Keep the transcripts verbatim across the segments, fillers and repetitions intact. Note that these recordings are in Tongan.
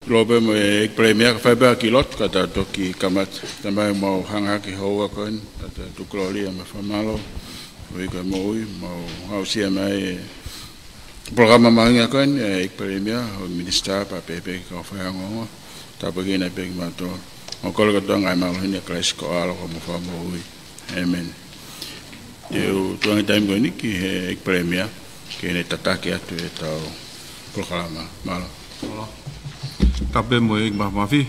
Tukulolo pē mo e ʻEiki Palēmia, kae fai pē ʻaki e lotu ka tau toki kamata. Tamai, mau hanga hake he houa ko eni, tau tukulolo mo e fakamālō koeʻuhi ko e moʻui, mau aʻusia mai e polokalama mahuʻinga ko eni, ʻEiki Palēmia, ho Minisitā, pea pehē ki he kau faiongoongo, tāpuekina pē kimautolu. Mau kole kotoa e ngaahi mālohi ni ʻia Kalaisi ko ho ʻAlo ko homau Fakamoʻui. ʻĒmeni. Te u tuku ange e taimi ko eni ki he ʻEiki Palēmia ke ne tataki atu ʻetau polokalama. Mālō. Mālō. Tapu mo e ʻEiki Māfimafi,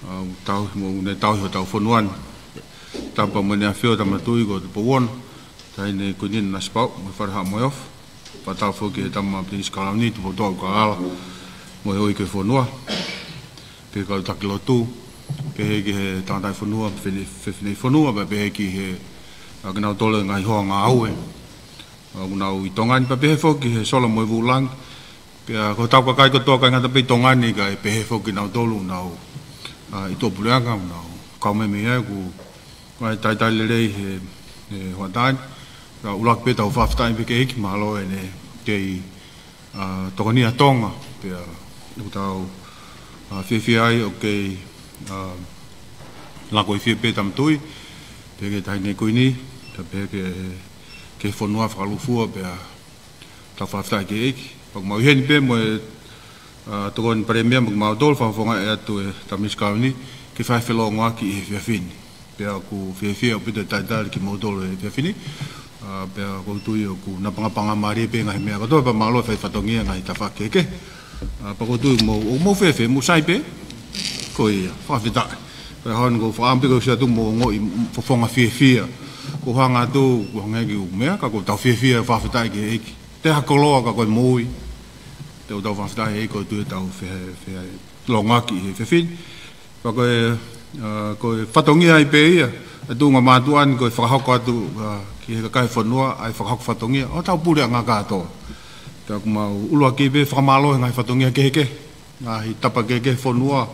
ʻa, tau, mo ne tauhi hotau fonua ni. Tapu mo ʻEne ʻAfio Tama Tuʻi ko Tupou Ono, Taʻahine Kuini Nanasipauʻu, mo e Fale Haʻa Moheofo. Fakatapu foki ki he Tama Pilinisi Kalauni, Tupuʻotoʻa ʻUlukalala, mo e houʻeiki ʻo e fonua. Pehē ki he kau taki lotu, pehē ki he tangataʻi fonua, fefine-, fefineʻi fonua, pea pehē ki he, ʻa, kinautolu e ngaahi hoa ngāue ʻoku nau ʻi Tonga ni, pea pehē foki ki he sola mo e vūlangi. Pea ko hotau kakai kotoa, ʻikai ngata pē ʻi Tonga ni, kae pehē foki kinautolu ʻoku nau, ʻa, ʻi tuʻapuleʻanga, ʻoku nau kau mai mei ai, ʻoku ʻi ai e talitali lelei he, he hoʻatā ni. Ka ʻuluaki pē tau fakafetaʻi pē ki he ʻEiki, mālō ʻene kei, ʻa, tokoniʻi ʻa Tonga, pea ʻoku tau, ʻa, fiefia ai ʻoku kei, ʻa, lako ʻi fē pē Tama Tuʻi, pehē ki he Taʻahine Kuini, pea pehē ki he, ki he fonua fakalūkufua, pea tau fakafetaʻi ki he ʻEiki. Pea ʻoku mau ʻi heni pē mo e, ʻa, Tokoni Palēmia mo kimautolu, fakafofongaʻi atu e Tama Pilinisi Kalauni, ke fai e felōngoaki ʻi he efiafi ni. Pea ʻoku fiefia ʻaupito e talitali kimoutolu he efiafi ni. ʻA, pea ʻoku ou tui ʻoku napangapangamālie pē e ngaahi meʻa kotoa, pea mālō e fai fatongia he ngaahi tafaʻaki kehekehe. ʻA, pea ʻoku ou tui ʻoku mou, ʻoku mou fēfē, mou sai pē? Ko ia, fakafetaʻi. Pea hangē ko e fakaʻamu pē ke u sio atu, mou ongoʻi fofonga fiefia. Ko e hangē atu, ko e hangē ʻoku meʻa, ka ʻoku tau fiefia, fakafetaʻi ki he ʻEiki. Te ha koloa ka ko e moʻui. Te u tau fakafetaʻi he ʻEiki, ʻoku ou tui ʻe tau fe-, fe-, felōngoaki he efiafi ni. Pea ko e, ʻa, ko e fatongia ia pē ia, ʻa e tuʻunga mātuʻa ni ko e fakahoko atu, ʻa, ki he kakai e fonua, ʻa e fakahoko fatongia ʻo hotau puleʻanga kātoa. Pea ʻoku mau ʻuluaki pē fakamālō he ngaahi fatongia kehekehe, ngaahi tapa kehekehe e fonua,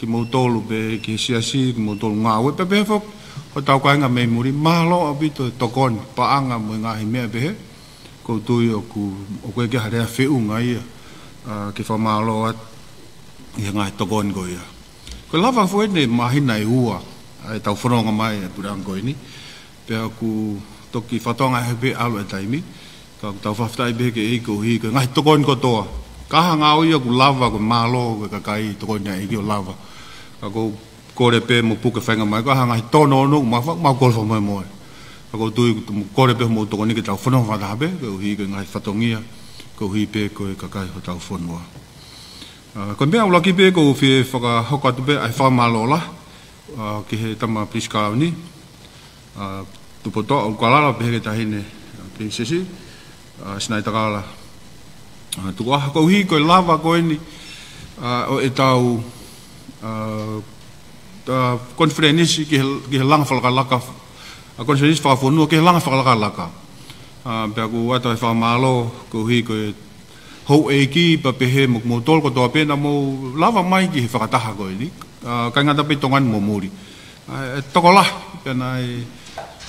kimoutolu pē ki he siasi, kimoutolu ngāue, pea pehē foki hotau kāinga mei muli, mālō ʻaupito e tokoni, paʻanga mo e ngaahi meʻa pehē, ʻoku ou tui ʻoku, ʻoku ʻikai ke ʻi ai ha lea feʻunga ia, ʻa, ke fakamālō atu ʻi he ngaahi tokoni ko ia. Ko e lava foki eni e māhina ʻe ua, ʻa, ʻetau fononga mai he puleʻanga ko eni. Pea ʻoku toki fakatokangaʻi pē ʻalu e taimi, ka ʻoku tau fakafetaʻi pē ki he ʻEiki koeʻuhi ko e ngaahi tokoni kotoa. Ka ʻi ai ha ngāue ia ʻoku lava, ko e mālō, ko e kakai tokoni ai ki ʻo lava. Ka ʻoku ou kole pē mou puke faingamālie, ka ʻi ai ha ngaahi tōnounou, mau fa-, mau kole fakamolemole. Ka ʻoku ou tui, kole pē mou tokoni ke tau fononga fakataha pē, koeʻuhi ko e ngaahi fatongia, koeʻuhi pē ko e kakai hotau fonua. ʻA, ko e meʻa ʻuluaki pē ʻoku ou fie fakahoko atu pē ʻa e fakamālō lahi, ʻa, ki he Tama Pilinisi Kalauni, ʻa, Tupuʻotoʻa ʻUlukalala, pehē ki he Taʻahine, ʻa, Pilinisesi, ʻa, Sinaitakala, ʻa, Tukuʻaho, koeʻuhi ko e lava ko eni, ʻa, ʻo ʻetau, ʻa, ʻa, konifelenisi ki he, ki he langa fakalakalaka, ʻa, konifelenisi fakafonua ki he langa fakalakalaka. ʻA, pea ʻoku ʻoatu e fakamālō, koeʻuhi ko e houʻeiki, pea pehē mo kimoutolu kotoa pē naʻa mou lava mai ki he fakataha ko eni. ʻA, ʻikai ngata pē ʻi Tonga ni mo muli. ʻA, ʻe tokolahi, pea naʻe,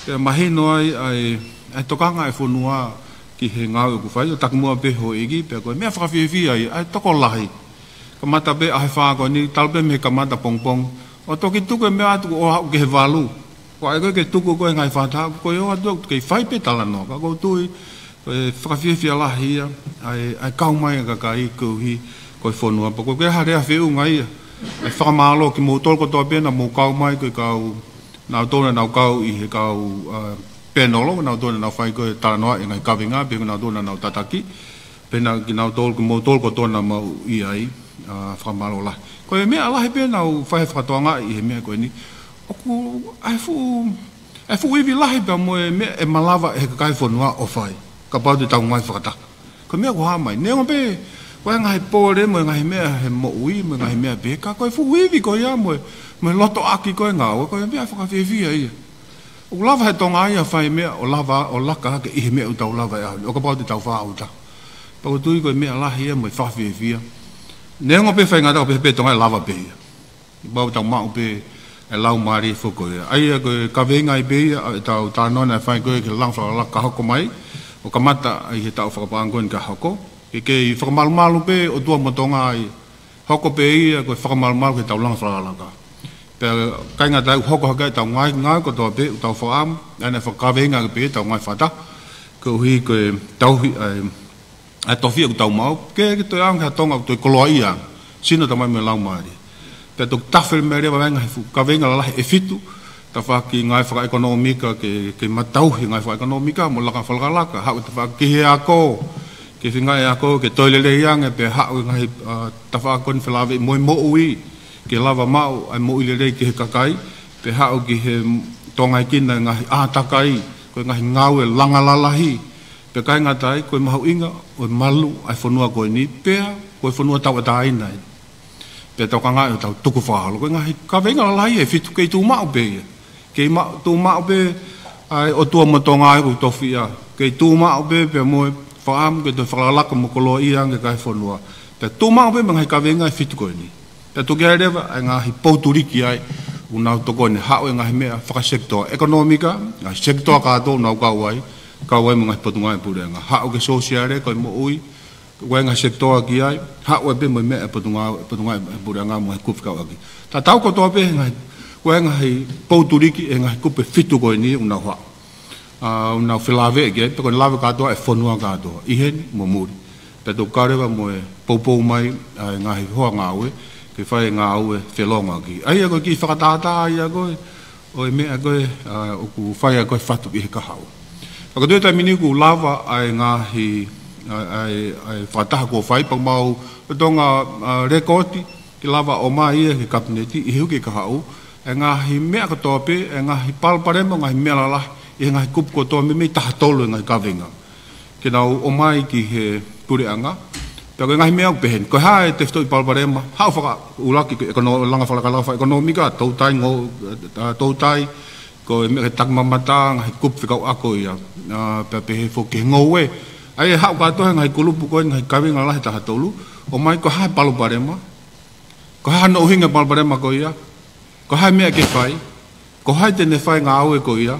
pea mahino ai, ʻa e, ʻa e tokanga e fonua ki he ngāue ʻoku fai, ʻo takimuʻa pē houʻeiki, pea ko e meʻa fakafiefia ia, ʻa e tokolahi. Kamata pē ʻaho ʻe fā ko eni, talu pē mei he kamata pongipongi. ʻO toki tuku e meʻa atu ʻo aʻu ki he valu. Ko e ʻai ko ē ke tuku ko ē ngaahi fakataha, ko e ʻoatu ʻo kei fai pē talanoa, ka ʻoku ou tui, ko e fakafiefia lahi ia, ʻa e, ʻa e kau mai e kakai koeʻuhi ko e fonua. Pea ʻoku ʻikai ke ʻi ai ha lea feʻunga ia. ʻA e fakamālō kimoutolu kotoa pē naʻa mou kau mai ko e kau, naʻa nau tō naʻa nau kau ʻi he kau, ʻa, pēnolo, naʻa nau tō naʻa nau fai ko ē talanoa e ngaahi kaveinga, pea ko naʻa nau tō naʻa nau tataki. Pea naʻa kinautolu, kimoutolu kotoa naʻa mou ʻi ai, ʻa, fakamālō lahi. Ko e meʻa lahi pē naʻa ku fai he fakatokangaʻi he meʻa ko eni. ʻOku, ʻa e fuʻu, ʻa e fuʻu ivi lahi pea mo e meʻa ʻe malava ʻe he kakai e fonua ʻo fai. Kapau te tau ngāue fakataha. Ko e meʻa ʻoku hā mai. Neongo pē, ko e ngaahi pole mo e ngaahi meʻa he moʻui, mo e ngaahi meʻa pē. Ka ko e fuʻu ivi ko ia mo e, mo e lotoʻaki ko ē ngāue, ko e meʻa fakafiefia ia. ʻOku lava he Tonga ia ʻo fai e meʻa, ʻo lava, ʻo laka hake ʻi he meʻa ʻoku tau lava he ʻaho ni, ʻo kapau te tau fakaʻuta. Pea ʻoku ou tui ko e meʻa lahi ia mo e fakafiefia. Neongo pē faingataʻa pē, pē Tonga ʻe lava pē ia. Kapau te tau maʻu pē e laumālie foki ko ia. ʻA ia ko e kaveinga ia pē ia, ʻa ʻetau talanoa naʻe fai ko ē ki he langa fakalakalaka ka hoko mai, ʻo kamata ʻi he taʻu fakapaʻanga ko eni ka hoko. Ke kei fakamalumalu pē ʻOtua mo Tonga ia. Hoko pē ia ko e fakamalumalu ki heʻetau langa fakalakalaka. Pea ʻikai ngata ai, ʻoku hoko hake ʻetau ngaahi ngāue kotoa pē, ʻoku tau fakaʻamu, ʻa ena fakakaveinga ake pē ʻetau ngaahi fakataha, koeʻuhi ko e tauhi, ʻa e, ʻa e tofiʻa ʻoku tau maʻu, ke, ke toe ʻaonga ki ha Tonga ʻoku toe koloaʻia, sino, tamai mo e laumālie. Pea toki tafe mai leva e ngaahi fuʻu kaveinga lalahi ʻe fitu, tafaʻaki ngāue fakaʻekonōmika ke, ke matauhi ngāue fakaʻekonōmika, mo e langa fakalakalaka, haʻu e tafaʻaki ki he ako, ke feinga e ako ke toe lelei ange, pea haʻu e ngaahi, ʻa, tafaʻaki ko eni felāveʻi mo e moʻui, ke lava maʻu ʻa e moʻui lelei ki he kakai, pea haʻu ki he tokangaekina e ngaahi ʻātakai, ko e ngaahi ngāue langa lalahi, pea ʻikai ngata ai, ko e mahuʻinga ʻo e malu ʻa e fonua ko eni, pea ko e fonua tauʻatāina eni. Pea tau ka ngāue ʻo tau tukufakaholo. Ko e ngaahi kaveinga lalahi ʻe fitu, kei tuʻu maʻu pē ia. Kei ma-, tuʻu maʻu pē ʻa e ʻOtua mo Tonga ʻoku tofiʻa. Kei tuʻu maʻu pē, pea mo e fakaʻamu ke toe fakalakalaka mo koloaʻia ange ki he fonua. Pea tuʻu maʻu pē mo e ngaahi kaveinga ʻe fitu ko eni. Pea toki ʻi ai leva e ngaahi pou tuliki ai, ʻoku nau tokoni, haʻu e ngaahi meʻa fakasekitoa ʻekonōmika, ngaahi sekitoa kātoa ʻoku nau kau ai, kau ai mo e ngaahi potungāue puleʻanga. Haʻu ki he sōsiale, ko e moʻui, ko e ngaahi sekitoa ki ai, haʻu ai pē mo e meʻa ʻa e potungāue, potungāue puleʻanga mo e ngaahi kupu fekauʻaki. Tatau kotoa pē he ngaahi, ko e ngaahi pou tuliki ʻe he ngaahi kupu ʻe fitu ko eni ʻoku nau haʻu. ʻA, ʻoku nau felāveʻi ki ai, pea ko e lave kātoa e fonua kātoa, ʻi heni mo muli. Pea toki kau leva mo e poupou mai ʻa e ngaahi hoa ngāue, ke fai e ngāue felōngoaki. ʻA ia ko e kiʻi fakatātā ia ko ē, ʻo e meʻa ko ē, ʻa, ʻoku fai ai ko ē e fatu ʻi he kahaʻu. Pea ko e toe taimi ni ʻoku lava ʻa e ngaahi, ʻa, ʻa e, ʻa e fakataha kuo fai, pea mau lolotonga, ʻa, lēkooti, ke lava ʻo ʻomai ia ki he Kapineti, ʻi he uike kahaʻu, e ngaahi meʻa kotoa pē, e ngaahi palopalema, ngaahi meʻa lalahi, ʻi he ngaahi kupu kotoa meimei taha tolu e ngaahi kaveinga. Ke nau ʻomai ki he puleʻanga. Pea ko e ngaahi meʻa ʻoku pehē ni. Ko e hā e tefitoʻi palopalema, haʻu fakaʻuluaki ko e ʻekono-, langa fakalakalaka fakaʻekonōmika, toutai ngou-, ʻa, toutai, ko e meʻa ke takimamata, ngaahi kupu fekauʻaki ia. ʻA, pea pehē foki ki he ngoue. ʻA ia ʻe haʻu kātoa he ngaahi kulupu ko ē, ngaahi kaveinga lalahi ʻe taha tolu, ʻomai ko e hā e palopalema, ko e hā hono ʻuhinga e palopalema ko ia, ko e hā e meʻa ke fai, ko hai te ne fai e ngāue ko ia,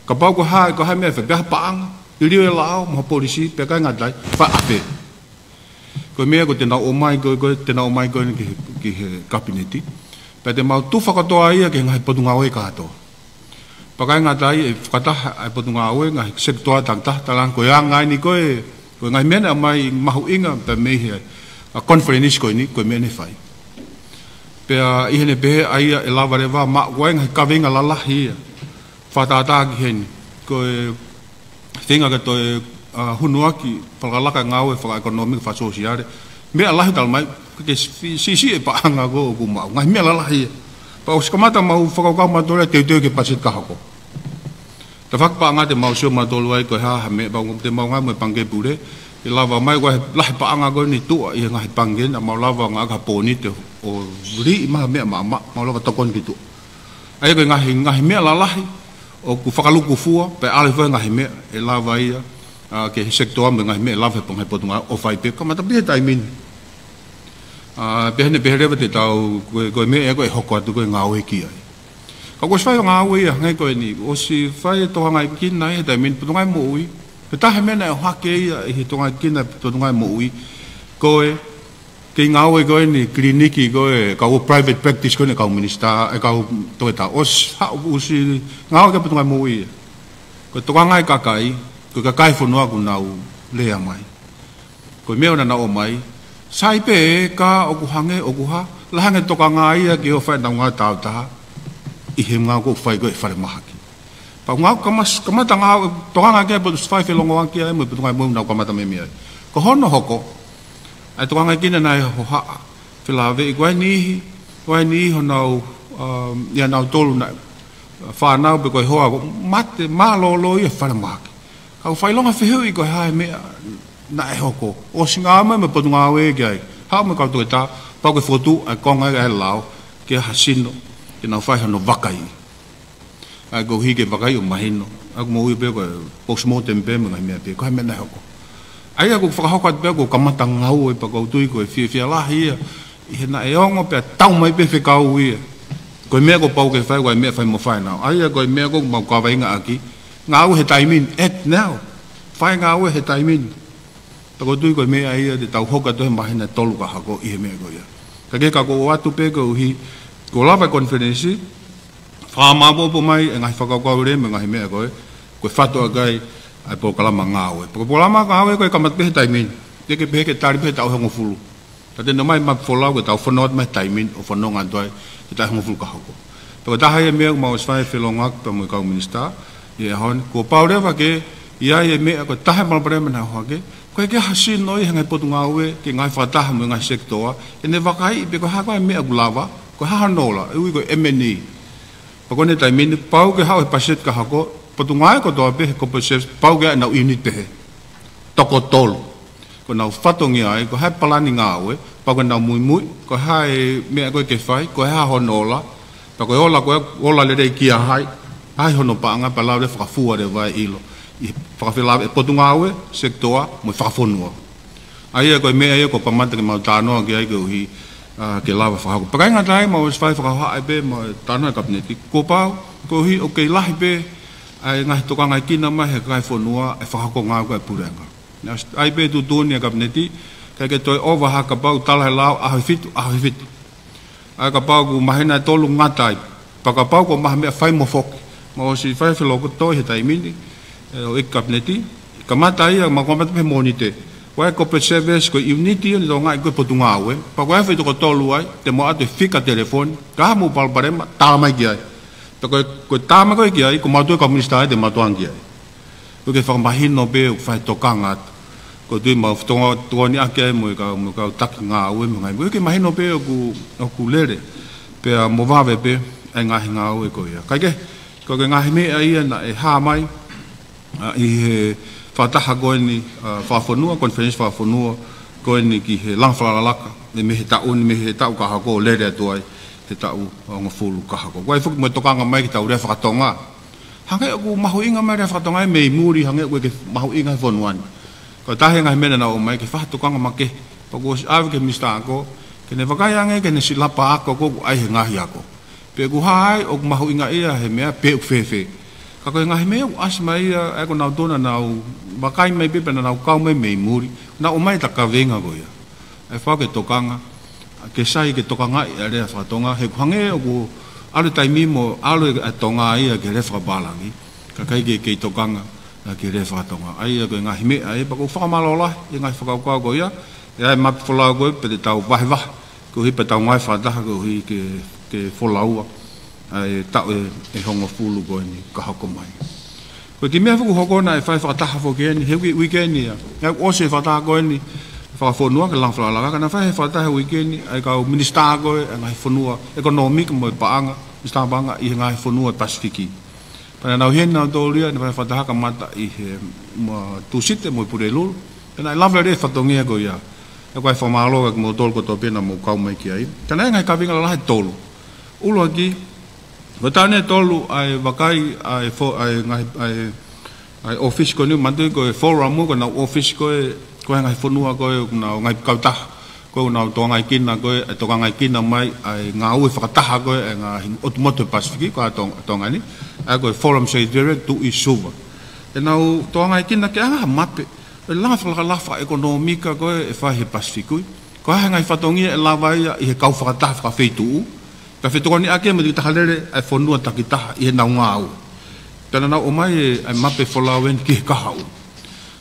kapau ko e hā, ko e hā e meʻa ʻe fai, pe ko e hā e paʻanga, ʻi he liliu e lao, mo ha polisi, pea ʻikai ngata ai, fai ʻapē. Ko e meʻa ko ē te nau ʻomai ko ē, ko ē te nau ʻomai ko ē ki he, ki he Kapineti. Pea te mau tufa kotoa ia ki he ngaahi potungāue kātoa. Pea ʻikai ngata ai, ʻe fakataha ʻa e potungāue, ngaahi sekitoa takitaha, talange ko e anga eni ko ē, ko e ngaahi meʻa naʻe ʻomai mahuʻinga pē mei he, ʻa, konifelenisi ko eni, ko e meʻa naʻe fai. Pea ʻi heʻene pehē ʻa ia ʻe lava leva maʻu ai e ngaahi kaveinga lalahi ia. Fakatātā ki heni. Ko e feinga ke toe, ʻa, hunuaki fakalakalaka e ngāue fakaʻekonōmika fakasōsiale. Meʻa lahi talamai, ke si-, siʻisiʻi e paʻanga ko ē ʻoku maʻu. Ngaahi meʻa lalahi ia. Pea ʻosi kamata mau fakakaukau mautolu e teuteu ki he patiseti ka hoko. Tafaʻaki paʻanga te mau sio mautolu ai ko e hā ha meʻa, pea ʻoku te mau ngāue mo e Pangikē Pule, ʻe lava mai ko e lahi paʻanga ko eni tuʻa ʻi he ngaahi pangikē, naʻa mau lava ngāueʻaki ha pōnite ʻo liʻi mai ha meʻa maʻamaʻa, mau lava tokoni ki tuʻa. ʻA ia ko e ngaahi, ngaahi meʻa lalahi, ʻoku fakalūkufua, pea ʻalu hifo e ngaahi meʻa, ʻe lava ia, ʻa, ki he sekitoa mo e ngaahi meʻa ʻe lava he ponga he potungāue ʻo fai pē, kamata pē he taimi ni. ʻA, pea ʻi heʻene pehē leva te tau, ko e, ko e meʻa ia ko ē ʻe hoko atu ko e ngāue ki ai. Ka kuo ʻosi fai e ngāue ia, hangē ko eni, ʻosi fai e tokangaekina ia he taimi ni Potungāue Moʻui. Ko e taha e meʻa naʻe ʻohake ia ʻi he tokangaekina Potungāue Moʻui. Ko e, kei ngāue ko eni kiliniki ko ē, kau private practice ko eni kau minisitā, ʻe kau toketā. ʻOsi, haʻu ʻosi ngāue ki ai Potungāue Moʻui ia. Ko e tokanga e kakai, ko e kakai e fonua ʻoku nau lea mai. Ko e meʻa naʻa nau ʻomai, sai pē ē ka ʻoku hangē, ʻoku hā, lahi ange e tokanga ia ke ʻoua ʻe fai ʻenau ngāue tāutaha, ʻi he ngāue ʻoku fai ko ē ʻi falemahaki. Pea ngāue kamas-, kamata ngāue, tokanga ki ai, pea ʻosi fai felōngoaki ai mo e Potungāue Moʻui naʻa nau kamata meimei ai. Ko hono hoko, ʻa e tokangaekina naʻe hohaʻa, felāveʻi, ko e niʻihi, ko e niʻihi honau, um, ia nautolu naʻe, fānau pe ko e hoa, mate, mālōlō ia ʻi falemahaki. Kau fakaʻilonga fehuʻi ko e hā e meʻa naʻe hoko. ʻOsi ngāue mai mo e Potungāue ki ai. Haʻu mo e kau toketā, pau ke fokotuʻu ʻa e konga ʻa e lao, ke ʻi ai ha sino, ke nau fai hono vakai. ʻA ia koeʻuhi ke vakai ʻo mahino. ʻA ia ʻoku moʻui pē ko e postmortem pē mo e ngaahi meʻa pē, ko e hā e meʻa naʻe hoko. ʻA ia ʻoku fakahoko atu pē ʻoku kamata ngāue pea ʻoku ou tui ko e fiefia lahi ia. ʻI he naʻe ongo pea tau mai pē fekau ia. Ko e meʻa kuo pau ke fai, ko e meʻa fai mo fānau. ʻA ia ko e meʻa ʻoku mau kaveinga ʻaki. Ngāue he taimi ni, act now. Fai ngāue he taimi ni. Pea ʻoku ou tui ko e meʻa ia te tau hoko atu he māhina ʻe tolu ka hoko ʻi he meʻa ko ia. Ka ke ka ko ʻoatu pē koeʻuhi, ko e lava e konifelenisi, fakamaopoopo mai e ngaahi fakakaukau lelei mo e ngaahi meʻa ko ē, ko e fatu ʻaki ai ʻa e polokalama ngāue. Pea ko e polokalama ngāue ko ē kamata pē he taimi ni, teʻeki pē ke tali pē he taʻu ʻe hongofulu. Ka te ne ʻomai e mape folau ke tau fononga mai he taimi ni, ʻo fononga atu ai he taʻu ʻe hongofulu ka hoko. Pea ko e taha ia e meʻa ʻoku mau ʻosi fai e felongoaki pea mo e kau minisitā ʻi he ʻaho ni, kuo pau leva ke ʻi ai e meʻa ko e taha e palopalema naʻe hoko hake, ko e ʻikai ke ʻi ai ha sino ia he ngaahi potungāue, ki he ngaahi fakataha mo e ngaahi sekitoa, ke ne vakaiʻi pe ko e hā koā e meʻa ʻoku lava, ko e hā hono ola, ʻe ui ko e M and E. Pea ko ʻene taimi ni, pau ke haʻu he patiseti ka hoko, potungāue kotoa pē he corporate service, pau ke ʻi ai ʻenau unit pehē. Toko tolu. Ko ʻenau fatongia ai, ko e hā e palani ngāue, pea ko ʻenau muimui, ko e hā e meʻa ko ē ke fai, ko e hā hono ola, pea ko e ola ko ē, ola lelei kia hai, hai hono paʻanga, pea lava leva fakafua leva e ʻilo ʻi he fakafelāveʻi e potungāue, sekitoa, mo e fakafonua. ʻA ia ko e meʻa ia ʻoku kamata ke mau talanoa ki ai koeʻuhi, ā, ke lava fakahoko. Pea ʻikai ngata ai, mau ʻosi fai fakahohaʻa pē, mau talanoa he Kapineti, kuo pau, koeʻuhi ʻoku kei lahi pē ʻa e ngaahi tokangaekina mai he kakai e fonua e fakahoko ngāue ko ē ʻa e puleʻanga. Naʻe ʻosi ʻai pē tuʻutuʻuni ʻa e Kapineti, ʻikai ke toe ʻova ha kapau tala he lao ʻaho ʻe fitu, ʻaho ʻe fitu. ʻA ia kapau ʻoku mahino ʻe tolu ngata ai. Pea kapau ko ha meʻa fai mo foki. Mau ʻosi fai feloko toi he taimi ni, ē, ʻo e Kapineti, kamata ia, mau kamata pē he Mōnite. Ko e corporate service, ko e unit ia ʻoku ne tokangaʻi ko ē e potungāue. Pea ko e fai toko tolu ai, te mou ʻoatu e fika telefoni, ka ʻi ai haʻamou palopalema, tala mai ki ai. Pea ko e, ko e tala mai ko ē ki ai, ko mautolu e kau minisitā ia te mau tokanga ki ai. ʻOku ke fakamahino pē ʻoku fai tokanga atu. Ko e tui mau fatonga tokoni ʻaki ai mo e kau, mo e kau taki ngāue mo e ngaahi. ʻOku ke mahino pē ʻoku, ʻoku lele. Pea mo vave pē ʻa e ngaahi ngāue ko ia. Kae kehe, ko e ngaahi meʻa ia naʻe hā mai, ā, ʻi he fakataha ko eni, ā, fakafonua, konifelenisi fakafonua, ko eni ki he langa fakalakalaka, ē mei he taʻu ni, mei he taʻu ka hoko ʻo lele atu ai, he taʻu ʻe hongofulu ka hoko. Ko e foki mo e tokanga mai ki heʻetau lea fakatonga. Hangē ʻoku mahuʻinga mai e lea fakatonga ia mei muli, hangē ʻoku ʻikai ke mahuʻinga he fonua ni. Ko e taha e ngaahi meʻa naʻa nau ʻomai ke fai ha tokanga makehe. Pea kuo ʻosi ʻave ki he minisitā ako, ke ne vakai ange, ke ne silapa ako, ko ʻoku ʻi ai he ngaahi ako. Pe ʻoku hā ai ʻoku mahuʻinga ia he meʻa pe ʻoku fēfē. Ka ko e ngaahi meʻa ʻoku ʻasi mai ia, ʻa ia ko nautolu naʻa nau vakai mai pē pea naʻa nau kau mai mei muli, naʻa nau ʻomai ʻeta kaveinga ko ia. ʻE fai ke tokanga, ke sai ke tokangaʻi ʻa e lea fakatonga, he ʻoku hangē ʻoku ʻalu e taimi mo ʻalu e Tonga ia ki he lea fakapālangi, kae ʻikai ke kei tokanga ki he lea fakatonga. ʻA ia ko e ngaahi meʻa ia, pea ʻoku ou fakamālō lahi he ngaahi fakakaukau ko ia, ʻe ʻi ai e mape folau ko ē pea te tau vahevahe, koeʻuhi pea tau ngāue fakataha koeʻuhi ke, ke folaua ʻa e taʻu ʻe, ʻe hongofulu ko eni ka hoko mai. Ko e kiʻi meʻa foki ʻoku hoko naʻe fai fakataha foki eni, he uike, uike ni ia. Naʻe ʻosi e fakataha ko eni, fakafonua ki he langa fakalakalaka, naʻe fai he fakataha he uike ni, ʻa e kau minisitā ko ē, ʻa e ngaahi fonua, ʻekonōmika mo e paʻanga, minisitā paʻanga ʻi he ngaahi fonua ʻo e Pasifiki. Pea naʻa nau ʻi heni nautolu ia, naʻe fai fakataha kamata ʻi he, mo Tūsite mo e Pulelulu, pea naʻe lava lelei e fatongia ko ia. ʻOku ou fakamālō atu kimoutolu kotoa pē naʻa mou kau mai ki ai. Ka naʻe ʻi ai e ngaahi kaveinga lalahi ʻe tolu. ʻUluaki, ko e taʻu ni ʻe tolu ʻa e vakai, ʻa e fo-, ʻa e ngaahi, ʻa e, ʻa e ʻōfisi ko eni, manatuʻi ko e forum ko ē, ko ʻenau ʻōfisi ko ē, ko e ngaahi fonua ko ē, ko ʻenau ngaahi kautaha, ko ʻenau tokangaekina ko ē, ʻa e tokangaekina mai ʻa e ngāue fakataha ko ē ʻa e ngaahi ʻotu motu ʻo e Pasifiki, ko ē ʻa Tong-, Tonga ni, ʻa ia ko e Forum Secretariat Tuʻi Suva. ʻEnau tokangaekina ke ʻai ha mape ʻo e langa fakalakalaka fakaʻekonōmika ko ē ʻe fai he Pasifiki. Ko e hā e ngaahi fatongia ʻe lava ia ʻi he kau fakataha fakafeituʻu, pea fetokoniʻaki mo e takitaha lele ʻa e fonua takitaha ʻi heʻenau ngāue. Pea naʻa nau ʻomai e, ʻa e mape folau eni ki he kahaʻu.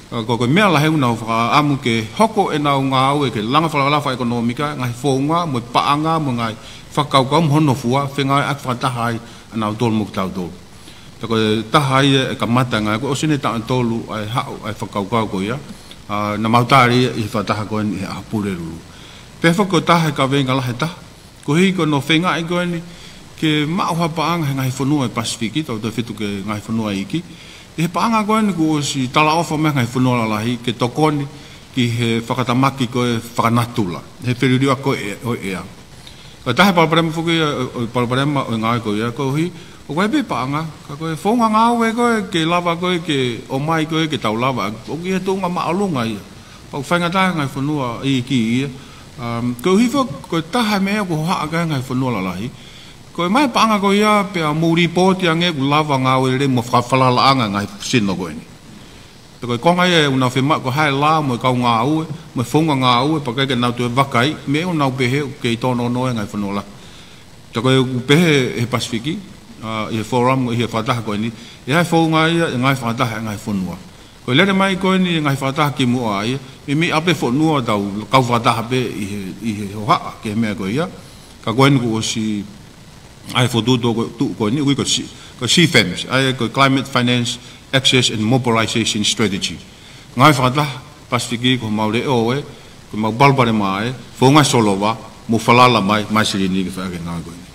Ka ko e, ko e meʻa lahi ʻoku nau fakaʻamu ke hoko ʻenau ngāue ke langa fakalakalaka fakaʻekonōmika, ngaahi founga mo e paʻanga mo e ngaahi fakakaukau mo hono fua, fengāueʻaki fakataha ai ʻa nautolu mo kitautolu. Pea ko e taha ia e kamata ngāue, ko e ʻosi eni e taʻu ʻe tolu ʻa e haʻu ʻa e fakakaukau ko ia, ā, naʻa mau tali ia ʻi he fakataha ko eni he ʻaho Pulelulu. Pea foki ko e taha e kaveinga lalahi ʻe taha, koeʻuhi ko hono feingaʻi ko eni ke maʻu ha paʻanga he ngaahi fonua ʻo e Pasifiki, tautautefito ki he ngaahi fonua iiki. ʻI he paʻanga ko eni kuo ʻosi talaʻofa mai e ngaahi fonua lalahi ke tokoni ki he fakatamaki ko ē fakanatula, he feliliuaki ko ē ʻo e ʻea. Ko e taha e palopalema foki ia, ʻo, ʻo e palopalema ʻo e ngāue ko ia, koeʻuhi ʻoku ʻi ai pē paʻanga, ka ko e founga ngāue ko ē ke lava ko ē ke ʻomai ko ē ke tau lava, ʻoku ʻi he tuʻunga māʻolunga ia. Pea ʻoku faingataʻa e ngaahi fonua iiki ia. Um, koeʻuhi foki, ko e taha e meʻa ʻoku hohaʻa ki ai e ngaahi fonua lalahi, ko e ʻomai e paʻanga ko ia pea mou lipooti ange ʻoku lava ngāue lelei mo fakafalalaʻanga e ngaahi sino ko eni. Pea ko e konga ia ʻoku nau fiemaʻu ko e hā e lao mo e kau ngāue, mo e founga ngāue, pea ʻikai ke nau toe vakai, meʻa ʻoku nau pehē ʻoku kei tōnounou e ngaahi fonua lahi. Pea ko e ʻoku pehē ʻe he Pasifiki, ʻa, ʻi he forum, ʻi he fakataha ko eni, ʻe ʻi ai e founga ia e ngaahi fakataha e ngaahi fonua. Ko e lele mai ko eni e ngaahi fakataha kimuʻa ia, meimei ʻalu pē fonua ʻo tau kau fakataha pē ʻi he, ʻi he hohaʻa ki he meʻa ko ia. Ka ko eni kuo ʻosi ʻa e fokotuʻutuʻu ko, tuʻu ko eni, ui ko C-, ko CFAMS, ʻa ia ko Climate Finance Access and Mobilization Strategy. Ngaahi fakataha Pasifiki ko homau leʻo ē, ko homau palopalema ē, founga e solova, mou falala mai, mai silini ke fai ʻaki e ngāue ko eni.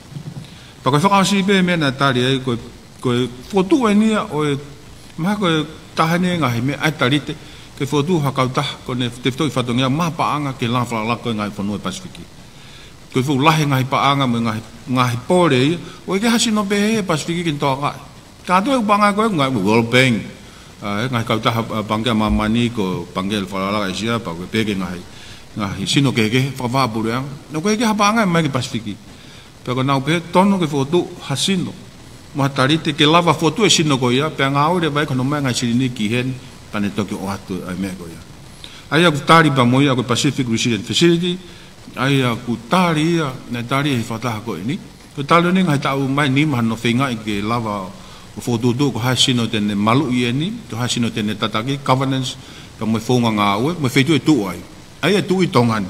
Pea ko e fakaʻosi pē meʻa naʻe tali ai, ko e, ko e fokotuʻu eni ia ʻo e, mahalo ko e taha eni e ngaahi meʻa ʻa e talite, ke fokotuʻu ha kautaha, ko ʻene tefitoʻi fatongia maʻa paʻanga ke langa fakalaka e ngaahi fonua e Pasifiki. Ko e fuʻu lahi e ngaahi paʻanga mo e ngaahi, ngaahi pole ia, ʻoku ʻikai ke ʻi ai ha sino pehē he Pasifiki ke ne tokangaʻi. Kātoa e paʻanga ko ē, ngaahi World Bank, ʻa, e ngaahi kautaha, ʻa, Pangikē ʻa Māmani, ko Pangikē Fakalaka ʻĒsia, pea ko e pehē ki he ngaahi, ngaahi sino kehekehe, fakavahaʻapuleʻanga. Naʻe ʻikai ke ʻi ai ha paʻanga mai ki he Pasifiki. Pea ko ʻenau pehē tonu ke fokotuʻu ha sino mo ha talite ke lava fokotuʻu e sino ko ia, pea ngāue leva ai ko hono ʻomai e ngaahi silini ki heni, pea ne toki ʻoatu ʻa e meʻa ko ia. ʻA ia ʻoku tali pea mo ia ko e Pacific Resilience Facility, ʻa ia ʻoku tali ia, naʻe tali he fakataha ko eni. Ko e tali eni ngaahi taʻu ʻomai nima hono feingaʻi ke lava ʻo fokotuʻutuʻu ko hai e sino te ne maluʻi eni, ko hai e sino te ne tataki, governance, pea mo e founga ngāue, mo e feituʻu ʻe tuʻu ai. ʻA ia ʻe tuʻu ʻi Tonga ni.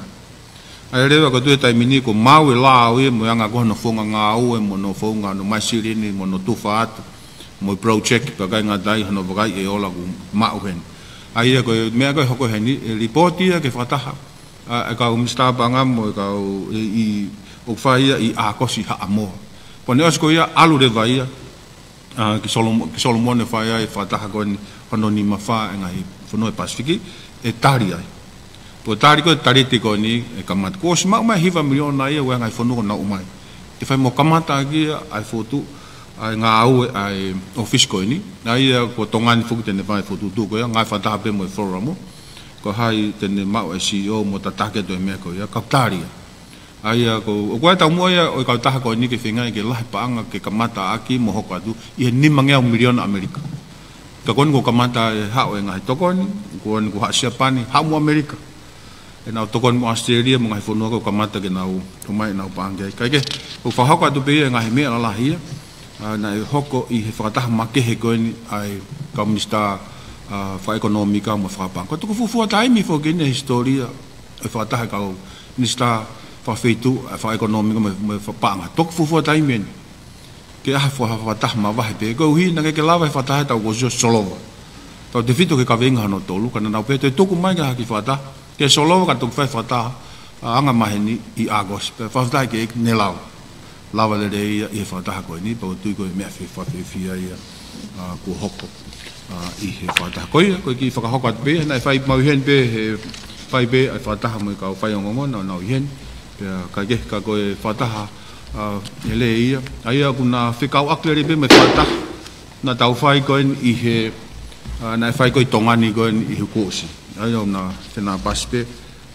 ʻA ia leva ko e tuʻu he taimi ni kuo maau e lao ia mo e anga ko hono founga ngāue mo hono founga hono ʻomai silini mo hono tufa atu mo e project pea ʻikai ngata ai hono vakai e ola kuo maʻu heni. ʻA ia ko e meʻa ko ē ʻe hoko heni, ʻe lipooti ia ki he fakataha ʻa, ʻa e kau minisitā paʻanga mo e kau ʻi, ʻi, ʻoku fai ia ʻi ʻAokosi Haʻamoa. Pea ne ʻosi ko ia ʻalu leva ia, ʻa, ki Solomo-, ki Solomone fai ai e fakataha ko eni hono nima fā e ngaahi fonua e Pasifiki, ʻe tali ai. Ko e tali ko ē e talite ko eni ʻe kamata. Kuo ʻosi maʻu mai e hiva miliona ia ʻa e ngaahi fonua kuo nau ʻomai. Ke fai mo kamata ʻaki ia ʻa e fokotuʻu ʻa e ngāue ʻa e ʻōfisi ko eni. ʻA ia ko Tonga ni foki te ne fai e fokotuʻutuʻu ko ia, ngaahi fakataha pē mo e forum. Ko hai te ne maʻu e CEO mo tataki atu e meʻa ko ia, ka ʻoku tali ia. ʻA ia ko, ʻoku ʻi ai e taumuʻa ia ʻo e kautaha ko eni ke feingaʻi ke lahi e paʻanga ke kamata ʻaki mo hoko atu ʻi he nimangeau miliona ʻAmelika. Ka ko eni kuo kamata e haʻu e ngaahi tokoni, ko eni kuo haʻu Siapani, haʻu mo ʻAmelika. ʻEnau tokoni mo ʻAositelēlia mo e ngaahi fonua kuo kamata ke nau ʻomai ʻenau paʻanga ki ai. Kae kehe, ʻoku fakahoko atu pē ia e ngaahi meʻa lalahi ia, ʻa, naʻe hoko ʻi he fakataha makehe ko eni ʻa e kau minisitā, ʻa, fakaʻekonōmika mo fakapaʻanga. Ko e tuku fuofua taimi foki eni he hisitōlia ʻo e fakataha e kau minisitā fakafeituʻu, ʻa, fakaʻekonōmika mo, mo fakapaʻanga. Tuku fuofua taimi eni ke ʻi ai ha faka-, fakataha mavahe pē. Koeʻuhi naʻe ʻikai ke lava e fakataha he taʻu kuo ʻosi ʻo solova. Tautefito ki he kaveinga hono tolu, ka naʻa nau pehē toe tuku mai ki ha kiʻi fakataha ke solova ka toki fai e fakataha, ʻa, anga maheni ʻi ʻAokosi. Pea fakafetaʻi ki he ʻEiki ne lava. Lava lelei ia ʻi he fakataha ko eni, pea ʻoku ou tui ko e meʻa fie-, fakafiefia ia, ʻa, kuo hoko, ʻa, ʻi he fakataha ko ia. Ko e kiʻi fakahoko atu pē ia, naʻe fai maʻu ʻi heni pē, he fai pē ʻa e fakataha mo e kau faiongoongo, naʻa nau ʻi heni. Pea kae kehe ka ko e fakataha, ʻa, ʻe lelei ia. ʻA ia ʻoku na fekauʻaki lelei pē mo e fakataha naʻa tau fai ko eni ʻi he, ʻa, naʻe fai ko ē ʻi Tonga ni ko eni ʻi he kuo ʻosi. ʻA ia ʻoku na fenāpasi pē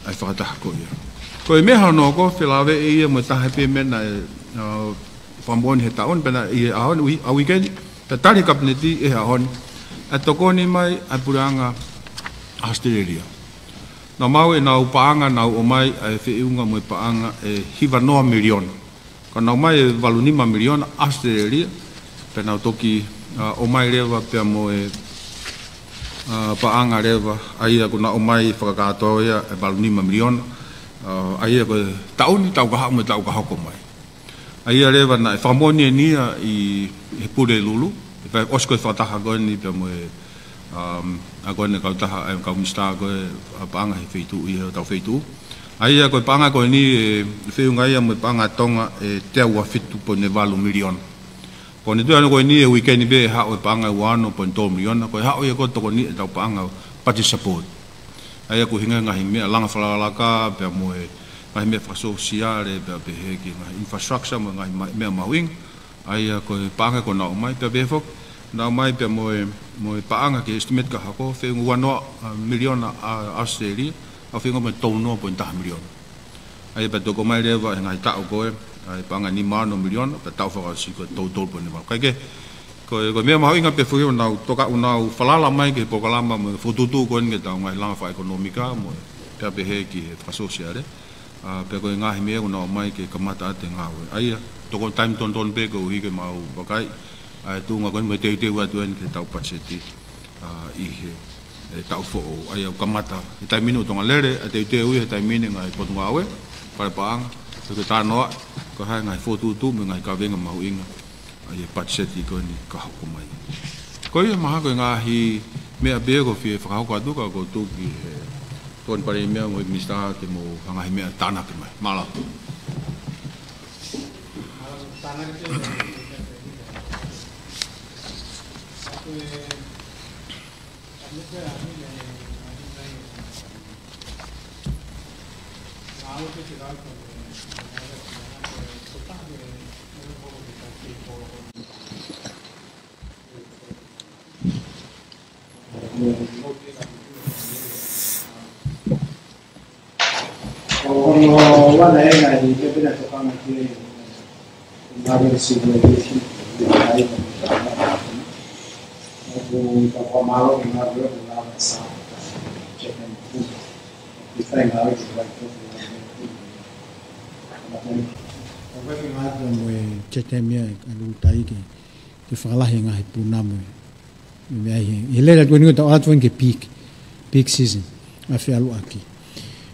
ʻa e fakataha ko ia. Ko e meʻa hono hoko, felāveʻi ia mo e taha pē meʻa naʻe, ʻa, fakamoʻoni he taʻu ni pea naʻe ʻi he ʻaho ni, ui-, ʻa, uike ni, pea tali he Kapineti ʻi he ʻaho ni, ʻa e tokoni mai ʻa e puleʻanga ʻAositelēlia. Naʻa nau maʻu ʻenau paʻanga, nau ʻomai ʻa e feʻunga mo e paʻanga ʻe hiva noa miliona. Ka nau ʻomai e valu nima miliona ʻAositelēlia, pea nau toki, ʻa, ʻomai leva pea mo e, ʻa, paʻanga leva, ʻa ia kuo nau ʻomai fakakātoa ia e valu nima miliona, ʻa, ʻa ia ko e taʻu ni, taʻu ka haʻu mo e taʻu ka hoko mai. ʻA ia leva naʻe fakamoʻoni eni ia ʻi he Pulelulu, ʻi he ʻosi ko ē e fakataha ko eni pea mo e, um, ʻa ko eni e kautaha, e kau minisitā ko ē, ʻa, paʻanga he feituʻu, ʻi he hotau feituʻu. ʻA ia ko e paʻanga ko eni ʻe feʻunga ia mo e paʻanga Tonga ʻe teau ua fitu poini valu miliona. Ko eni tuʻu ʻa eni ko eni he uike ni pē ʻe haʻu e paʻanga ʻe ua ono poini tolu miliona, ko e haʻu ia ko e tokoni ʻetau paʻanga budget support. ʻA ia ko e ʻuhinga e ngaahi meʻa langa fakalakalaka, pea mo e ngaahi meʻa fakasōsiale, pea pehē ki he ngaahi infrastructure mo e ngaahi ma-, meʻa mahuʻinga. ʻA ia ko e paʻanga kuo nau ʻomai, pea pehē foki, nau ʻomai pea mo e, mo e paʻanga ki he estimate ka hoko, feʻunga ua noa, ʻa, miliona, ʻa, ʻAositelēlia, ʻa, feʻunga mo e tolu noa poini taha miliona. ʻA ia pea toki ʻomai leva he ngaahi taʻu ko ē, ʻa, e paʻanga nima ono miliona, pea taʻu fakaʻosi ko e tolu tolu poini valu. Kae kehe, Ko e, ko e meʻa mahuʻinga pē foki ʻoku nau toka, ʻoku nau falala mai ki he polokalama mo e fokotuʻutuʻu ko eni ki heʻetau ngaahi langa fakaʻekonōmika mo e pea pehē ki he fakasōsiale. ʻA, pea ko e ngaahi meʻa ʻoku nau ʻomai ke kamata atu e ngāue. ʻA ia, toko taimi tonutonu pē koeʻuhi ke mau vakai ʻa e tuʻunga ko eni mo e teuteu atu eni ki heʻetau patiseti, ʻa, ʻi he, e, taʻu foʻou. ʻA ia ʻoku kamata he taimi ni ʻoku tonga lele ʻa e teuteu ʻi he taimi ni ngaahi potungāue, fale paʻanga, pea ke talanoa, ko e hā e ngaahi fokotuʻutuʻu mo e ngaahi kavenga mahuʻinga ʻa ia patiseti ko eni ka hoko mai. Ko ia mahalo ko e ngaahi meʻa pē ʻoku ou fie fakahoko atu ka ʻoku ou tuku ki he Tokoni Palēmia mo e Minisitā ke mo ha ngaahi meʻa tānaki mai. Mālō. Ua ke ngata mo e Chatham ia ʻa Lutahi ke, ke fakalahi e ngaahi puna mo e, mo e meʻa ʻi he, ʻi he lele atu eni ko e tau atu eni ki he peak, peak season, ʻa e feʻaluʻaki.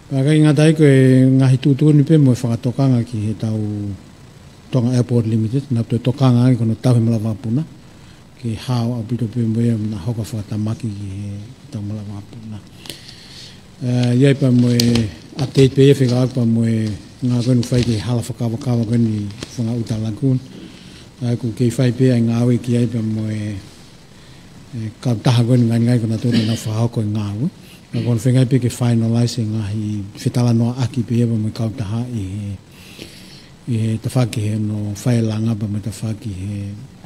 Pea ʻikai ngata ai ko e ngaahi tuʻutuʻuni pē mo e fakatokanga ki heʻetau Tonga Airport Limited, naʻa nau toe tokanga ange ki hono tauhi malanga vakapuna, ke hao ʻaupito pē mo ia naʻa hoko ʻo fakatamaki ki heʻetau malanga vakapuna. ʻE, ʻi ai pea mo e update pē ia fekauʻaki pea mo e ngāue ko eni ʻoku fai ki he hala fakakavakava ko eni Fangaʻuta Lagoon. ʻA ia ʻoku kei fai pē ʻa e ngāue ki ai pea mo e, e, kautaha ko eni ngalingali ko nautolu naʻa nau fakahoko e ngāue. Ka ko hono feinga pē ke finalize e ngaahi fetalanoaʻaki pē ia pea mo e kautaha ʻi he, ʻi he tafaʻaki he hono fai e langa pea mo e tafaʻaki he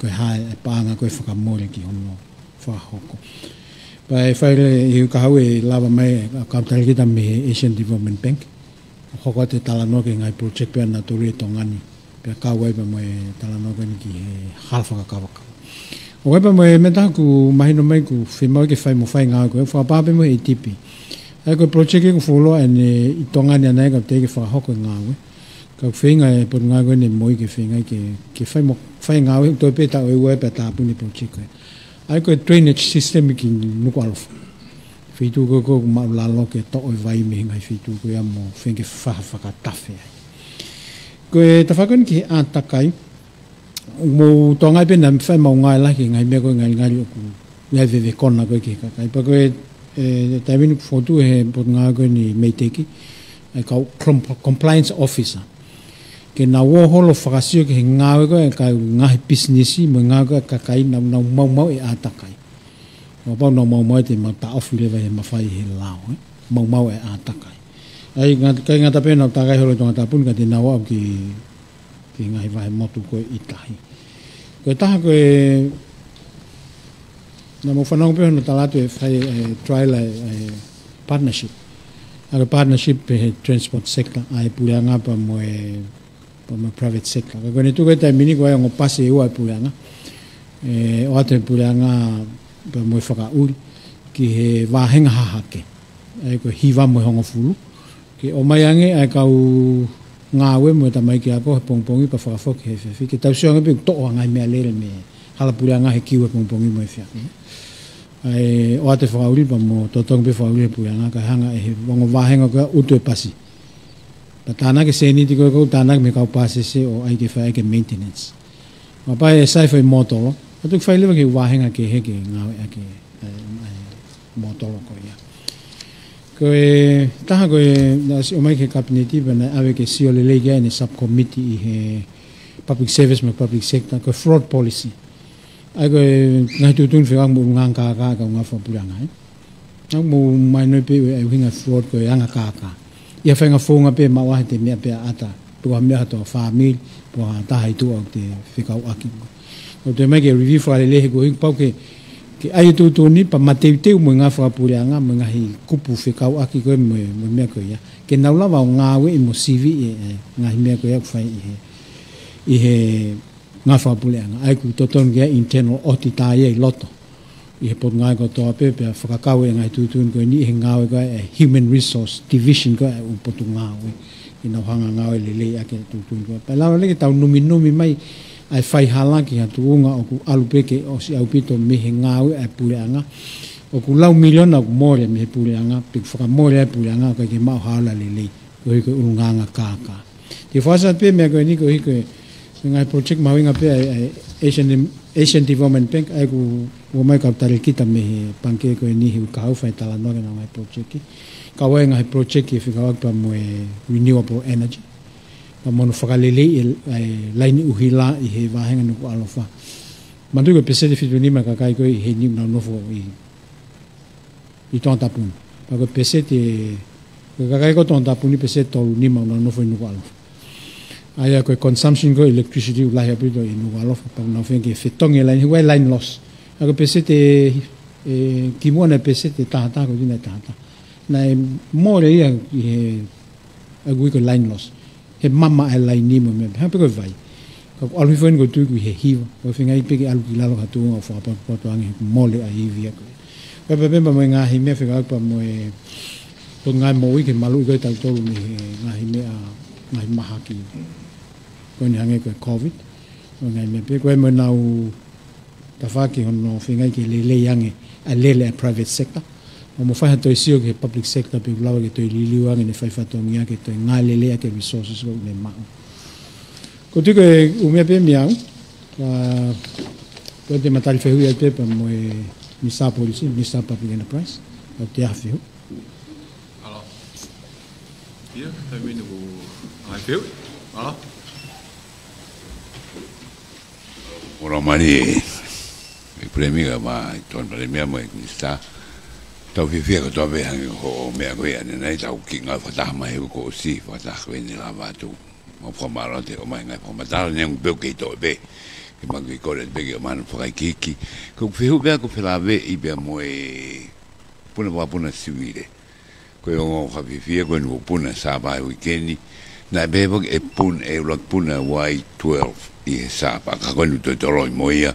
ko e hā e paʻanga ko ē fakamole ki hono fakahoko. Pea ʻe fai leva ʻi he kahaʻu ʻe lava mai ʻa e kau talēkita mei he Asian Development Bank ʻo hoko atu e talanoa ki he ngaahi project pē ʻa nautolu ʻi Tonga ni. Pea kau ai pea mo e talanoa ko eni ki he hala fakakavakava. ʻOku ʻi ai pea mo e meʻa ʻoku mahino mai ʻoku fiemaʻu ke fai mo fai ngāue ko ē, fakapā pē mo e ADB. ʻA ia ko e project ʻoku fuoloa eni ʻi Tonga ni ʻanai ka teʻeki ke fakahoko e ngāue. Ka ʻoku feinga e Potungāue ko eni ʻo e MOI ke feinga ke, ke fai mo, fai ngāue ʻo toe pē taʻu ʻe ua pea tāpuni e project ko ē. ʻA ia ko e drainage system ki Nukuʻalofa. Feituʻu ko ē ʻoku maʻulalo ke toʻo e vai mei he ngaahi feituʻu ko ia mo feinga ke faʻa fakatafe ai. Ko e tafaʻaki ko eni ki he ʻātakai, mou tokanga pē naʻa mou fai maʻu ngāue lahi ki he ngaahi meʻa ko ē ngalingali ʻoku ʻi ai e veve kona ko ē ki he kakai. Pea ko e, e, taimi ni ʻoku fokotuʻu ʻe he Potungāue ko eni MEIDECC, e kau com-, compliance officer. Ke nau ō holo ʻo fakasio ki he ngāue ko ē ʻa e kau ngaahi pisinisi, mo e ngāue ko ē ʻa e kakai naʻa nau maumauʻi e ʻātakai. Kapau naʻa nau maumauʻi te mau taʻofi leva ʻe he mafai he lao, ē? Maumauʻi e ʻātakai. ʻA ia, ngata, ʻikai ngata pē ʻenau takai holo ʻi Tongatapu ni ka te nau aʻu ki, ki he ngaahi vahe motu ko ē ʻi tahi. Ko e taha ko e, naʻa mou fanongo pē hono tala atu e fai, e, trial e, e partnership. ʻA e partnership pē he transport sector, ʻa e puleʻanga pea mo e pea mo e private sector. Ka ko ʻene tuku e taimi ni ko e ongo pasi ʻe ua ʻa e puleʻanga. ʻE, ʻoatu ʻe he puleʻanga pea mo e fakaʻuli ki he vāhenga hahake. ʻA ia ko e hiva mo e hongofulu. Ke ʻomai ange ʻa e kau ngāue mo e tamaiki ako he pongipongi pea fakafoki he efiafi. Ke tau sio ange pē ʻoku toʻo ʻa e ngaahi meʻalele mei he hala puleʻanga he kiu he pongipongi mo e efiafi. ʻA ia ʻoatu ʻe he fakaʻuli pea mo totongi pē fakaʻuli he puleʻanga kae hanga ʻe he ongo vāhenga ko ē ʻo utu e pasi. Pea tānaki e sēniti ko ē ʻoku tānaki mei he kau pāsese ʻo ʻai ke fai ʻaki e maintenance. Kapau ʻe sai fai mōtolo, ʻe toki fai leva ki he vāhenga kehe ke ngāueʻaki e, e, e mōtolo ko ia. Ko e taha ko ē naʻe ʻosi ʻomai ki he Kapineti pea naʻe ʻave ke sio lelei ki ai ʻe he subcommittee ʻi he public service mo e public sector, ko e fraud policy. ʻA ia ko e ngaahi tuʻutuʻuni fekauʻaki mo e ʻulungaanga kākā ʻa e kau ngāue fakapuleʻanga, ē. Naʻa mou mahinoʻi pē ʻa e ʻuhinga fraud ko e anga kākā. ʻI ha faʻahinga founga pē maʻu ʻa e te meʻa pē ʻa ʻata, pe ko ha meʻa ʻa ha toa fāmili, pe ko ha taha ʻi tuʻa ʻoku te fekauʻaki mo ia. ʻOku toe ʻomai ke review fakalelei he ko e ʻuhinga pau ke, ke ʻai e tuʻutuʻuni pea mateuteu mo e ngāue fakapuleʻanga, mo e ngaahi kupu fekauʻaki ko ē mo e, mo e meʻa ko ia. Ke nau lava ʻo ngāueʻi mo siviʻi e, e ngaahi meʻa ko ia ʻoku fai ʻi he, ʻi he ngāue fakapuleʻanga, ʻa ia ʻoku totonu ke ʻi ai e internal auditor ia ʻi loto ʻi he potungāue kotoa pē, pea fakakau e ngaahi tuʻutuʻuni ko eni ʻi he ngāue ko ē ʻa e Human Resource Division ko ē ʻa e ʻū potungāue, ke nau hanga ʻo ngāue lelei ʻaki e tuʻutuʻuni ko ē. Pea lava leva ke tau numinumi mai ʻa e faihala ki ha tuʻunga ʻoku ʻalu pē ke ʻosi ʻaupito mei he ngāue ʻa e puleʻanga. ʻOku laui miliona ʻoku mole mei he puleʻanga, pe ʻoku fakamole ʻa e puleʻanga, ʻoku ʻikai ke maʻu ha ola lelei, koeʻuhi ko e ʻulungaanga kākā. Te u fakaʻosi atu pē meʻa ko eni koeʻuhi ko e, ko e ngaahi project mahuʻinga pē ʻa e, ʻa e Asian, Asian Development Bank, ʻa ia ʻoku ʻomai e kau talēkita mei he pangikē ko eni he uike kahaʻu, fai talanoa ki heʻenau ngaahi project. Kau ai e ngaahi project ʻe fekauʻaki pea mo e renewable energy, pea mo hono fakaleleiʻi e, e laine ʻuhila ʻi he vāhenga Nukuʻalofa. Manatuʻi ko e peseti fitu nima e kakai ko ē ʻi heni ʻoku nau nofo ʻi ʻi Tongatapu ni. Pea ko e peseti, ko e kakai ko ē ʻo Tongatapu ni, peseti tolu nima ʻoku nau nofo ʻi Nukuʻalofa. ʻA ia ko e consumption ko ē electricity ʻoku lahi ʻaupito ʻi Nukuʻalofa, pea ʻoku nau feinga ke fetongi e laine, he ʻoku ʻi ai e line loss. ʻA ia ko e peseti, ʻe, kimuʻa naʻe peseti ʻe taha taha, ko eni naʻe taha taha. Naʻe mole ia ʻi he, ʻa ia ʻoku ui ko e line loss. He mama e laine mo e meʻa, hangē pē ko e vai. Ka ʻoku ʻalu hifo eni ko e tuʻi ʻoku ʻi he hiva. Ko e feinga pē ke ʻalu ki lalo ha tuʻunga ʻo fakapotopoto ange he ʻoku mole ʻa e ivi ia ko ē. Ko e pehē pē mo e ngaahi meʻa fekauʻaki pea mo e, ko e ngaahi moʻui ke maluʻi ko ē tautolu mei he ngaahi meʻa, ngaahi mahaki. Ko eni hangē ko e COVID, ko e ngaahi meʻa pē, ko e mo ʻenau tafaʻaki hono feinga ke lelei ange ʻa e lele ʻa e private sector. Mo, mo fai ha toe sio ki he public sector pe ʻoku lava ke toe liliu ange ʻene fai fatongia ke toe ngāue lelei ʻaki e resources ko ē ʻoku ne maʻu. Ko e tuʻu ko ē ʻoku meʻa pē mei au, ka, ko e te ma tali fehuʻi atu pē pea mo e Minisitā Polisi, Minisitā Public Enterprise, ʻoku te ʻai ha fehuʻi. ʻAlā. ʻIo, taimi ni ʻoku ʻai fehuʻi. ʻAlā. Ora mani, ʻEiki Palēmia, mo e Tokoni Palēmia mo e Minisitā. Tau fiefia kotoa pē hangē ko hoʻo meʻa ko ia ʻanenai, tau kiʻi ngāue fakataha mai he uike kuo ʻosi, fakataha ko eni lava atu. Mau fakamālō atu he ʻomai e ngaahi fakamatala, neongo pē ʻoku kei toʻo pē, ke mau kiʻi kole pē ke ʻomai hano fakaikiiki. Ko ʻeku fehuʻi pē ʻoku felāveʻi pea mo e puna, vakapuna sivile. Ko e ongo fakafiefia ko eni kuo puna e Sapa he uike ni. Naʻe pehē foki ʻe puna, ʻe ʻuluaki puna Y twelve ʻi he Sapa, ka ko eni toe toloi mo ia.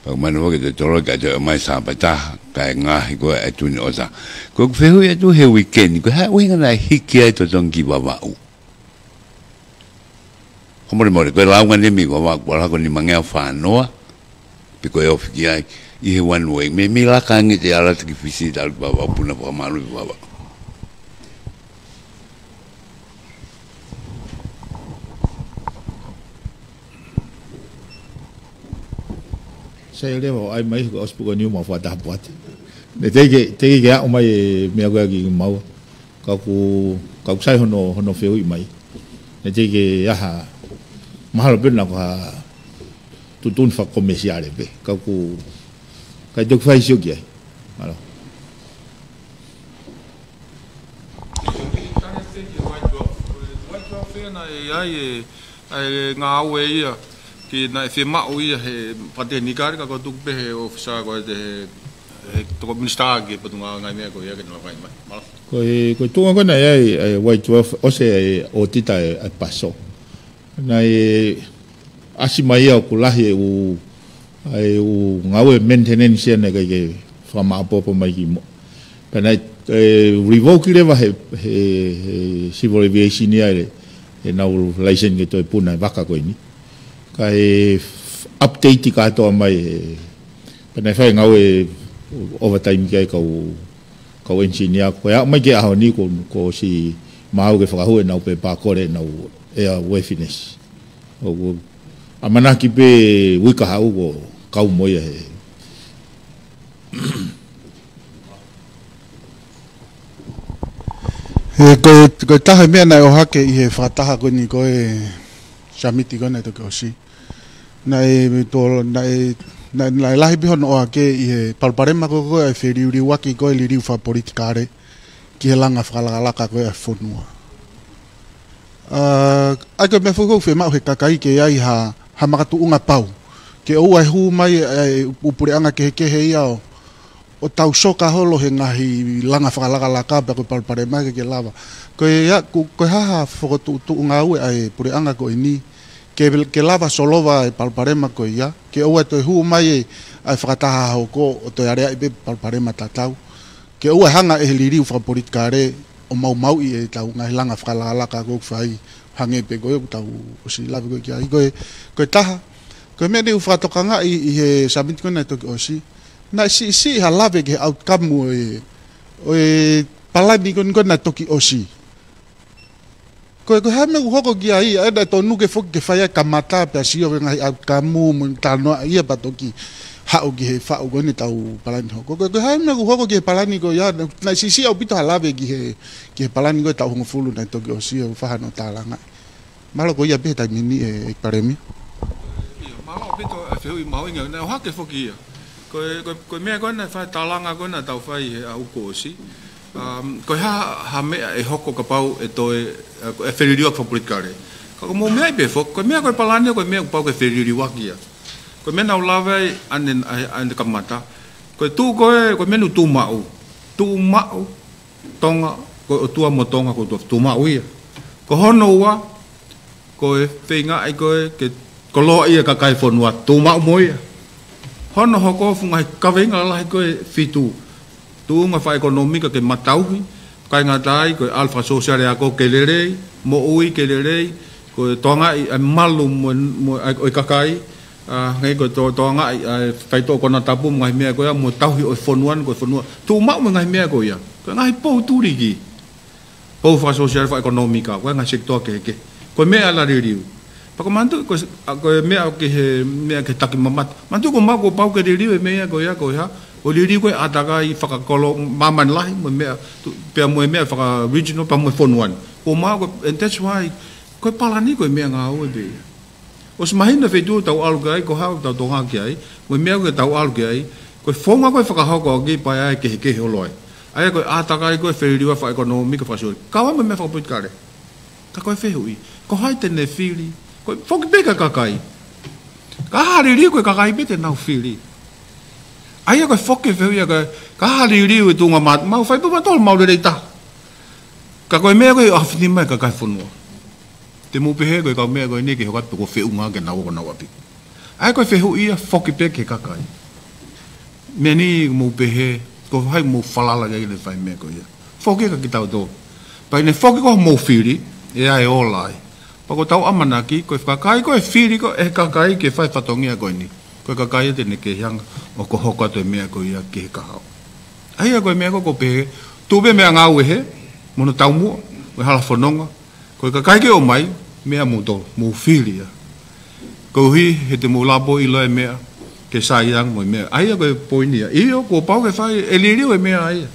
Pea ʻoku mahino foki ʻe toe toloi kae toe ʻomai Sapa ʻe taha, kae ngaahi ko ē ʻa e Twin Otter. Ko ʻeku fehuʻi atu he uike ni, ko e hā e ʻuhinga naʻe hiki ai e totongi ki Vavaʻu? Fakamolemole, ko e lāunga eni mei Vavaʻu, kuo ʻalu hake ʻo nimangeau fā noa, pe ko e ofi ki ai, ʻi he one way. Mei, mei Laka ange te ala atu ki Fisi, talu ki Vavaʻu, puna fakamālō ʻi Vavaʻu. Sai leva ʻo ʻai mai ko e ʻosi pē ko eni ʻoku mau fakataha pē atu. Ne teʻeki, teʻeki ke aʻu mai e meʻa ko ē kiate kimaua. Ka ʻoku, ka ʻoku sai hono, hono fehuʻi mai. Ne teʻeki ke ʻi ai ha, mahalo pē naʻa ko ha tuʻutuʻuni fakakomēsiale pē. Ka ʻoku, ka ʻi ai te u fai sio ki ai. Mālō. Naʻe ʻi ai e, ʻa e ngāue ia, ke naʻe fiemaʻu ia he pāteni kare, ka ko e tuku pē he ʻōfisa ko ē te he, he toko minisitā ki he Potungāue Ngaahi Meʻa ko ia ke ne lava mai. Mālō. Ko e, ko e tuʻunga ko ē naʻe ʻi ai, ʻa e Y twelve, ʻosi e ʻōtita e, e PASO. Naʻe ʻasi mai ia ʻoku lahi e ʻū, ʻa e ʻū ngāue maintenance ia naʻe ʻikai ke fakamāʻopoʻopo mai kimuʻa. Pea naʻe, e, revoke leva he, he, he Civil Aviation ia e, ʻenau license ke toe puna e vaka ko eni. Kae f-, update kātoa mai e, pea naʻe fai e ngāue overtime ki ai e kau, kau engineer. Ko e aʻu mai ki he ʻaho ni kuo, kuo ʻosi maau ke fakahū ʻenau pepa kole ʻenau airworthiness. ʻOku ʻamanaki pē uike kahaʻu kuo kau mo ia he. He ko e, ko e taha e meʻa naʻe ʻohake ʻi he fakataha ko eni ko e summit ko ē naʻe toki ʻosi. Naʻe tō, naʻe, naʻe, naʻe lahi pē hono ʻohake ʻi he palopalema ko ē ko ē ʻa e feliuliuaki ko ē e liliu fakapolitikale ki he langa fakalakalaka ko ē ʻa e fonua. ʻA, ʻa ia ko e meʻa foki ʻoku fiemaʻu he kakai ke ʻi ai ha, ha makatuʻunga pau. Ke ʻoua ʻe hū mai e, e ʻū puleʻanga kehekehe ia ʻo, ʻo tau soka holo he ngaahi langa fakalakalaka pea ko e palopalema ke ke lava. Ko e ʻa, ko, ko e hā ha fokotuʻutuʻu ngāue ʻa e puleʻanga ko eni ke, ke lava solova e palopalema ko ia, ke ʻoua toe hū mai e, ʻa e fakataha hoko ʻo toe aleaʻi pē palopalema tatau. Ke ʻoua hanga ʻe he liliu fakapolitikale ʻo maumauʻi ʻetau ngaahi langa fakalakalaka ʻoku fai hangē pē ko ia ʻoku tau ʻosi lave ko ē ki ai. Ko e, ko e taha, ko e meʻa naʻe fakatokangaʻi ʻi he summit ko ē naʻe toki ʻosi. Naʻe siʻisiʻi ha lave ki he outcome ʻo e, ʻo e palani ko ē naʻe toki ʻosi. Ko e, ko e hā e meʻa ʻoku hoko ki ai, ʻa ia naʻe tonu ke foki ke fai ʻa e kamata pea sio ki he ngaahi outcome mo e talanoa ia pea toki haʻu ki he faʻu ko eni ʻetau palani hoko. Ko e, ko e hā e meʻa ʻoku hoko ki he palani ko ia, naʻe siʻisiʻi ʻaupito ha lave ki he, ki he palani ko ē taʻu hongofulu naʻe toki ʻosi ʻo fai hano tālanga. Mālō ko ia pē he taimi ni ʻEiki Palēmia. ʻIo, mālō ʻaupito e fehuʻi mahuʻinga, naʻe ʻohake foki ia. Ko e, ko e, ko e meʻa ko ē naʻe fai tālanga ko ē naʻa tau fai he ʻaho kuo ʻosi. Um, ko e hā, ha meʻa ʻe hoko kapau ʻe toe, ʻe, ʻe feliliuaki fakapolitikale. Ka ʻoku mou meaʻi pē foki, ko e meʻa ko e palani ko e meʻa ʻoku pau ke feliliuaki ia. Ko e meʻa naʻa ku lave ai ʻanenai, ʻanenai kamata. Ko e tuʻu ko ē, ko e meʻa naʻe tuʻu maʻu. Tuʻu maʻu Tonga, ko e ʻOtua mo Tonga ko e ʻOtua, tuʻu maʻu ia. Ko hono ua, ko e feingaʻi ko ē ke koloaʻia e kakai e fonua, tuʻu maʻu mo ia. Hono hoko, fuʻu ngaahi kaveinga lalahi ko e fitu. Tuʻunga fakaʻekonōmika ke matauhi, kae ngata ai ko e ʻalu fakasōsiale ako ke lelei, moʻui ke lelei, ko e tokangaʻi e malu mo, mo, ʻa e, ʻo e kakai, ʻa, hangē ko e to-, tokangaʻi ʻa e faitoʻo konatapu mo e ngaahi meʻa ko ia, mo e tauhi ʻo e fonua ni, ko e fonua. Tuʻu maʻu mo e ngaahi meʻa ko ia. Ko e ngaahi pou tuliki. Pou fakasōsiale fakaʻekonōmika, ko e ngaahi sekitoa kehekehe. Ko e meʻa ʻa e liliu. Pea ko e manatuʻi, ko e, ʻa, ko e meʻa ki he, meʻa ki he takimamata. Manatuʻi ko maʻu kuo pau ke liliu e meʻa ko ia ko e hā. ʻO liliu ko e ʻātakai fakakolo māmani lahi, mo e meʻa, tu-, pea mo e meʻa faka-regional, pea mo e fonua ni. Ko maʻu ko, and that's why, ko e palani ko e meʻangāue pē ia. ʻOsi mahino e feituʻu ʻoku tau ʻalu ki ai, ko e hā ʻoku tau tokangaʻi ai, mo e meʻa ʻoku tau ʻalu ki ai, ko e founga ko ē fakahoko ʻaki pea ʻi ai e kehekehe ʻo loi. ʻA ia ko e ʻātakai ko ē feliliuaki fakaʻekonōmika fakasōsiale. Kau ai mo e meʻa fakapolitikale. Ka ko e fehuʻi, ko hai te ne fili? Ko e foki pē ki he kakai. Ka hā ha liliu ko e kakai pē te nau fili. ʻA ia ko e foki e fehuʻi ia ka, ka hā ha liliu e tuʻunga mā-, mau fai pē mautolu mau lelei taha. Ka ko e meʻa ko ē ʻoku ʻafini mai e kakai e fonua. Te mou pehē ko e kau meʻa ko eni ke hoko atu ko e feʻunga ke nau ō ki honau ʻapi. ʻA ia ko e fehuʻi ia foki pē ki he kakai. Meʻa ni mou pehē, ko hai mou falala ki ai ke ne fai e meʻa ko ia. Foki kia kitautolu. Pea ʻi heʻene foki ko homou fili, ʻe ʻi ai e ola ai. Pea ko ʻetau ʻamanaki, ko e kakai ko ē fili ko ē ʻe he kakai ke fai e fatongia ko eni. Ko e kakai ia te ne kei hanga ʻo hoko atu e meʻa ko ia ki he kahaʻu. ʻA ia ko e meʻa ko ē ʻoku pehē, tuʻu pē meʻangāue hē, mo hono taumuʻa, mo e hala fononga, ko e kakai ke ō mai, meʻa moutolu, mou fili ia. Koeʻuhi, he te mou lava ʻo ʻilo e meʻa, ke sai ange mo e meʻa. ʻA ia ko e poini ia. ʻIo, kuo pau ke fai, ʻe liliu e meʻa ia.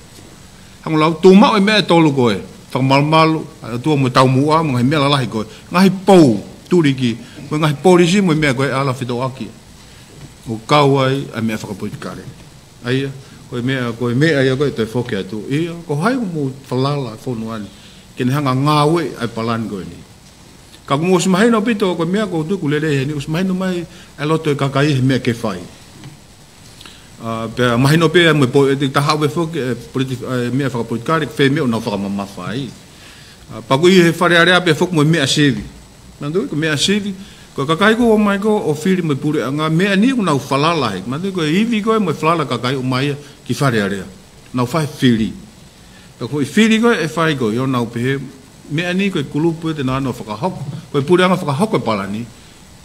Hangē ko e lau, tuʻu maʻu e meʻa ʻe tolu ko ē. Fakamalumalu, ʻa e ʻOtua mo e taumuʻa, mo e ngaahi meʻa lalahi ko ē. Ngaahi pou, tuliki, mo e ngaahi polisi, mo e meʻa ko ē ʻe ala fetōʻaki. ʻO kau ai, ʻa e meʻa fakapolitikale. ʻA ia, ko e meʻa, ko e meʻa ia ko ē ʻe toe foki atu. ʻIo, ko hai ʻoku mou falala e fonua ni. Ke ne hanga ʻo ngāueʻi ʻa e palani ko eni. Ka ʻoku mou ʻosi mahino ʻaupito, ko e meʻa ʻoku ou tui ʻoku lelei heni, ʻosi mahino mai ʻa e loto e kakai he meʻa ke fai. ʻA, pea mahino pē mo e po-, ʻe te taha ʻo e foki, ʻe politi-, ʻe meʻa fakapolitikale, fē meʻa ʻoku nau fakamamafa ai. ʻA, pea ko e ʻi he Fale Alea pē foki mo e meʻa sivi. Manatuʻi ko e meʻa sivi, ko e kakai ko ē ʻoku ō mai ko ē ʻo fili mo e puleʻanga, meʻa ni ʻoku nau falala ai. Manatuʻi ko e ivi ko ē mo e falala e kakai ʻoku ō mai ia ki Fale Alea. Nau fai e fili. Ka ko e fili ko ē ʻe fai ko ē, ʻo nau pehē, meʻa ni ko e kulupu ia te nau ō ʻo fakahoko. Ko e puleʻanga fakahoko e palani.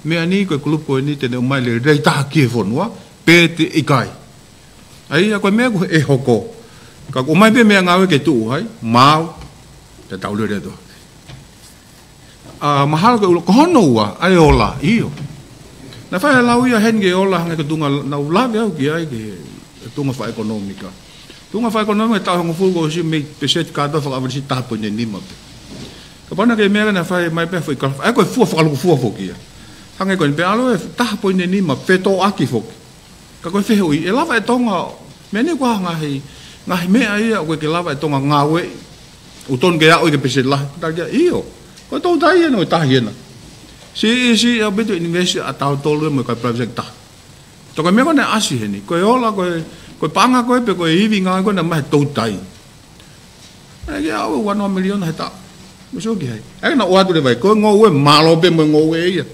Meʻa ni ko e kulupu ko eni te ne ō mai lelei taha ki he fonua, pe ʻikai. ʻA ia ko e meʻa ko ē ʻe hoko. Ka ʻoku ō mai pē meʻangāue ke tuʻu ai, maau, te tau lele atu. ʻA, mahalo ke ʻulo, ko hono ua, ʻa e ola, ʻio. Naʻe fai e lau ia heni ki he ola hangē ko e tuʻunga naʻa ku lave au ki ai ki he tuʻunga fakaʻekonōmika. Tuʻunga fakaʻekonōmika taʻu hongofulu kuo ʻosi mei peseti kātoa fakaʻavanisi taha poini nima pē. Kapau naʻe kei meʻa naʻe fai mai pē foʻi kalafi, ʻa ia ko e fua fakalukufua foki ia. Hangē ko eni pē ʻalu e taha poini nima, fetōʻaki foki. Ka ko e fehuʻi, ʻe lava ʻe Tonga, meʻa ni ko e ngaahi, ngaahi meʻa ia, ʻoku ʻikai ke lava ʻe Tonga ngāueʻi, ʻoku tonu ke aʻu ia ki he peseti lahi, tali ia, ʻio. Ko e toutai ena, ko e tahi ena. Siʻisiʻi ʻaupito e ʻinivesiti ʻa tautolu mo e kakai private sector. Ka ko e meʻa ko ē naʻe ʻasi heni, ko e ola, ko e, ko e paʻanga ko ē pe ko e ivi ngāue ko ē naʻe maʻu he toutai. ʻE ke aʻu ua noa miliona he taʻu. Mo sio ki ai. ʻE naʻa ʻoatu leva ia. Ko e ngoue mālō pē mo e ngoue ia.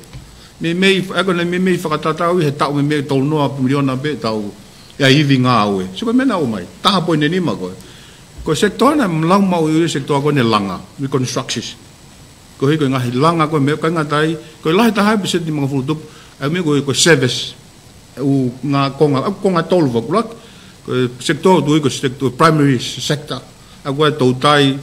Meimei, ʻa ia ko ʻene meimei fakatatau ʻi he taʻu meimei tolunoa miliona pē ʻetau, ʻa e ivi ngāue. So ko e meʻa naʻe ʻomai, taha poini nima ko ē. Ko e sekitoa naʻe lau maʻu ʻi he sekitoa ko ē ʻene langa, reconstructions. Koeʻuhi ko e ngaahi langa ko ē meʻa ʻikai ngata ai, ko e lahi taha ʻi he peseti nimangofulu tupu, ʻa ia meʻa ko e, ko e service, ʻū ngaahi konga, ʻū konga tolu vakulak, ko e sekitoa ʻoku tui ko e sekitoa primary sector, ʻa ia ko e toutai,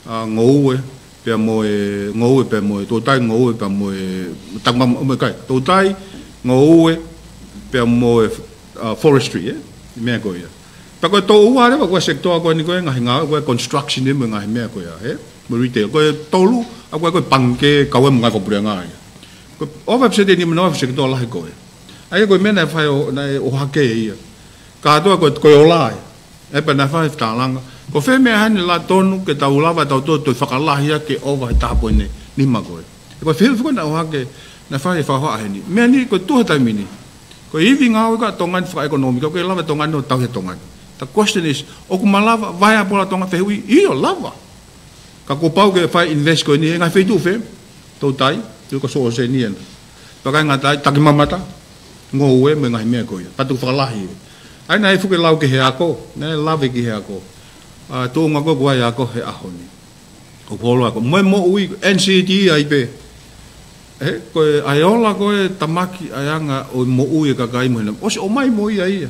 ʻa, ngoue, pea mo e, ngoue, pea mo e, toutai, ngoue, pea mo e, takama, mo e kai, toutai, ngoue, pea mo e, ʻa, forestry, ē? Meʻa ko ia. Pea ko e tō ua leva, ko e sekitoa ko eni ko e ngaahi ngāue, ko e construction ē mo e ngaahi meʻa ko ia, ē? Mo e retail. Ko e tolu, ʻa ia ko e, ko e pangikē, kau ai mo e ngaahi fakapuleʻanga ia. Ko e ʻova peseti nimanoa sekitoa lahi ko ē. ʻA ia ko e meʻa naʻe fai ʻo, naʻe ʻohake ia. Kātoa ko e, ko e ola ia. ʻE pea naʻe fai e fetalanga. Ko fē meʻa heni la tonu ke tau lava tau tō, tō fakalahi ia ke ʻova he taha poini nima ko ē. Ko e fehuʻi foki naʻe ʻohake, naʻe fai e fakahohaʻa heni. Meʻa ni ko e tuʻu he taimi ni. Ko e ivi ngāue ʻa Tonga ni fakaʻekonōmika, ʻoku lava Tonga ni ʻo tauhi ʻa Tonga ni. The question is, ʻoku malava, viable ʻa Tonga, fehuʻi, ʻio lava. Ka kuo pau ke fai invest ko eni, ʻi he ngaahi feituʻu fē, toutai, tuʻu ko soʻo se ni ena. Pea ʻikai ngata ai, takimamata, ngoue mo e ngaahi meʻa ko ia. Pea tuku fakalahi ē. ʻA ia naʻe fuʻu lau ki he ako, naʻe lave ki he ako. ʻA, tuʻunga ko ē ʻoku ʻi ai e ako he ʻaho ni. ʻOku holo e ako. Mo e moʻui, N C T ai pē. Ē, ko e, ʻa e ola ko ē tamaki ʻa e anga ʻo e moʻui e kakai mo hena. ʻOsi ʻomai mo ia ia.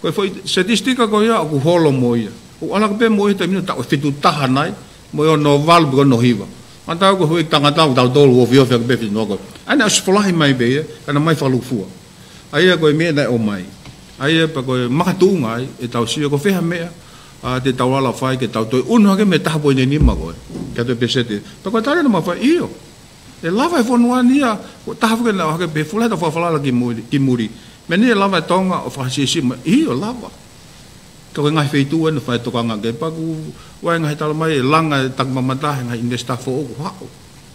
Ko e foʻi statistika ko ia, ʻoku holo mo ia. ʻOku ʻalu hake pē mo ia he taimi ni taʻu ʻe fitu taha nai, mo e ono valu pe ko e ono hiva. Mata ko e foʻi tangata ʻoku tau tolu ofiofi hake pē fitu noa ko ē. ʻA ia naʻe ʻosi fakalahi mai pē ia, ka naʻe ʻomai fakalūkufua. ʻA ia ko e meʻa naʻe ʻomai. ʻA ia pea ko e makatuʻunga ai, ʻetau sio ko fē ha meʻa, ʻa, te tau lava fai ke tau toe ʻunu hake mei he taha poini nima ko ē. Ke toe peseti. Pea ko e tali naʻe mafai ʻio. ʻE lava e fonua ni ia, ko e taha foki naʻe ʻohake pē fuʻu lahi ʻetau fakafalala ki muli, ki muli. Meʻa ni ʻe lava e Tonga ʻo fakasiʻisiʻi mai, ʻio lava. Ka ko e ngaahi feituʻu ena fai tokanga ke paku, ʻa e ngaahi tala mai, ʻe langa e takimamata he ngaahi investor foʻou ʻoku haʻu.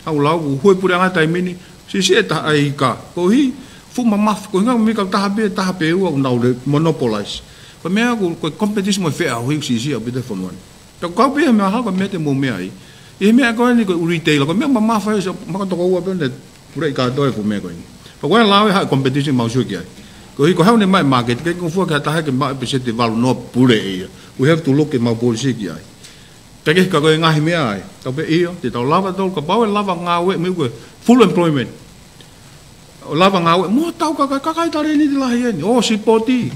Haʻu lau ʻoku hū e puleʻanga he taimi ni, siʻisiʻi e taha ʻa e ika. Koeʻuhi, fuʻu mamafa, ko e hinga mika taha pē, taha pē ua, ʻoku nau le monopolize. Ko e meʻa ʻoku, ko e competition mo e feʻauhi ʻoku siʻisiʻi ʻaupito he fonua ni. Pea ʻoku kau pē ia he meʻa ʻaho ko e meʻa te mou meaʻi. ʻI he meʻa ko eni ko e retail, ko e meʻa mamafa ia, so, maka tokoua pē ʻoku ne puleʻi kātoa e fuʻu meʻa ko eni. Pea ko e lau ʻe haʻu e competition mau sio ki ai. Koeʻuhi ko e haʻu ʻene maʻu e market, ʻikai ke ngofua ki ha taha ke maʻu e peseti valu noa puleʻi ia. We have to look ke mau policy ki ai. Pea ke ka ko e ngaahi meʻa ai. Tau pehē ʻio, te tau lava tau, kapau ʻe lava ngāue, meʻa ko e full employment. ʻO lava ngāue, mo tau kakai, kakai talēniti lahi eni. ʻO sipoti.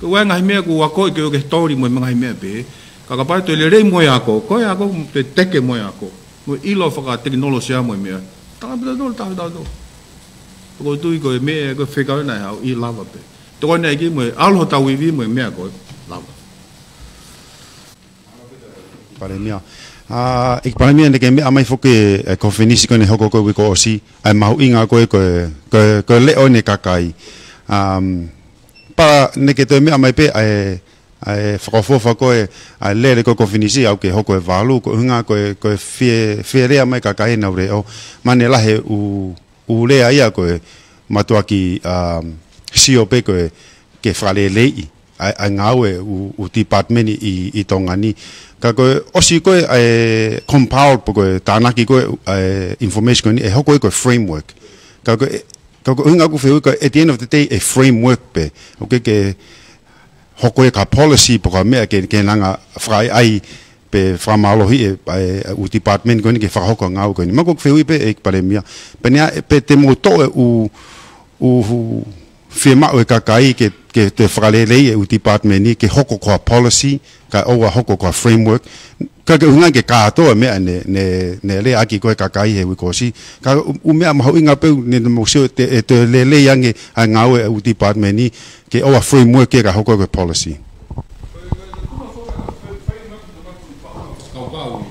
Ko e ngaahi meʻa ʻoku ako ʻi he ʻoku ke toli mo e ngaahi meʻa pē. Ka kapau ʻe toe lelei mo e ako, ko e ako, toe teke mo e ako. Mo e ʻilo fakatekinolosia mo e meʻa. Tangata pita tolu, tau, tau, tau. Ko e tui ko e meʻa, ko e fekau naʻe haʻu ʻi lava pē. Tokoni ai ki mo e ʻalu hotau ivi mo e meʻa ko e lava. Palēmia. ʻA, ʻEiki Palēmia, naʻá ke meʻa mai foki e, e konifelenisi ko eni hoko ko e uike kuo ʻosi, ʻa e mahuʻinga ko e, ko e, ko e, ko e leʻo ʻene kakai. Um, pea naʻá ke toe meʻa mai pē, ʻa e, ʻa e fakaʻofoʻofa ko e, ʻa e lele ko e konifelenisi ʻoku ke hoko e valu, ko e ʻuhinga ko e, ko e fie, fie lea mai kakai ʻenau leʻo, mahalo ʻe lahi e ʻū, ʻū lea ia ko e mātuʻaki, um, sio pē ko e, ke fakaleleiʻi ʻa e, ʻa e ngāue ʻū, ʻū department ʻi, ʻi Tonga ni. Ka ko e ʻosi ko e, ʻa e compile pe ko e tānaki ko e, ʻa e information ko eni ʻe hoko ia ko e framework. Ka ko e, ka ko e ʻuhinga ʻeku fehuʻi ko e at the end of the day ʻe framework pē. ʻOku ʻikai ke hoko ia ko ha policy pe ko ha meʻa ke, ke ne hanga fakaʻaiʻai pe fakamālohiʻi e, e, ʻū department ko eni ke fakahoko e ngāue ko eni. Mahalo ko ʻeku fehuʻi pē ʻEiki Palēmia. Pe naʻe, pe te mou toʻo e ʻū, ʻū fiemaʻu e kakai ke, ke toe fakaleleiʻi e ʻū department ni ke hoko ko ha policy, kae ʻoua hoko ko ha framework. Ka ko e ʻuhinga ke kātoa e meʻa naʻe, naʻe, naʻe lea ʻaki ko e kakai he uike kuo ʻosi. Ka ʻū, ʻū meʻa mahuʻinga pē ʻoku ne, ne mou sio ʻe, ʻe toe lelei ange ʻa e ngāue ʻa e ʻū department ni, ke ʻoua framework ke ka hoko ko e policy. Kaukau.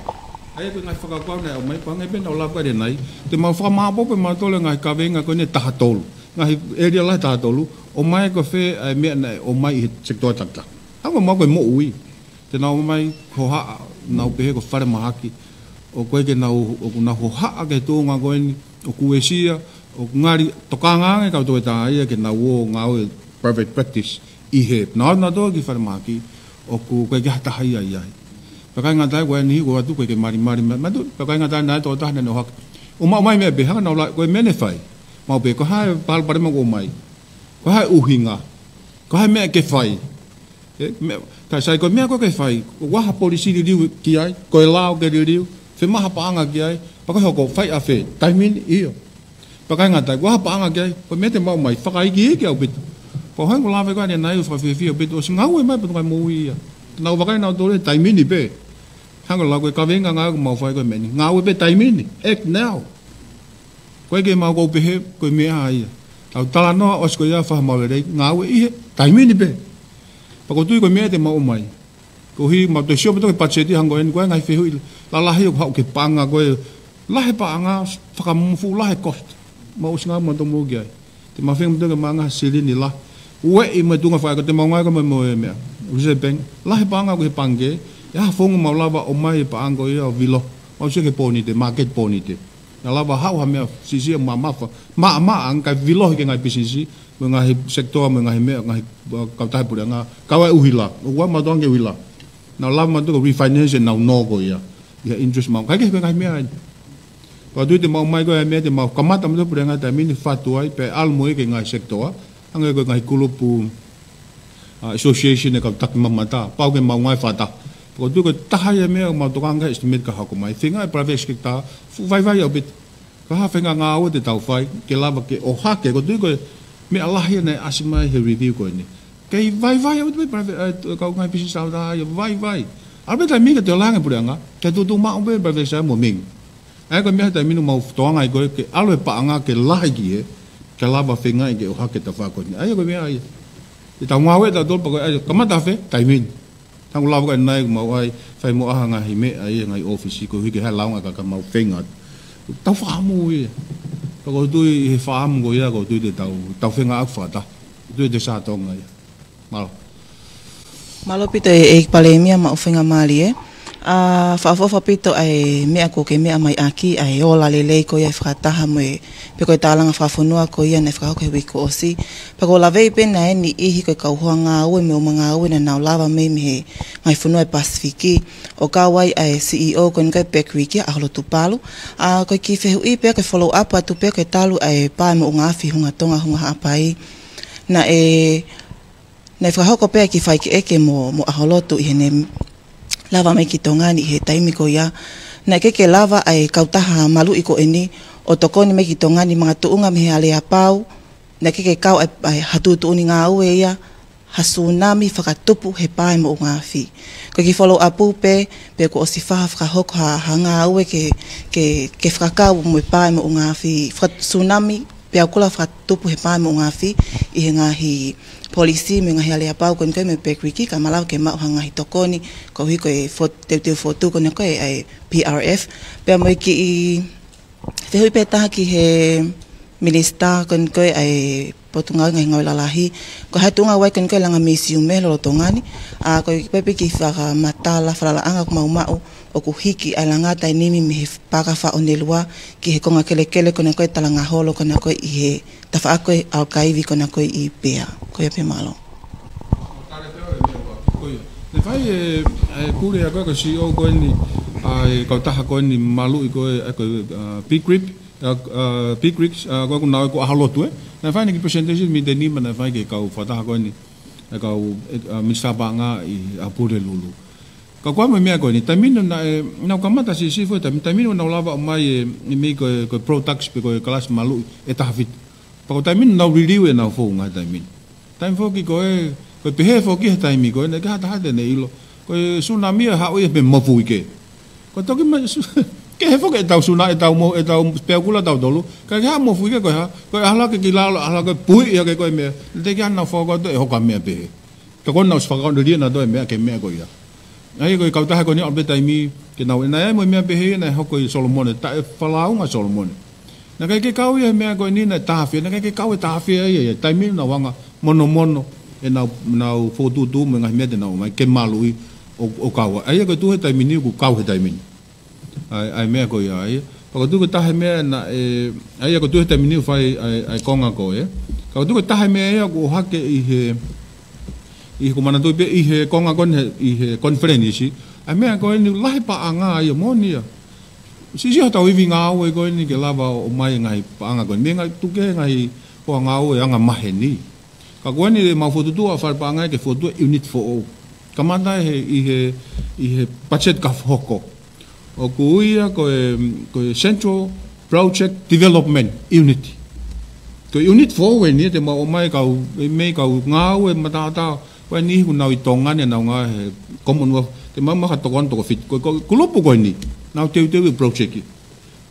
ʻA ia ko e ngaahi fakakaukau naʻe ʻomai pē hangē pē naʻá ku lave ki ai ʻanenai. Te mau fakamāʻopoʻopo ʻe mautolu e ngaahi kaveinga ko eni ʻe taha tolu. Ngaahi area lahi ʻe taha tolu. ʻOmai ko fē ʻa e meʻa naʻe ʻomai ʻi he sekitoa takitaha. Hangē ko e moʻui. Te nau ō mai hohaʻa, nau pehē ko e falemahaki. ʻOku ʻikai ke nau, ʻoku nau hohaʻa ki he tuʻunga ko eni, ʻoku uesia, ʻoku ngali tokanga ange kau toketā ia ke nau ō ngāue private practice ʻi hē. Nau ō nautolu ki falemahaki, ʻoku ʻikai ke ha taha ia ʻi ai. Pea ʻikai ngata ai ko eni, ko atu ʻikai ke malimali mai, matu, pea ʻikai ngata ai naʻe tokotaha naʻe ʻohake. ʻO maʻu mai meʻa pē, hangē naʻá ku lau, ko e meʻa naʻe fai. Mau pē, ko e hā e palopalema ʻoku ʻomai? Ko e hā e ʻuhinga? Ko e hā e meʻa ke fai? ʻE, meʻa, ka sai ko e meʻa ko ē ke fai, ko e hā e polisi liliu ki ai, ko e lao ke liliu, fiemaʻu ha paʻanga ki ai, pea ko e hoko, fai ʻafē, taimi ni, ʻio. Pea ʻikai ngata ai, ko e hā e paʻanga ki ai, ko e meʻa te mau ʻomai, fakaikiiki ʻaupito. Pea ko e hā ʻoku lava ko ē ʻanenai ʻo fakafiefia ʻaupito, ʻosi ngāue mai ʻa e Potungāue Moʻui ia. Nau vakai nautolu he taimi ni pē. Hangē ko e lau ko e kaveinga ngāue ʻoku mau fai ko e meʻa ni. Ngāue pē taimi ni, act now. Ko e ke mau kou pehē, ko e meʻa ia. Tau talanoa ʻosi ko ia fakamālō lelei, ngāue ʻi he taimi ni pē. Pea ʻoku ou tui ko e meʻa te mau ʻomai. Koeʻuhi mau toe sio pē ki he patiseti hangē ko eni, ko e ngaahi fehuʻi lalahi ʻoku haʻu ki he paʻanga ko e lahi e paʻanga, fakamufu lahi e cost. Mau ʻosi ngāue mautolu ki ai. Te mau feinga mautolu ke maʻu ha silini lahi. Ueʻi mo e tuʻunga fakaeko te mau ngāue ko e mo e meʻa. Reserve Bank, lahi e paʻanga ʻoku ʻi he pangikē, ʻe ʻi ai ha founga mau lava ʻomai e paʻanga ko ia ʻo vilo. Mau sio ki he Pōnite, market Pōnite. Naʻa lava haʻu ha meʻa siʻisiʻi mamafa, maʻamaʻa, kae vilo ki he ngaahi pisinisi, mo e ngaahi sekitoa, mo e ngaahi meʻa, ngaahi, uh, kautaha puleʻanga, kau ai ʻuhila, ʻoku ʻi ai mautolu ange ʻuhila. Naʻa lava mautolu ke refinance ʻenau nō ko ia, ʻi ha interest maʻu, kae kehe ko e ngaahi meʻa eni. Pea ʻoku ou tui te mau ʻomai ko e meʻa te mau kamata mautolu puleʻanga taimi ni fatu ai, pea ʻalu mo ia ki he ngaahi sekitoa, hangē ko e ngaahi kulupu, uh, association ʻa e kau taki mamata, pau ke mau ngāue fakataha. Pea ʻoku ou tui ko e taha ia e meʻa ʻoku mau tokanga ki ai he estimate ka hoko mai. Feinga e private sector, fuʻu vaivai ʻaupito. Ko e hā e faʻahinga ngāue te tau fai, ke lava ke ʻohake, ʻoku ou tui ko e meʻa lahi ia naʻe ʻasi mai he review ko eni. Kei vaivai ʻaupito pē private, eh, kau ngaahi pisinisi ʻalu taha ia, vaivai. ʻAlu pē taimi ni ke toe langi puleʻanga, ke tutu maʻu pē private sector mo ming. ʻA ia ko e meʻa he taimi ni mau tokanga ai ko e ke ʻalu e paʻanga ke lahi ki he, ke lava feinga ke ʻohake e tafaʻaki ko eni. ʻA ia ko e meʻa ia. Te tau ngāue tautolu pea ko e ʻai kamata ʻafē, taimi ni. Tangu lava ko ē ʻanenai ʻoku mau ʻai, fai mo ha ngaahi meʻa ʻi he ngaahi ʻōfisi koeʻuhi ke hā e lāunga ka ka mau feinga. Tau fakaʻamu ia. Pea ʻoku ou tui ʻi he fakaʻamu ko ia, ʻoku ou tui te tau, tau feinga ʻaku fakataha. ʻOku ou tui te sātonga ia. Mālō. Mālō ʻaupito e, ʻEiki Palēmia maʻu faingamālie. ʻA, fakaʻofoʻofa ʻaupito ʻa e meʻa ʻoku ke meʻa mai ʻaki, ʻa e ola lelei ko ia ʻa e fakataha mo e, pe ko e tālanga fakafonua ko ia naʻe fakahoko he uike kuo ʻosi. Pea ʻoku ou laveʻi pē naʻe ʻi ai e niʻihi ko e kau hoa ngāue mo e ʻuma ngāue naʻa nau lava mei, mei he ngaahi fonua ʻo e Pasifiki. ʻO kau ai ʻa e C E O ko eni ko e Pekiriki ʻa ʻAholo Tupalu. ʻA, ko e kiʻi fehuʻi pē ko e follow up atu pē ko e talu ʻa e pā ʻa e moʻunga afi Hunga Tonga Hunga Haʻapai. Naʻe Naʻe fakahoko pē ʻa e kiʻi faikeʻeke mo, mo ʻAholo Tupalu ʻi heʻene lava mai ki Tonga ni ʻi he taimi ko ia. Naʻe ʻikai ke lava ʻa e kautaha maluʻi ko eni ʻo tokoni mai ki Tonga ni makatuʻunga mei he aleapau. Naʻe ʻikai ke kau ʻa e, ʻa e ha tuʻutuʻuni ngāue ia, ha sunami fakatupu he pā ʻa e moʻunga afi. Ko e kiʻi follow up pē, pe kuo ʻosi fai ha fakahoko ha, ha ngāue ke, ke, ke fakakau mo e pā ʻa e moʻunga afi, faka-, sunami, pe ʻoku lava fakatupu he pā ʻa e moʻunga afi ʻi he ngaahi polisi mo e ngaahi aleapau ko eni ko e mei Pekiriki, ka malava ke maʻu ha ngaahi tokoni, koeʻuhi ko e fo-, teuteu fotu ko eni ko e, ʻa e P R F. Pea mo e kiʻi fehuʻi pē ʻe taha ki he Minisitā ko eni ko e ʻa e Potungāue Ngaahi Ngāue Lalahi, ko e hā e tuʻunga ʻoku ʻi ai ko eni ko e langa misiume lolotonga ni, ʻa, ko e pehē pē kiʻi fakamatala falalaʻanga ʻoku mau maʻu, ʻoku hiki ʻa e langa tainimi mei he Paaka Faʻonelua ki he konga kelekele ko ena ko e talangaholo ko ena ko e ʻi he tafaʻaki ko e ʻalakaivi ko ena ko e ʻi Pea. Ko ia pē, mālō. Naʻe fai e, e pule ʻa ko e, ko e C E O ko eni, ʻa e kautaha ko eni maluʻi ko e, ʻa ko e, ʻa, P-CRIP, ʻa, ʻa, P-CRIP, ʻa, ko e ʻoku nau ko ʻAholo Tupalu, ē. Naʻe fai ʻene kiʻi presentation miniti ʻe nima naʻe fai ki he kau fakataha ko eni, ʻa e kau, ʻe, ʻa, Minisitā Paʻanga ʻi ʻApulelulu. Ka ko e meʻa ko eni, taimi ni naʻe, naʻa nau kamata siʻisiʻi foʻi taimi, taimi ni naʻa nau lava ʻo ʻomai e, e meʻa ko e, ko e products pe ko e kalasi maluʻi ʻe taha fitu. Pea ko e taimi ni naʻa nau liliu ʻenau founga he taimi ni. Taimi foki ko e, ko e pehē foki he taimi ko ē, naʻe ʻikai ha taha te ne ʻilo. Ko e sunami ʻe haʻu ia pē mo fuike. Ko e toki mai su-, kehe foki ʻetau suna, ʻetau mo, ʻetau peau kula tautolu. Ka ke haʻu mo fuike ko e hā, ko e ʻalu hake ki lalo, ʻalu hake puiʻi hake ko e meʻa. Naʻe teʻeki ai ke nau fakakoto ʻe hoko ʻa e meʻa pehē. Ka ko ena ʻosi fakakaukau lelei nautolu e meʻa ki he meʻa ko ia. ʻA ia ko e kautaha ko eni ʻalu pē taimi ke nau ʻi ai mo e meʻa pehē naʻe hoko ʻi Solomone, taʻe falalaʻanga Solomone. Naʻe ʻikai ke kau ia he meʻa ko eni naʻe tafe, naʻe ʻikai ke kau e tafe ia, ia, taimi naʻa nau anga monomono ʻenau, nau fokotuʻutuʻu mo e ngaahi meʻa te nau ʻomai ke maluʻi ʻo, ʻo kau. ʻA ia ko e tuʻu he taimi ni, ʻoku kau he taimi ni. ʻA e, ʻa e meʻa ko ia ia. Pea ʻoku ou tui ko e taha e meʻa naʻe, ʻa ia ʻoku ou tui he taimi ni ʻoku fai ʻa e, ʻa e konga ko ē. Ka ʻoku ou tui ko e taha e meʻa ia ʻoku ʻohake ʻi he, ʻi he ko manatu pē ʻi he konga ko eni, ʻi he konifelenisi. ʻA e meʻa ko eni lahi paʻanga ia moʻoni ia. Siʻisiʻi hotau ivi ngāue ko eni ke lava ʻo ʻomai e ngaahi paʻanga ko eni. Meʻa ngaahi tuku e ngaahi hoa ngāue anga maheni. Ka ko eni ʻemau fokotuʻu ʻa e fale paʻanga ke fokotuʻu e unit foʻou. Kamata he, ʻi he, ʻi he budget ka hoko. ʻOku ui ia ko e, ko e Central Project Development Unit. Ko e unit foʻou eni te mau ʻomai kau, e mei kau ngāue matātā. Ko eni ʻoku nau ʻi Tonga ni, nau ngāue he Commonwealth, te mau maka toko ono toko fitu. Ko, ko, kulupu ko eni, nau teuteu e project.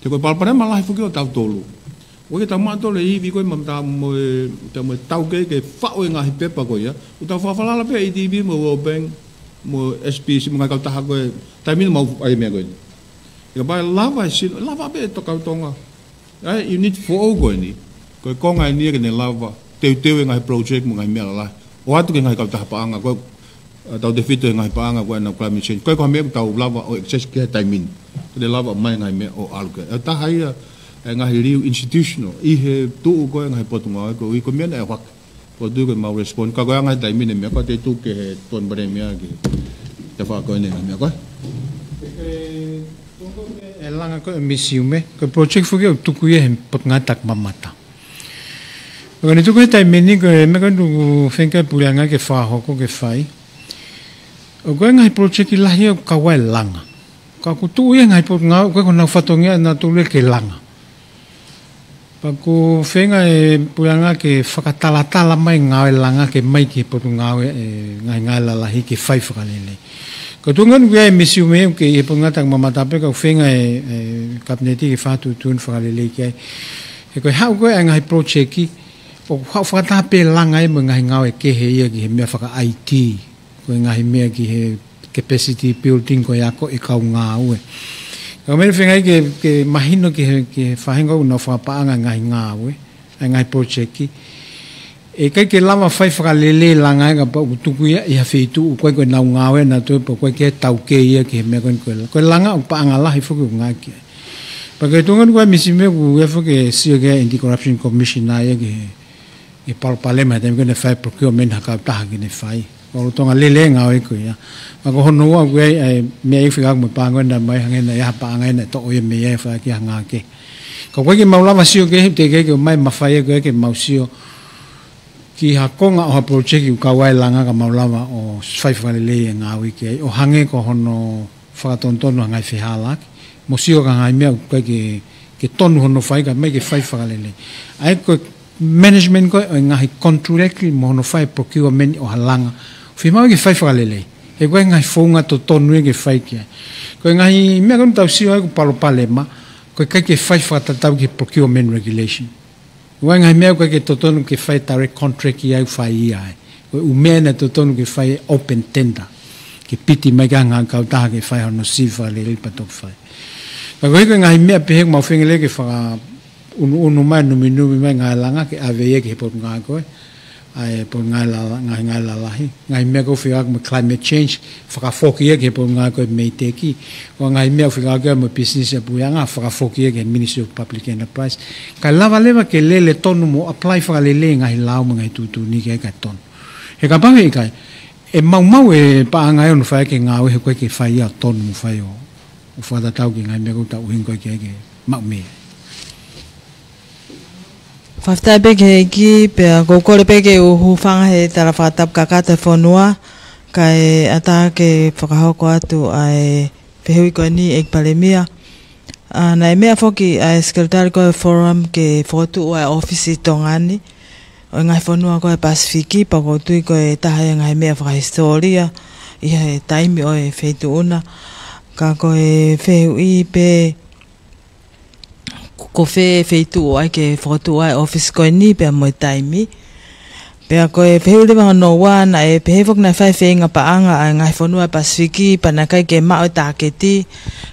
Te ko e palopalema lahi foki ʻo tautolu. ʻOku ʻikai ke tau maʻu tole ivi ko e mamata mo e, ta mo e taukei ke faʻu e ngaahi pepa ko ia. ʻOku tau fakafalala pē ʻi T V mo World Bank, mo S P C, mo e ngaahi kautaha ko e, taimi ni mau ʻai e meʻa ko eni. ʻIkai pē lava e sino, lava pē e tokau Tonga. ʻA e unit foʻou ko eni, ko e konga eni ia ke ne lava, teuteu e ngaahi project mo e ngaahi meʻa lalahi. ʻOatu ki he ngaahi kautaha paʻanga, ko e, ʻa, tautefito he ngaahi paʻanga ko ena climate change. Ko e ko e meʻa ʻoku tau lava ʻo access ki he taimi ni. Ke ne lava mai e ngaahi meʻa ʻo ʻalu ki ai. ʻE taha ia, e ngaahi liu institutional, ʻi he tuʻu ko e ngaahi potungāue, ko e ʻuhi ko e meʻa naʻe ʻohake. Ko e tuʻu ko e mau respond, ka ko e anga he taimi ni e meʻa, ko e te tuʻu ki he Tuʻapulelea ki he tafaʻaki ko eni e ngaahi meʻa ko e. E, e, e langa ko e misiume, ko e project foki ʻoku tuku ia he Potungāue Takimamata. Ko eni tuku he taimi ni ko e meʻa ko eni ʻoku feinga e puleʻanga ke fakahoko ke fai. ʻOku ʻi ai e ngaahi project lahi ʻoku kau ai e langa. Ka ʻoku tuʻu ia he ngaahi potungāue, ʻoku ʻikai ko honau fatongia ʻanautolu ia ke langa. Pea ʻoku feinga e puleʻanga ke fakatalatala mai e ngāue langa ke mai ki he potungāue e ngaahi ngāue lalahi ke fai fakalelei. Ko e tuʻunga ʻoku ʻi ai e misiume ʻoku ʻi he Potungāue Takimamata pē ka ʻoku feinga e, e Kapineti ke fakatuʻutuʻuni fakalelei ki ai. He ko e haʻu ko e ngaahi project ʻoku haʻu fakataha pē langa ia mo e ngaahi ngāue kehe ia ki he meʻa faka-I T. Ko e ngaahi meʻa ki he capacity building ko e ako e kau ngāue. Ka meʻa feinga ke, ke mahino ki he, ki he faʻahinga ʻoku nau fakapaʻanga e ngaahi ngāue, e ngaahi project. ʻE ʻikai ke lava fai fakalelei langa ia kapau ʻoku tuku ia ʻi ha feituʻu ʻoku ʻikai ko ʻenau ngāue ʻanautolu pea ʻoku ʻikai ke taukei ia ki he meʻa ko eni ko e la-, ko e langa ʻoku paʻanga lahi foki ʻoku ngāue ki ai. Pea ko e tuʻunga ʻoku ʻi ai e misiume ʻoku ʻi ai foki e sio ki he Anti-Corruption Commission ʻa ia ki he, ki he palopalema he taimi ko ē naʻe fai procurement ha kautaha ke ne fai. Ko e lolotonga lelei e ngāue ko ia. Ka ko hono ua ʻoku ʻi ai e meʻa ʻi he fika mo e paʻanga naʻe ʻomai hangē naʻe ʻi ai ha paʻanga naʻe toʻo ia mei ai ʻo fai ki ha ngāue kehe. Ka ʻoku ʻikai ke mau lava sio ki ai he teʻeki ke ʻomai e mafai ko ē ke mau sio ki ha konga ʻo ha project ʻoku kau ai e langa ka mau lava ʻo fai fakalelei e ngāue ki ai. ʻO hangē ko hono fakatonutonu ha ngaahi fehālaaki. Mo sio ki ha ngaahi meʻa ʻoku ʻikai ke, ke tonu hono fai kae ʻomai ke fai fakalelei. ʻA ia ko e management ko ē ʻo e ngaahi contract mo hono fai procurement ʻo ha langa. Fiemaʻu ke fai fakalelei. He ko e ngaahi founga totonu ia ke fai ki ai. Ko e ngaahi meʻa ko eni ʻoku tau sio ai ʻoku palopalema, ko e ʻikai ke fai fakatatau ki he procurement regulation. Ko e ngaahi meʻa ʻoku ʻikai ke totonu ke fai direct contract ia ʻoku fai ia ai. Ko e ʻū meʻa naʻe totonu ke fai open tender. Ke piti mai ki ha ngaahi kautaha ke fai hono sivi fakalelei pea toki fai. Ka ko e ʻuhi ko e ngaahi meʻa pehē ʻoku mau feinga lelei ke fakaʻunuʻunu mai, numinumi mai e ngaahi langa ke ʻave ia ki he potungāue ko ē. ʻA e potungāue lala-, ngaahi ngāue lalahi. Ngaahi meʻa ʻoku fekauʻaki mo e climate change, fakafoki ia ki he potungāue ko e MEIDECC. Ko e ngaahi meʻa ʻoku fekauʻaki mo e business ʻa e puleʻanga, fakafoki ia ki he Ministry of Public Enterprise. Kae lava leva ke lele tonu mo apply fakalelei e ngaahi lao mo e ngaahi tuʻutuʻuni ki ai kae tonu. He kapau he ʻikai, ʻe maumau e paʻanga ʻe ono fai ki he ngāue he ʻoku ʻikai ke fai ia ʻo tonu mo fai ʻo, ʻo fakatatau ki he ngaahi meʻa ʻoku tau ʻuhinga ki ai ke maʻu mei ai. Fakafetaʻi pē ki he ʻEiki, pea ʻoku ou kole pē ke u hūfanga he tala fakatapu kakato e fonua, kae ʻatā ke fakahoko atu ʻa e fehuʻi ko eni ʻEiki Palēmia. ʻA, naʻe meʻa foki ʻa e Sekelitali ko e Forum ke fokotuʻu ʻa e ʻōfisi ʻi Tonga ni, ʻo e ngaahi fonua ko e Pasifiki, pea ʻoku ou tui ko e taha ia e ngaahi meʻa fakahisitōlia ʻi he taimi ʻo e feituʻu na. Ka ko e fehuʻi pē, ko fē feituʻu ʻoku ʻai ke fokotuʻu ai e ʻōfisi ko eni pea mo e taimi. Pea ko e fehuʻi leva hono ua naʻe pehē foki naʻe fai feinga paʻanga ʻa e ngaahi fonua ʻo e Pasifiki pea naʻe ʻikai ke maʻu e tāketi,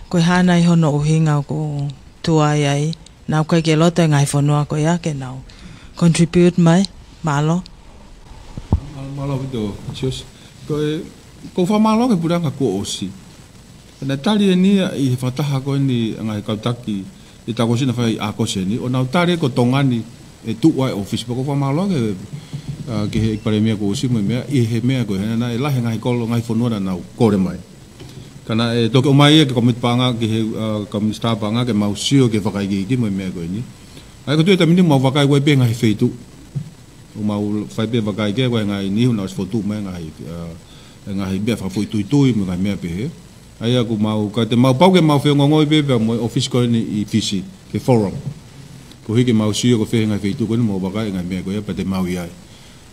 ko e hā nai hono ʻuhinga ʻoku tuai ai, naʻe ʻikai ke loto e ngaahi fonua ko ia ke nau contribute mai, mālō. Mālō, mālō ʻaupito, Sios. Ko e, ʻoku ou fakamālō ki he puleʻanga kuo ʻosi. Naʻe tali eni ia ʻi he fakataha ko eni ʻa e ngaahi kau taki ʻi he taʻu kuo ʻosi naʻe fai ʻi ʻAokosi ni. ʻO nau tali ko Tonga ni ʻe tuʻu ai e ʻōfisi pea ʻoku ou fakamālō ki he, ʻa, ki he ʻEiki Palēmia kuo ʻosi mo e meʻa, ʻi he meʻa ko ē, he naʻe lahi e ngaahi kolo, ngaahi fonua naʻa nau kole mai. Ka naʻe toki ʻomai ia ki he komiti paʻanga, ki he, uh, Komisinā paʻanga ke mau sio ki he fakaikiiki mo e meʻa ko eni. ʻA ia ko e tuʻu he taimi ni mau vakai ʻoku ʻi ai pē ngaahi feituʻu. ʻOku mau fai pē vakai ki he ngaahi niʻihi naʻe ʻosi fokotuʻu mai ngaahi, uh, ngaahi meʻa fakafoʻituitui mo e ngaahi meʻa pehē. ʻA ia ʻoku mau, ka te mau pau ke mau feongoongoi pē pea mo e ʻōfisi ko eni ʻi Fisi, ki he Forum. Koeʻuhi ke mau sio ko fē ngaahi feituʻu ko eni mau vakai ngaahi meʻa ko ia pea te mau ʻi ai.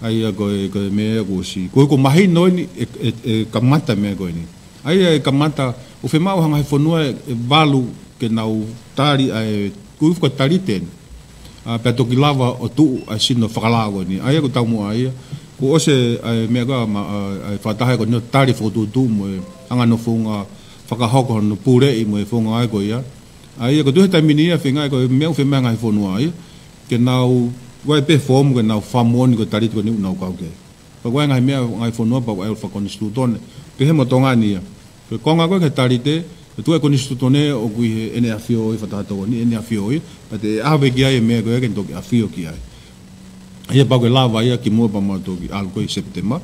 ʻA ia ko e, ko e meʻa kuo ʻosi. Ko e, kuo mahino eni ʻe, ʻe, ʻe kamata meʻa ko eni. ʻA ia ʻe kamata, ʻoku fiemaʻu ha ngaahi fonua ʻe, ʻe valu ke nau tali ʻa e, ko e fuka tali ten. ʻA, pea toki lava ʻo tuʻu ʻa e sino fakalao ko eni. ʻA ia ko e taumuʻa ia. Kuo ʻosi ʻa e meʻa ko ē ma, ʻa, ʻa e fakataha ko eni ʻo tali fokotuʻutuʻu mo e anga hono founga fakahoko hono puleʻi mo e founga ai ko ia. ʻA ia ko e tuʻu he taimi ni ia feinga ko e meʻa ʻoku fiemaʻu ngaahi fonua ia. Ke nau, ʻoku ʻi ai pē foomu ke nau fakamoʻoni ko e tali ko eni ʻoku nau kau ki ai. Pea ʻoku ʻi ai ngaahi meʻa, ngaahi fonua pea ʻoku ʻi ai fakakonisitūtone. Pehē mo Tonga ni ia. Ko e konga ko ē ki he tali ten, ko e tuʻu he konisitūtone ʻoku ʻi he ʻEne ʻAfio ʻi he Fakataha Tokoni, ʻEne ʻAfio ʻi, pea te ʻave ki ai e meʻa ko ē ke toki ʻafio ki ai. ʻA ia pea ʻoku lava ia kimuʻa pea mau toki ʻalu ko ē ʻi Sepitema.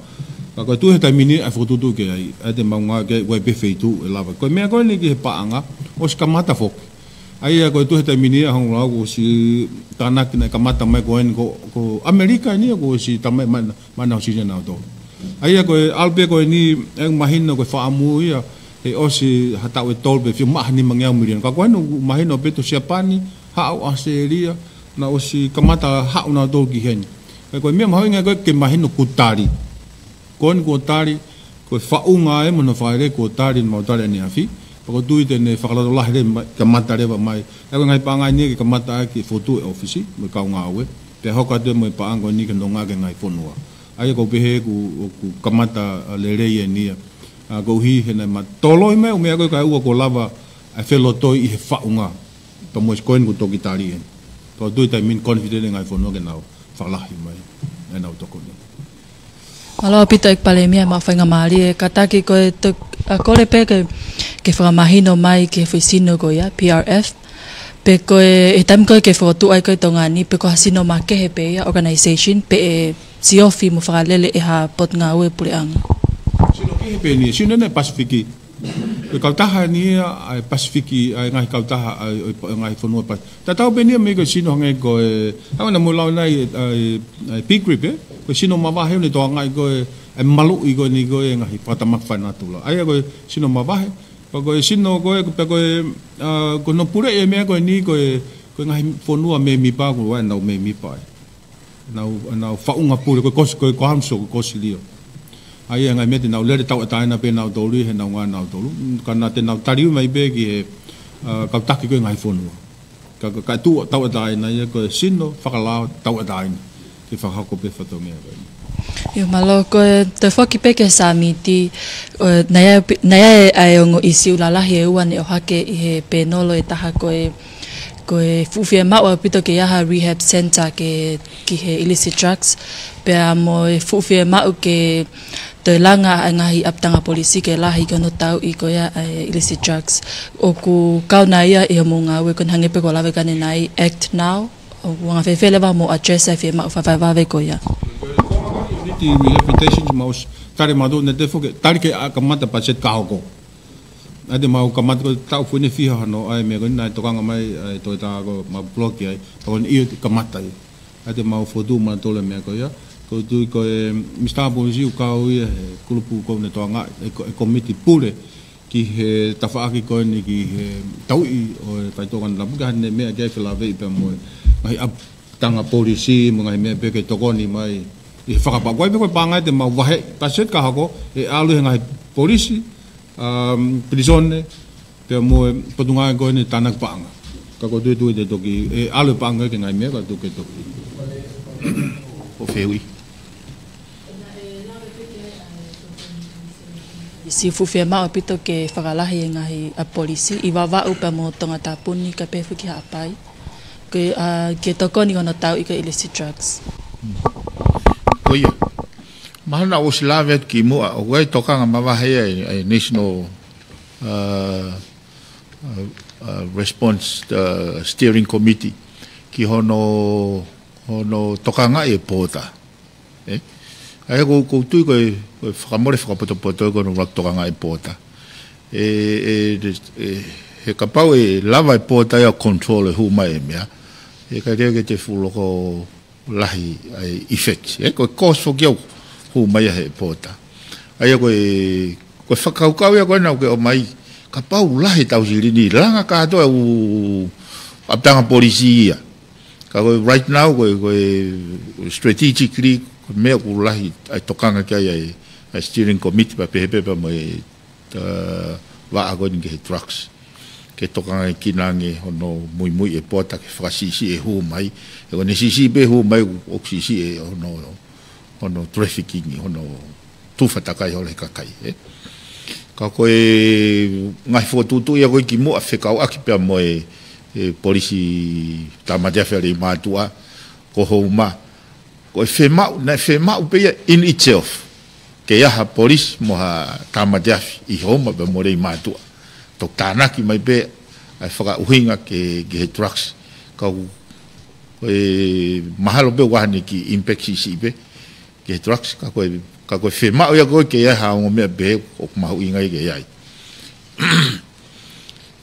Ka ko e tuʻu he taimi ni ʻa e fokotuʻutuʻu ki ai, ʻa ia te mau ngāueʻaki ʻoku ʻi ai pē feituʻu ʻe lava. Ko e meʻa ko eni ki he paʻanga, ʻosi kamata foki. ʻA ia ko e tuʻu he taimi ni ʻa Hongo Lau kuo ʻosi tānaki naʻe kamata mai ko eni ko, ko ʻAmelika eni ia kuo ʻosi tala mai, mai, mai naʻa ʻosi ʻi ai nautolu. ʻA ia ko e ʻalu pē ko eni ʻe mahino ko e fakaʻamu ia he ʻosi ha taʻu ʻe tolu pē fiemaʻu ha nimangeau miliona. Ka ko eni ʻoku mahino pē ko Siapani, haʻu ʻAositelēlia, naʻa ʻosi kamata haʻu nautolu ki heni. Ka ko e meʻa mahuʻinga ko ē ke mahino kuo tali. Ko eni kuo tali, ko e faʻunga ē mo hono fakaʻilele kuo tali, mau tali ʻaneafi. Pea ʻoku ou tui te ne fakalotolahi leva mai, kamata leva mai. ʻA ia ko e ngaahi paʻanga eni ke kamata ʻaki e fokotuʻu e ʻōfisi, mo e kau ngāue. Pea hoko atu mo e paʻanga ko eni ke nonga ki he ngaahi fonua. ʻA ia ʻoku ou pehē ʻoku, ʻoku kamata, ʻa, lelei eni ia. ʻA, koeʻuhi he naʻe ma toloi mai ʻo meʻa ko ē kae ʻoua kuo lava ʻa e felotoi ʻi he faʻunga. Pea mo e ko eni kuo toki tali eni. Pea ʻoku ou tui taimi ni confident e ngaahi fonua ke nau fakalahi mai ʻenau tokoni. Mālō ʻaupito ʻEiki Palēmia, maʻu faingamālie, kātaki ko e to-, ʻa, kole pē ke, ke fakamahino mai ki he foʻi sino ko ia, P R F. Pe ko e, he taimi ko ē ke fokotuʻu ai ko ē Tonga ni, pe ko ha sino makehe pē ia, organization, pe ʻe siofi mo fakalele ʻe ha potungāue puleʻanga. Sino kehe pē eni, sino ʻeni Pasifiki. Ko e kautaha eni ia ʻa e Pasifiki, ʻa e ngaahi kautaha, ʻa e, ʻa e ngaahi fonua Pas-, tatau pē eni ia mei he ko e sino hangē ko e, hangē naʻa mou lau ʻanenai, ʻa e, ʻa e P-group, ē? Ko e sino mavahe ʻoku ne tokangaʻi ko ē, ʻa e maluʻi ko eni ko ē ngaahi fakatamaki fakanatula. ʻA ia ko e sino mavahe, pea ko e sino ko ē, pea ko e, ʻa, ko hono puleʻi e meʻa ko eni ko e, ko e ngaahi fonua mēmipa, ko ē ʻenau mēmipa ai. Nau, nau faʻunga pule, ko e kos-, ko e council, ko e kosilio. ʻA ia ngaahi meʻa te nau lele tauʻatāina pē nautolu, he nau ngā nautolu. Ka naʻa te nau tali mai pē ki he, ʻa, kau taki ko ē ngaahi fonua. Ka, ka, ka tuʻu tauʻatāina ia ko e sino fakalao tauʻatāina. Ke fakahoko pē fatongia ko ē. ʻIo, mālō, ko e toe foki pē ki he sāmiti, ʻo, naʻe ʻi ai pi-, naʻe ʻi ai ʻa e ongo ʻīsiu lalahi ʻe ua naʻe ʻohake ʻi he pēnolo ʻe taha ko e Ko e fuʻu fiemaʻu ʻaupito ke ʻi ai ha rehab center ke, ki he illicit drugs. Pea mo e fuʻu fiemaʻu ke toe langa ʻa e ngaahi ʻapitanga polisi ke lahi ki hono tauʻi ko ia ʻa e illicit drugs. ʻOku kau nai ia ʻi hoʻomou ngāue ko eni hangē pē ko e lave ko ē ʻanenai Act Now. ʻOku anga fēfē leva hoʻomou address ʻa e fiemaʻu fakavavevave ko ia. Uniti rehabilitation mau s-, tali mautolu ne te foke, tali ke ʻa kamata patiseti ka hoko. ʻA ia te mau kamata ko e taʻu foʻi ʻe fiha hono, ʻa e meʻa ko eni naʻe tokanga mai, ʻa e toe tā ko mau block ai, pea ko eni ʻio te kamata ia. ʻA ia te mau fokotuʻu mautolu e meʻa ko ia, ʻoku ou tui ko e Minisitā Polisi ʻoku kau ia he kulupu ko ē ne tokangaʻi, e ko-, e komiti pule ki he tafaʻaki ko eni ki he tauʻi ʻo e faitoʻo konatapu, ka ʻi ai haʻane meʻa ke felāveʻi pea mo e ngaahi ʻap-, tanga polisi mo e ngaahi meʻa pē ke tokoni mai ʻi he fakapā. Ko e pē ko e paʻanga ia te mau vahe, patiseti ka hoko, ʻe ʻalu he ngaahi polisi, um, pilīsone, pea mo e potungāue ko eni tānaki paʻanga. Ka ʻoku ou tui te toki, ʻe ʻalu e paʻanga ki he ngaahi meʻa ka toki toki. ʻO fehuʻi. ʻIo, fuʻu fiemaʻu ʻaupito ke fakalahi e ngaahi ʻa polisi ʻi Vavaʻu pea mo Tongatapu ni kae pehē foki ki Haʻapai. Ke, ʻa, ke tokoni ki hono tauʻi ko e illicit drugs. Ko ia. Mahalo naʻa ku ʻosi lave atu kimuʻa, ʻoku ʻi ai e tokanga mavahe ʻa e, ʻa e National, uh, uh, uh, Response, uh, Steering Committee ki hono, hono tokangaʻi e pōta. Ē? ʻA ia ʻoku, ʻoku ou tui ko e, ko e fakamole fakapotopoto ko hono ʻuluaki tokangaʻi e pōta. ʻE, ʻe, ʻe, he kapau ʻe lava e pōta ia ʻo control e hū mai e meʻa, ʻe ʻikai leva ke toe fuʻu loko lahi ʻa e effect. ʻE, ko e cost foki ia ʻoku hū mai ia he pōta. ʻA ia ko e, ko e fakakaukau ia ko ē naʻa ke ʻomai, kapau lahi e tau silini, langa kātoa e ʻū ʻapitanga polisi ia. Ka ko e right now, ko e, ko e strategically, ko e meʻa ʻoku lahi ʻa e tokanga ki ai ʻa e, ʻa e steering committee pea pehē pē pea mo e, ʻa, vaʻa ko eni ki he drugs. Ke tokangaʻi kinautolu hono muimui e pōta ke fakasiʻisiʻi e hū mai. He ko ʻene siʻisiʻi pē hū mai ʻoku siʻisiʻi e hono, hono trafficking, hono tufa takai holo he kakai, ē. Ka ko e ngaahi fokotuʻutuʻu ia ko ē kimuʻa fekauʻaki pea mo e, e polisi tāmate afi ʻa Leimātuʻa, ko Houma. Ko e fiemaʻu, naʻe fiemaʻu pē ia in itself. Ke ʻi ai ha polisi mo ha tāmate afi ʻi Houma pea mo Leimātuʻa. Toki tānaki mai pē ʻa e fakaʻuhinga ki he, ki he drugs. Ka ʻoku, ʻe, mahalo pē ʻoku ʻi ai haʻane kiʻi impact siʻisiʻi pē ki he drugs, ka ko e, ka ko e fiemaʻu ia ko ē ke ʻi ai ha ongo meʻa pehē ʻoku mahuʻinga ia ke ʻi ai.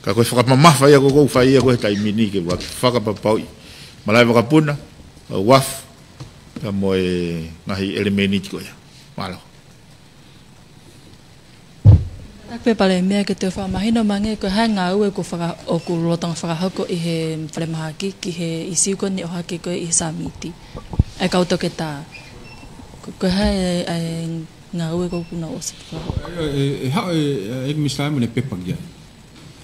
Ka ko e fakamamafa ia ko ē ʻoku fai ia ko ē he taimi ni ke ua fakapapauʻi. Malaʻe vakapuna, ʻa uafu, pea mo e ngaahi ʻelemēniti ko ia. Mālō. Tapu pē Palēmia ke toe fakamahino mai ange ko e hā e ngāue ʻoku faka-, ʻoku lolotonga fakahoko ʻi he falemahaki ki he ʻīsiu ko eni ʻohake ko ē ʻi he sāmiti ʻa e kau toketā. Ko, ko e hā e, e ngāue ʻoku nau ʻosi fakahoko. ʻE, ʻe, ʻe haʻu e, e, e Mister Simon e pepa ki ai.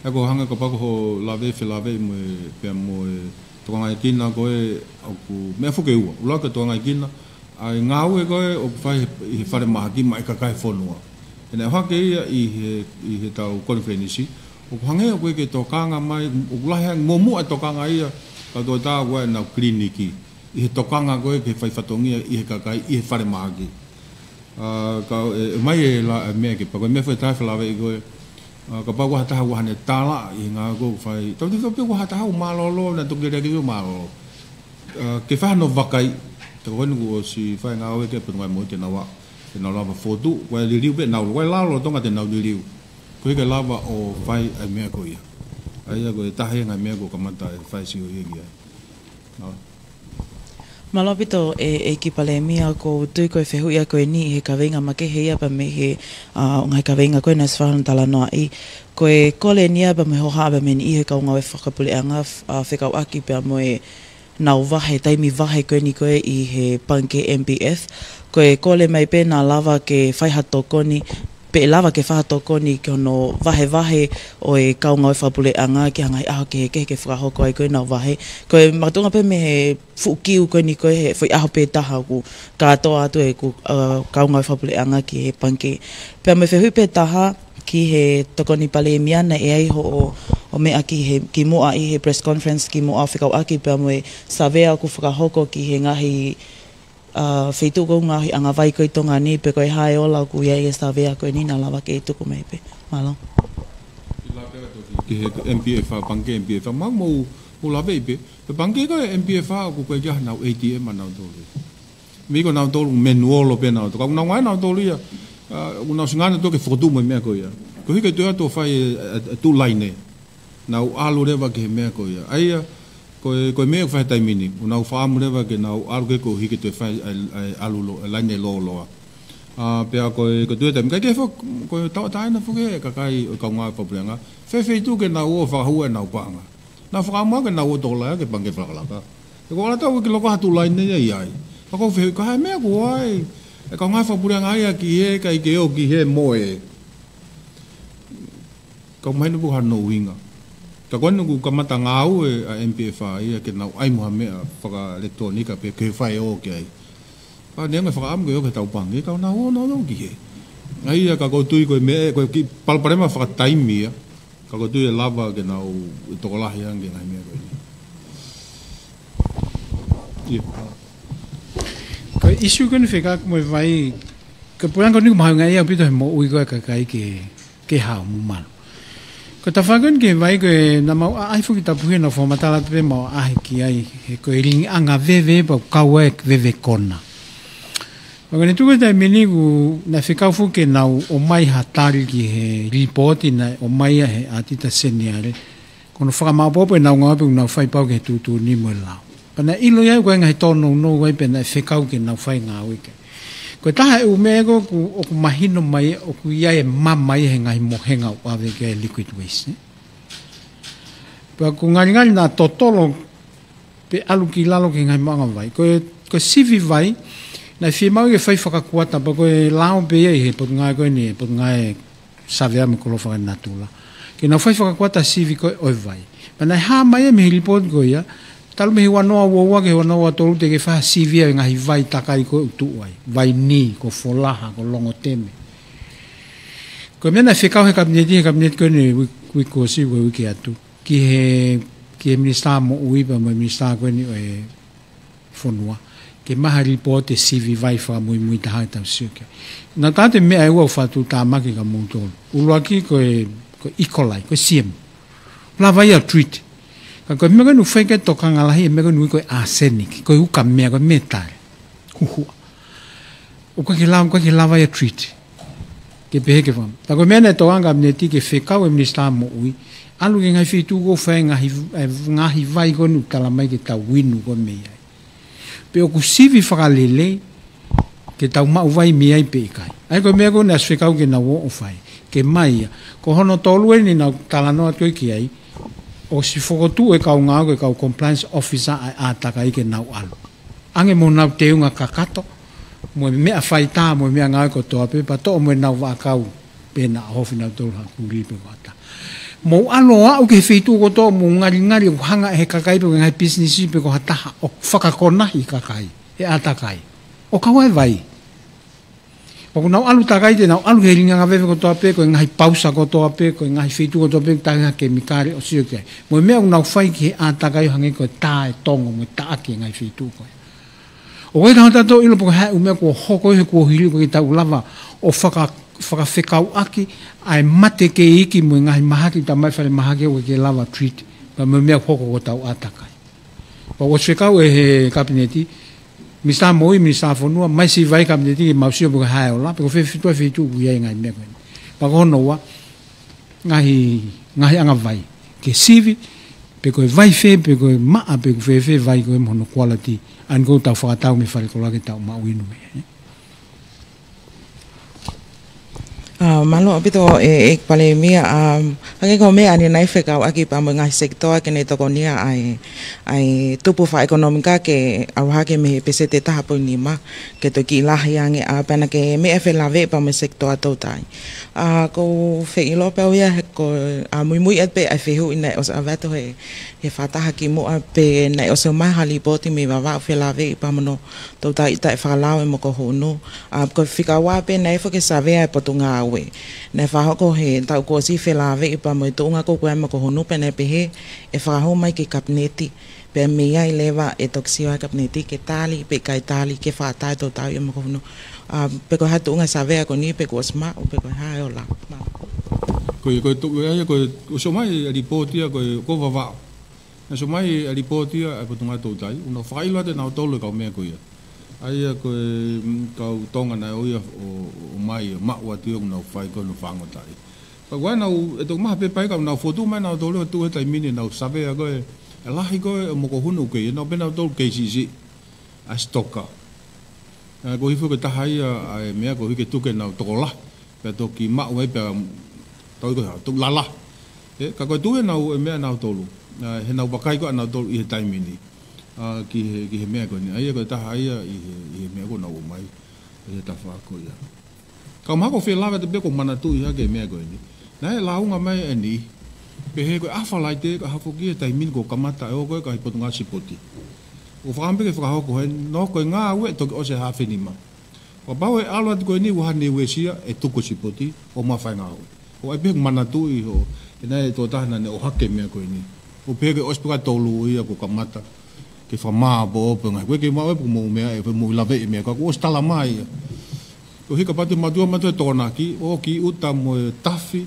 ʻA ia ko e hangē kapau ko hoʻo lave felāveʻi mo e, pea mo e tokangaekina ko ē ʻoku meʻa foki ʻe ua. ʻUluaki ko e tokangaekina ʻa e ngāue ko ē ʻoku fai he, ʻi he falemahaki maʻa e kakai e fonua. He naʻe ʻohake ia ʻi he, ʻi heʻetau konifelenisi. ʻOku hangē ʻoku ʻikai ke tokanga mai, ʻoku lahi ange muʻomuʻa e tokanga ia, ka toe tā ko ē ʻenau kiliniki. ʻI he tokanga ko ē ki he fai fatongia ʻi he kakai, ʻi he falemahaki. ʻA, ka ʻe, ʻe mai e la, e meʻa ke pako, e meʻa foʻi taha felāveʻi ko ē. ʻA, kapau ʻoku ʻi ai ha taha ʻoku ʻi ai haʻane tala ʻi he ngāue ʻoku fai. Tau tui tau pē ʻoku ʻi ai ha taha ʻoku mālōlō, naʻa toki lele ki ai ʻo mālōlō. ʻA, ke fai hano vakai, te ko eni kuo ʻosi fai ngāue ki he Potungāue Moʻui ke nau ō, ke nau lava fokotuʻu, ko e liliu pē nau, ko e lalo Tonga te nau liliu. Ko e ke lava ʻo fai ʻa e meʻa ko ia. ʻA ia ko e taha ia e ngaahi meʻa kuo kamata e fai sio ia ki ai. Mālō. Mālō ʻaupito e, ʻEiki Palēmia, ʻoku ou tui ko e fehuʻi ia ko eni ʻi he kaveinga makehe ia pea mei he, ʻa, ngaahi kaveinga ko ē naʻe ʻosi fai hono talanoaʻi. Ko e kole eni ia pea mo e hohaʻa pea mei he kau ngāue fakapuleʻanga, ʻa, fekauʻaki pea mo e nau vahe, taimi vahe ko eni ko ē ʻi he pangikē M P F. Ko e kole mai pē naʻa lava ke fai ha tokoni, pe ʻe lava ke fai ha tokoni ki hono vahevahe ʻo e kau ngāue fakapuleʻanga ki ha ngaahi ʻaho kehekehe ke fakahoko ai ko ē ʻenau vahe. Ko e makatuʻunga pē mei he fuʻu kiu ko eni ko ē he foʻi ʻaho pē taha ʻoku kātoa atu e ku-, ʻa, kau ngāue fakapuleʻanga ki he pangikē. Pea mo e fehuʻi pē taha ki he Tokoni Palēmia naʻe ʻi ai hoʻo, hoʻo meʻa ki he, kimuʻa ʻi he press conference kimuʻa fekauʻaki pea mo e savea ʻoku fakahoko ki he ngaahi ʻa, feituʻu ko ē ngaahi ʻangavai ko ē ʻi Tonga ni pe ko e hā e ola ʻoku ʻi ai e savea ko eni naʻa lava ke tuku mai pē. Mālō. Ki he M P F, pangikē M P F, mau mou, mou laveʻi pē. Pe pangikē ko ē M P F ʻoku ʻikai ke ʻi ai hanau A T M ʻanautolu. Mei ko nautolu menuolo pē nautolu. Ka ʻoku nau ngāue nautolu ia. ʻA, ʻoku nau ʻosi ngāue nautolu ke fokotuʻu mo e meʻa ko ia. Ko e hiki atu ʻo fai e, e, e tuʻu laine. Nau ʻalu leva ki he meʻa ko ia. ʻA ia, ko e, ko e meʻa ʻoku fai he taimi ni. ʻOku nau fakaʻamu leva ke nau ʻalu ke ko e hiki atu ʻo fai ʻa e, ʻa e ʻalu lo-, ʻa e laine lōloa. ʻA, pea ko e, ko e tuʻu he taimi. Ka ʻikai ke fo-, ko e tauʻatāina foki he kakai ʻo e kau ngāue fakapuleʻanga. Fēfē e feituʻu ke nau ō fakahū ʻenau paʻanga. Nau fakaʻamu ke nau ō tokolahi ki he pangikē fakalakalaka. He ko e ʻalu atu ʻoku ʻikai ke loko ha tuʻu laine ia ʻi ai. Ka ʻoku ou fehuʻi ko e hā e meʻa ʻoku ʻi ai. E kau ngāue fakapuleʻanga ia ki he, ʻikai ke ō ki he mo e. Ka ʻoku mahino pē ʻoku ʻi ai hano ʻuhinga. Ka ko eni ʻoku kamata ngāue ʻa e M P F ia ke nau ʻai mo ha meʻa fakaʻelekitulōnika pē ke fai ʻo ō ki ai. Ka neongo e fakaʻamu ke ō ki he tau pangikē, ka ʻoku nau ō nautolu ki he. ʻA ia ka ʻoku ou tui ko e meʻa, ko e kiʻi palopalema fakataimi ia. Ka ʻoku ou tui ʻe lava ke nau ō tokolahi ange ki he ngaahi meʻa ko eni. ʻIo. Ko e ʻīsiu ko eni fekauʻaki mo e vai, ko e puleʻanga ko eni ʻoku mahuʻinga ia ʻaupito he moʻui ko ē ʻa e kakai ke ke hao mo malu. Ko e tafaʻaki ko eni ki he vai ko ē naʻa mau ʻaʻahi foki tapuhi naʻa fakamatala pē mau ʻaʻahi ki ai he ko e lingiʻanga veve pea ʻoku kau ai e veve kona. Pea ko ʻene tuku he taimi ni kuo nau fekau foki ke nau ʻomai ha tali ki he lipooti naʻe ʻomai ia he ʻaotita seniale. Ko hono fakamaʻopoʻopo ʻenau ngāue pea kuo nau fai pau ki he tuʻutuʻuni mo e lao. Pea naʻe ʻilo ia ʻoku ʻi ai e ngaahi tōnounou ai pea naʻe fekau ke nau fai ngāue ki ai. Ko e taha e ʻū meʻa ko ē ʻoku, ʻoku mahino mai ʻoku ʻi ai e mamaʻo he ngaahi mohenga ʻoku ʻave ki ai e liquid waste, ē. Pea ʻoku ngalingali naʻa totolo pē ʻalu ki lalo ki he ngaahi maʻuʻanga vai. Ko e, ko e sivi vai, naʻe fiemaʻu ke fai fakakuata, pea ko e lao pē ia ʻi he potungāue ko eni, potungāue savea mo e koloa fakanatula. Ke nau fai fakakuata sivi ko ē ʻo e vai. Pea naʻe hā mai ia mei he lipooti ko ia, talu mei he ua noa ua ua ki he ua noa ua tolu teʻeki fai ha sivi ʻo e ngaahi vai takai ko ē ʻoku tuʻu ai. Vai ni, ko folaha, ko longoteme. Ko e meʻa naʻe fekau he kapineti, he kapineti ko eni uiki, uiki kuo ʻosi, ko e uiki atu. Ki he, ki he minisitā moʻui pea mo e minisitā ko eni ʻo e fonua. Ke maʻu ha lipooti sivi vai fakamuimui taha ʻe tau sio ki ai. Naʻa tau ʻi ai e meʻa ʻe ua ʻoku fakatuʻutāmaki kia moutolu. ʻUluaki ko e, ko e E. coli, ko e siemu. Lava ia ʻo treat. Ka ko e meʻa ko eni ʻoku fai ki ai e tokanga lahi, e meʻa ko eni ʻoku ui ko e arsenic, ko e ukamea, ko e metale. Huhuʻa. ʻOku ʻikai ke lava, ʻoku ʻikai ke lava ia ʻo treat. Ke pehē ke fam. Pea ko e meʻa naʻe tokanga e kapineti ke fekau e minisitā moʻui. ʻAlu ki he ngaahi feituʻu ʻoku fai e ngaahi, e ngaahi vai ko eni ʻoku tala mai ke tau inu ko ē mei ai. Pe ʻoku sivi fakalelei ke tau maʻu vai mei ai pe ʻikai. ʻA ia ko e meʻa ko ē naʻe ʻosi fekau ke nau ō ʻo fai. Ke ʻomai ia. Ko hono tolu eni naʻa ku talanoa atu ki ai. ʻOsi fokotuʻu e kau ngāue ko e kau compliance officer ʻa e ʻātakai ke nau ʻalu. ʻAnge mo honau teunga kakato, mo e meʻa faitā, mo e meʻa ngāue kotoa pē, pea toʻo mo ʻenau vaʻakau, pea naʻa ofi nautolu ha kulī pe ko ha taha. Mou ʻalu ʻo aʻu ki he feituʻu kotoa, mou ngalingali ʻoku hanga ʻe he kakai pe ko e ngaahi pisinisi pe ko ha taha ʻo fakakonahi e kakai, e ʻātakai. ʻO kau ai e vai. Pea ʻoku nau ʻalu takai te nau ʻalu ki he lingiʻanga veve kotoa pē, ko e ngaahi pausa kotoa pē, ko e ngaahi feituʻu kotoa pē, taha kemikale ʻo sio ki ai. Mo e meʻa ʻoku nau fai ki he ʻātakai ʻo hangē ko e tā e tongo mo e taʻaki e ngaahi feituʻu ko ē. ʻOku ʻikai ke tau ʻilo pe ko e hā e ʻū meʻa kuo hoko he kuohili ʻoku ʻikai ke tau lava ʻo faka-, fakafekauʻaki ʻa e mate kei iiki mo e ngaahi mahaki, talamai falemahaki ʻoku ʻikai ke lava treat. Pea mo e meʻa ʻoku hoko ki hotau ʻātakai. Pea ʻoku ʻosi fekau ʻe he kapineti, minisitā moʻui, minisitā fonua, ʻomai sivi vai kapineti ke mau sio pe ko e hā e ola, pe ko e fē feituʻu ʻoku ʻi ai e ngaahi meʻa ko eni. Pea ko hono ua, ngaahi, ngaahi anga vai. Ke sivi, pe ko e vai fē, pe ko e maʻa, pe ko e fēfē vai ko ē mo hono quality. ʻA eni ʻoku tau fakatau mei falekoloa ke tau maʻu inu mei ai. ʻA, mālō ʻaupito ʻEiki Palēmia, ʻa, hangē ko e meʻa ʻa eni naʻe fekauʻaki pea mo e ngaahi sekitoa ke ne tokonia ʻa e, ʻa e tupu fakaʻekonōmika ke ʻalu hake mei he peseti ʻe taha poini nima, ke toki lahi ange, ʻa, pea naʻa ke meʻa felāveʻi pea mo e sekitoa toutai. ʻA, ʻoku ou fie ʻilo pē au ia he ko, ʻa, muimui atu pē ʻa e fehuʻi naʻe ʻosi ʻave atu he, he fakataha kimuʻa pe naʻe ʻosi ʻomai ha lipooti mei Vavaʻu felāveʻi pea mo hono toutai taʻefakalao e moko hunu. ʻA, ko e fika ua pē naʻe foki e savea e potungāue. Naʻe fakahoko he taʻu kuo ʻosi felāveʻi pea mo e tuʻunga ko ē ʻa e moko hunu pea naʻe pehē ʻe fakahū mai ki he kapineti. Pea mei ai leva ʻe toki sio ai e kapineti ke tali, pe ʻikai tali, ke fakaʻatā e toutai e moko hunu. ʻA, pe ko e hā e tuʻunga e savea ko eni, pe kuo ʻosi maʻu, pe ko e hā e ola. Mālō. Ko e, ko e tuʻu ia, ko e, ʻosi ʻomai e lipooti ia, ko e, ko Vavaʻu. Naʻe ʻosi ʻomai e lipooti ia ʻa e potungāue toutai, ʻoku nau fakaʻilo atu ʻe nautolu e kau meʻa ko ia. ʻA ia ko e, mm, kau Tonga naʻe ō ia ʻo, ʻo ʻomai, ʻo maʻu atu ia ʻoku nau fai ko ē hono fāngotaʻi. Pea ko e nau, ʻe toki maha pē pea ʻoku nau fokotuʻu mai nautolu ʻo tuʻu he taimi ni ʻenau savea ko ē, e lahi ko ē e moko hunu ʻoku kei, ʻenau pehē nautolu kei siʻisiʻi ʻa e sitoka. ʻA, ko e hifo ko e taha ia ʻa e meʻa ko e hiki tuku ke nau tokolahi. Pea toki maʻu ai pea tau ʻi ko e hā, toki lala. ʻE, ka ko e tuʻu ʻenau, e meʻa nautolu. ʻA, heʻenau vakai ko ē ʻanautolu ʻi he taimi ni. ʻA, ki he, ki he meʻa ko eni. ʻA ia ko e taha ia ʻi he, ʻi he meʻa ʻoku nau ʻomai. ʻI he tafaʻaki ko ia. Ka mahalo ʻoku ou fie lave atu pē ʻoku ou manatuʻi hake e meʻa ko eni. Naʻe lāunga mai ʻeni, pehē ko e ʻaho Falaite, ko e ʻaho foki e taimi ni kuo kamata e ō ko ē e kau potungāue sipoti. ʻOku ou fakaʻamu pē ke fakahoko heni, ko e ngāue ʻe toki ʻosi e hafe nima. Kapau ʻe ʻalu atu ko eni ʻoku ʻi ai ha niuesia ʻe tuku e sipoti, ʻo mafai ngāue. ʻOku ʻi ai pē ʻeku manatuʻi ʻo, ʻe naʻe tō taha naʻa ne ʻohake e meʻa ko eni. ʻOku pehē ke ʻosi pē ko e tolu ia kuo kamata. Ke fakamāʻopoʻopo e ngaahi, ko e ke maʻu e puku mou meʻa ʻe, mou ʻi laveʻi e meʻa, ka kuo ʻosi tala mai ia. Ko e hika patu mātuʻa mātuʻa e Tokonaki, ʻo ki ʻuta mo e tafi,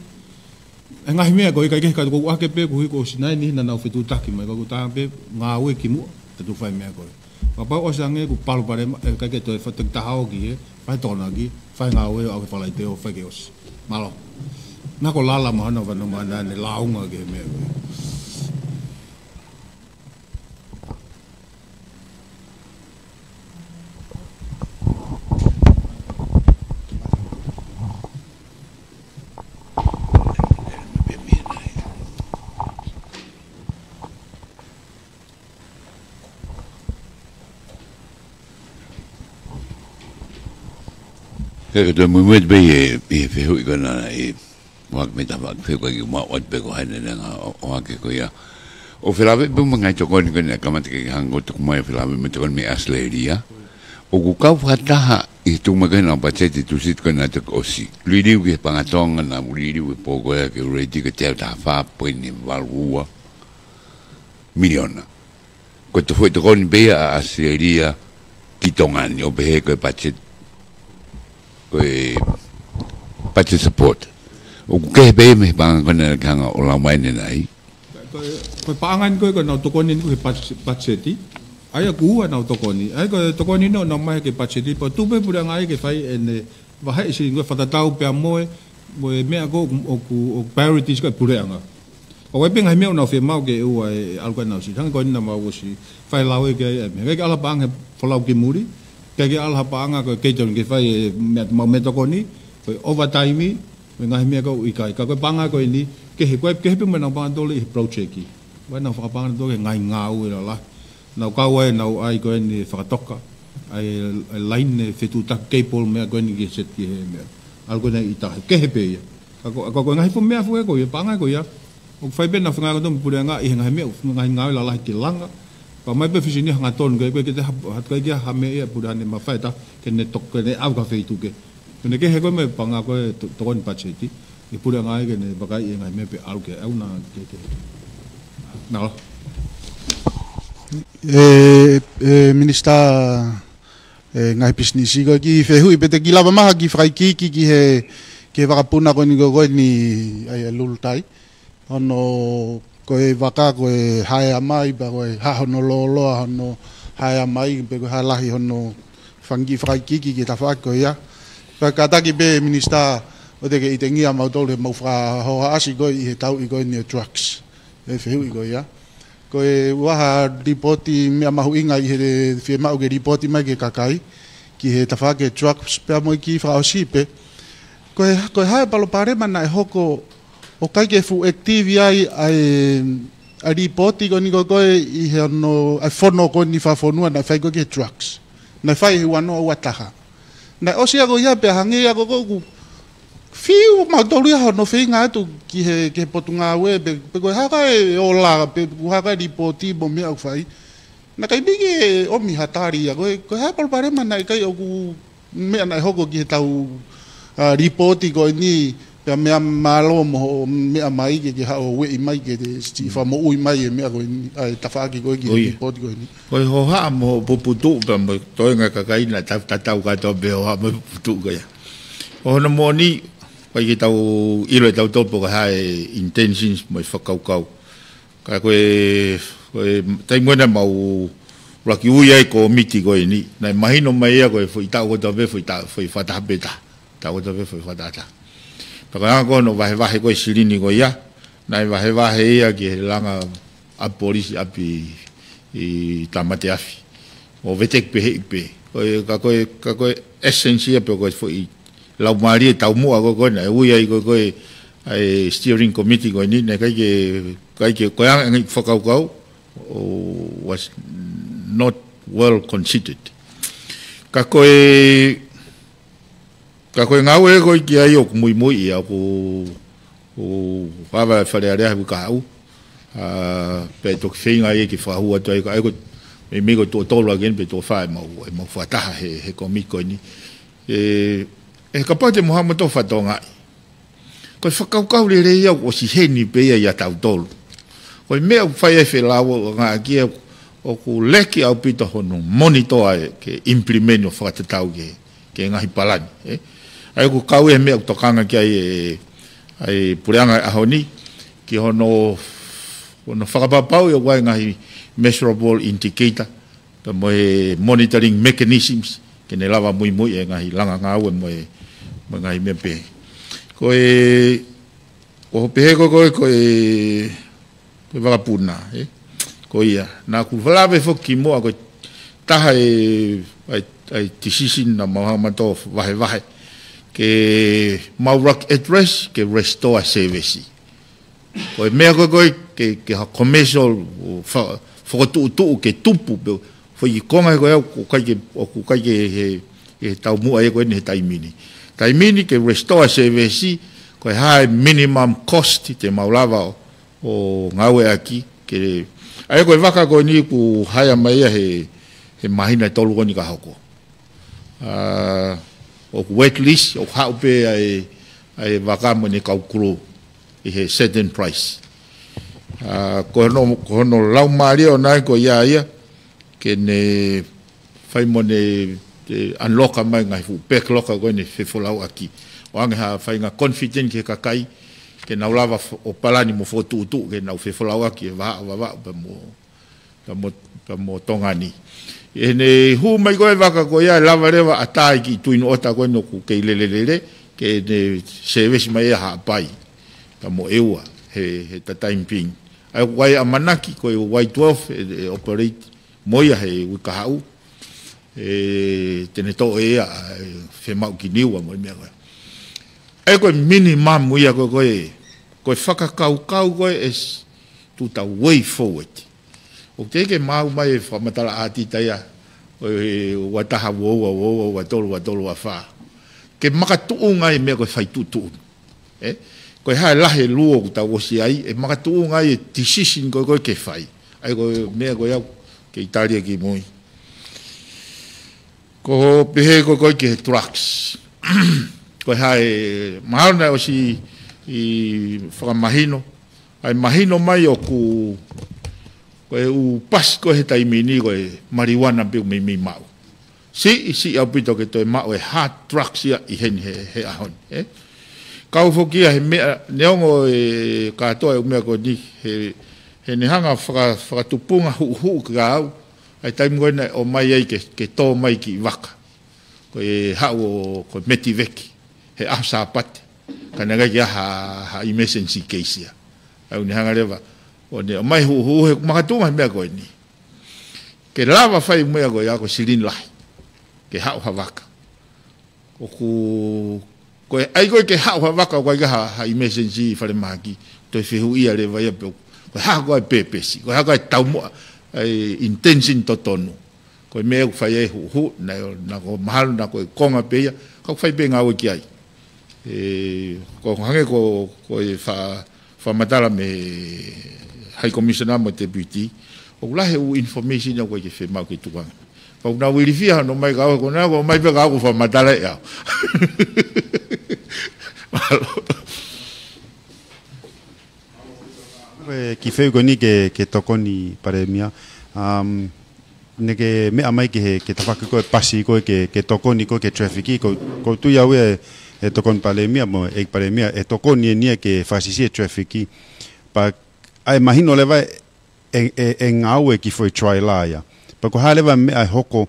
e ngaahi meʻa ko ē ʻikai ke hika atu ʻoku ʻohake pē, ko e hiko ʻosi nai ni naʻa nau fetuʻutaki mai, ka ʻoku taha pē ngāue kimuʻa. Te u fai meʻa ko ē. Kapau ʻosi ange ʻeku palopalema, ʻe ʻikai ke toe fai, toki taha ʻo ki he, fai Tokonaki, fai ngāue ʻo aʻu ki Falaite ʻo fai ke ʻosi. Mālō. Naʻa ko Lala mahalo naʻa ne lāunga ki he meʻa ko ē. Ke ke toe muimui pē ʻi he, ʻi he fehuʻi ko ena ʻi he ʻohake mei he tafaʻaki fehuʻi ko ē kimuʻa, ʻoatu pē ko hai ne ne hanga ʻo, ʻohake ko ia. ʻOku felāveʻi pē mo e ngaahi tokoni ko ena, kamata ke hanga ʻo tuku mai, ʻoku felāveʻi mo e tokoni mei ʻAositelēlia. ʻOku kau fakataha ʻi he tuku mai ko ena ʻo e patiseti Tūsite ko ena ʻoku toki ʻosi. Liliu ki he paʻanga Tonga, naʻa ku liliu he pō ko ia ke u ready ko e teau taha fā poini valu ua miliona. Ko e toe foʻi tokoni pē ia ʻa ʻAositelēlia ki Tonga ni ʻo pehē ko e budget, ko e budget support. ʻOku kehe pē ia mei he paʻanga ko ena ke hanga ʻo lau mai ʻanenai. Ko e, ko e paʻanga eni ko ē ko ʻenau tokoni eni ko ē he budget, budget. ʻA ia ʻoku ua ʻenau tokoni. ʻA ia ko e tokoni ʻeni ʻoku nau ʻomai ki he budget. Pea tuku pē puleʻanga ia ke fai ʻene vaheʻi siʻi ko e fakatatau pea mo e, mo e meʻa ko ē ʻoku, ʻoku, ʻoku priorities ko ē ʻa e puleʻanga. ʻOku ʻi ai pē ngaahi meʻa ʻoku nau fiemaʻu ke ʻoua ʻe ʻalu ko ē ʻenau siʻi. Hangē ko eni naʻa mau ʻosi fai lau ē ki ai, ʻe, ʻikai ke ʻalu ha paʻanga he folau ki muli, ʻikai ke ʻalu ha paʻanga ko e catering ke fai e meʻa, mau meʻatokoni, ko e overtime, mo e ngaahi meʻa ko ē ʻoku ʻikai. Ka ko e paʻanga ko eni, kehe, ko e, kehe pē mo ʻenau paʻanga tokolahi he project. Ko ʻenau fakapaʻanga tokolahi he ngaahi ngāue lalahi. Nau kau ai, nau ʻai ko eni e fakatoka. ʻAi e, e line e fetuʻutaki cable meʻa ko eni ke set ki he meʻa. ʻAlu ko ena ʻi tahi. Kehe pē ia. Ka ko, ka ko e ngaahi foʻi meʻa foʻou ko ia, paʻanga ko ia. ʻOku fai pē ʻenau fengāueʻaki mo e puleʻanga ʻi he ngaahi meʻa, ngaahi ngāue lalahi ke langa. Pea ʻomai pē fisi ni hangatonu ke, ke, ke te ha, ha, ke, ke ha meʻa ia puleʻanga ne mafai ʻe taha, ke ne tok, ke ne ʻalu ki ha feituʻu kehe. Ko ʻene kehe ko ē mo e paʻanga ko ē to-, tokoni budget, ʻe puleʻanga ia ke ne vakai e ngaahi meʻa pea ʻalu ki ai ʻauna ke, ke. Nā. ʻE, ʻe, Minisitā, ʻe, Ngaahi Pisinisi, ko e kiʻi fehuʻi pē te u kiʻi lava mai ha kiʻi fakaikiiki ki he, ki he vakapuna ko eni ko ē ko eni, ʻa ia, ʻa Lulutai. Hono, ko e vaka ko e haea mai, pea ko e hā hono lōloa hono haea mai, pe ko e hā lahi hono fanga kiʻi fakaikiiki ki he tafaʻaki ko ia. Pea kātaki pē Minisitā, ʻoua te ke ʻitengia mautolu he mau fakahohaʻasi ko ē ʻi he tauʻi ko eni e drugs. E fehuʻi ko ia. Ko e ʻoku ʻi ai ha lipooti meʻa mahuʻinga ʻi he fiemaʻu ke lipooti mai ki he kakai, ki he tafaʻaki e drugs pea mo e kiʻi fakaʻosi pē. Ko e, ko e hā e palopalema naʻe hoko ʻoku ʻikai ke fuʻu active ai ʻa e, ʻa e lipooti ko eni ko ē ko ē ʻi he ono, ʻa e fono ko eni fakafonua naʻe fai ko ē ki he drugs. Naʻe fai he ua noa ua taha. Naʻe ʻosi ia ko ia pea hangē ia ko ē ʻoku fiu mautolu ia hono feinga atu ki he, ki he potungāue pe, pe ko e hā ka e ola, pe ko e hā ka e lipooti mo e meʻa ʻoku fai. Naʻe ʻikai pē ke ʻomi ha tali ia ko ē, ko e hā e palopalema naʻe ʻikai ʻoku meʻa naʻe hoko ki he tau, ʻa, lipooti ko eni, pea meʻa mālō mo hoʻo meʻa mai ke, ke haʻu ʻo ueʻi mai ke te siʻi fakamoʻui mai e meʻa ko eni, ʻa e tafaʻaki ko ē ki he ʻIo. Lipooti ko eni. Ko e hohaʻa mo e puputuʻu pea mo e toenga kakai naʻe ta-, tatau kātoa pē hohaʻa mo e puputuʻu ko ia. ʻO hono moʻoni, ʻikai ke tau ʻilo ʻe tautolu pe ko e hā e intentions mo e fakakaukau. Ka ko e, ko e taimi ko ē naʻa mau ʻuluaki ui ai e kōmiti ko eni, naʻe mahino mai ia ko e foʻi taʻu kotoa pē, foʻi taʻu, foʻi fakataha pē taha. Taʻu kotoa pē foʻi fakataha taha. Pea ko e anga ko ē hono vahevahe ko ē e silini ko ia, naʻe vahevahe ia ki he langa ʻapi polisi, ʻapi ʻi Tāmate Afi. ʻO veteki pē heʻi pē. Ko e, ka ko e, ka ko e essence ia pe ko e foʻi laumālie taumuʻa ko ē ko ē naʻe ui ai ko ē ko ē ʻa e steering committee ko eni, naʻe ʻikai ke, ʻikai ke, ko e anga e ngaahi fakakaukau, ʻo was not well considered. Ka ko e, ka ko e ngāue ko ē ki ai ʻoku muimui ia ʻoku, ʻoku ava e Fale Alea he uike kahaʻu. ʻA, pea toki feinga ia ke fakahū atu ai, ka ʻa ia ko e meimei ko e tuʻo tolu ʻaki eni pe tuʻo fā ʻemau, ʻemau fakataha he, he kōmiti ko eni. ʻE, ʻe kapau te mou haʻu mo e tō fatongaʻi. Ko e fakakaukau lelei ia ʻoku ʻosi heni pē ia ʻia tautolu. Ko e meʻa ʻoku fai ai e feilauʻaki ʻoku leki ʻaupito hono monitor ʻa e ke implement ʻo fakatatau ki he, ki he ngaahi palani, ē. ʻA ia ʻoku kau e meʻa ʻoku tokanga ki ai e, ʻa e puleʻanga he ʻaho ni, ki hono, hono fakapapauʻi ʻoku ʻi ai e ngaahi measurable indicator, pea mo e monitoring mechanisms, ke ne lava muimui e ngaahi langa ngāue mo e, mo e ngaahi meʻa pehē. Ko e, ko hoʻo pehē ko ē, ko e, ko e, ko e vakapuna, ē? Ko ia, naʻa ku lave foki kimuʻa ko e taha e, ʻa e, ʻa e decision naʻa mau hanga mātou vahevahe. Ke mau rak address, ke restore service. Ko e meʻa ko ē, ko e ke, ke ha commercial ʻo fa-, fokotuʻutuʻu ke tupu pē, foʻi konga ko ē ʻoku ʻikai ke, ʻoku ʻikai ke he, he taumuʻa ia ko eni he taimi ni. Taimi ni ke restore service, ko e hā e minimum cost te mau lava ʻo, ʻo ngāueʻaki, ke, ʻa ia ko e vaka ko eni ʻoku hire mai ia he, he māhina ʻe tolu ko eni ka hoko. ʻA, ʻoku wet lease, ʻoku haʻu pē ʻa e, ʻa e vaka mo ʻene kau crew ʻi he certain price. ʻA, ko hono, ko hono laumālie ʻoʻona ko ia ia, ke ne fai mo ne, e, unlock mai ngaahi fuʻu backlog ko eni fefolauʻaki. ʻO ʻoange ha faʻahinga confident ki he kakai, ke nau lava fo-, ʻo palani mo fokotuʻutuʻu ke nau fefolauʻaki e vahaʻa Vavaʻu pea mo, pea mo, pea mo Tonga ni. ʻI heʻene hū mai ko ē vaka ko ia, lava leva ʻo ʻatā ki Tuinu ʻOta ko eni ʻoku kei lelelele, ke ne service mai ia Haʻapai pea mo ʻEua he, he taimi pē ni. ʻA ia ʻoku ʻi ai ʻamanaki ko e Y twelve ʻe, ʻe operate mo ia he uike kahaʻu, ʻe, te ne toʻo ʻe ia, ʻe, fiemaʻu ki Niua mo e meʻa ko ē. ʻA ia ko e minimum ia ko ē, ko e, ko e fakakaukau ko ē ʻe s-, to the way forward. ʻOku teʻeki ke maʻu mai e fakamatala ʻa Tita ia, ʻo e ua taha ua ua, ua ua ua tolu, ua tolu ua fā. Ke makatuʻunga e meʻa ko e fai tuʻutuʻuni. Ē? Ko e hā e lahi e luo ʻoku tau ʻosi ʻi ai, ʻe makatuʻunga ai e decision ko ē, ko ē ke fai. ʻA ia ko e meʻa ko ē ʻoku kei tali ia ki mui. Ko hoʻo pehē ko ē, ko ē ki he drugs. Ko e hā e, mahalo naʻe ʻosi ʻi fakamahino, ʻa e mahino mai ʻoku, ko e ʻū pasi ko ē he taimi ni ko e marijuana pē ʻoku meimei maʻu. Siʻi, siʻi ʻaupito ke toe maʻu e hard drugs ia ʻi heni he, he ʻaho ni, ē? Kau foki ia he meʻa, neongo e kātoa e ʻū meʻa ko eni, he, he ne hanga faka-, fakatupunga huʻuhuʻu kia au, ʻa e taimi ko ē naʻe ʻomai ai ke, ke tō mai ki vaka. Ko e haʻu ʻo, ko e metiveki, he ʻaho Sāpate. Ka naʻe ʻikai ke ʻi ai ha, ha emergency case ia. ʻA ia ʻoku ne hanga leva ʻo ne ʻomai huʻuhuʻu he makatuʻunga he meʻa ko eni. Ke lava fai meʻa ko ia ko e silini lahi. Ke haʻu ha vaka. ʻOku, ko e, ʻai ko ē ke haʻu ha vaka ʻoku ʻikai ha, ha emergency falemahaki. Toe fehuʻia leva ia pe ʻoku, ko e hā ko ā e pēpesi. Ko e hā ko ā e taumuʻa, ʻa e intention totonu. Ko e meʻa ʻoku fai ai huʻuhuʻu, naʻe, naʻa ko mahalo, naʻa ko e konga pē ia, ka ʻoku fai pē ngāue ki ai. ʻE, ko hangē ko, ko e fa-, fakamatala mei he High Commissioner mo e Deputy, ʻoku lahi e ʻū information ʻoku ʻikai ke fiemaʻu ke tukuange. Pea ʻoku nau ilifia hono ʻomai kia au, ko ʻenau ʻomai pē kia au ʻoku fakamatala ʻe au. Mālō. Ko e kiʻi fehuʻi ko eni ki he, ki he Tokoni Palēmia. Um, naʻa ke meʻa mai ki he, ki he tafaʻaki ko ē pasi ko ē ki he, ki he tokoni ko ē ki he traffic. Ko, ʻoku ou tui au ʻe, ʻe Tokoni Palēmia mo e ʻEiki Palēmia, ʻe tokoni eni ia ke fakasiʻisiʻi e traffic. Pea ʻai mahino leva ʻe, ʻe, ʻe ngāue ki he foʻi trailer ia. Pea ko e hā leva e meʻa ʻe hoko,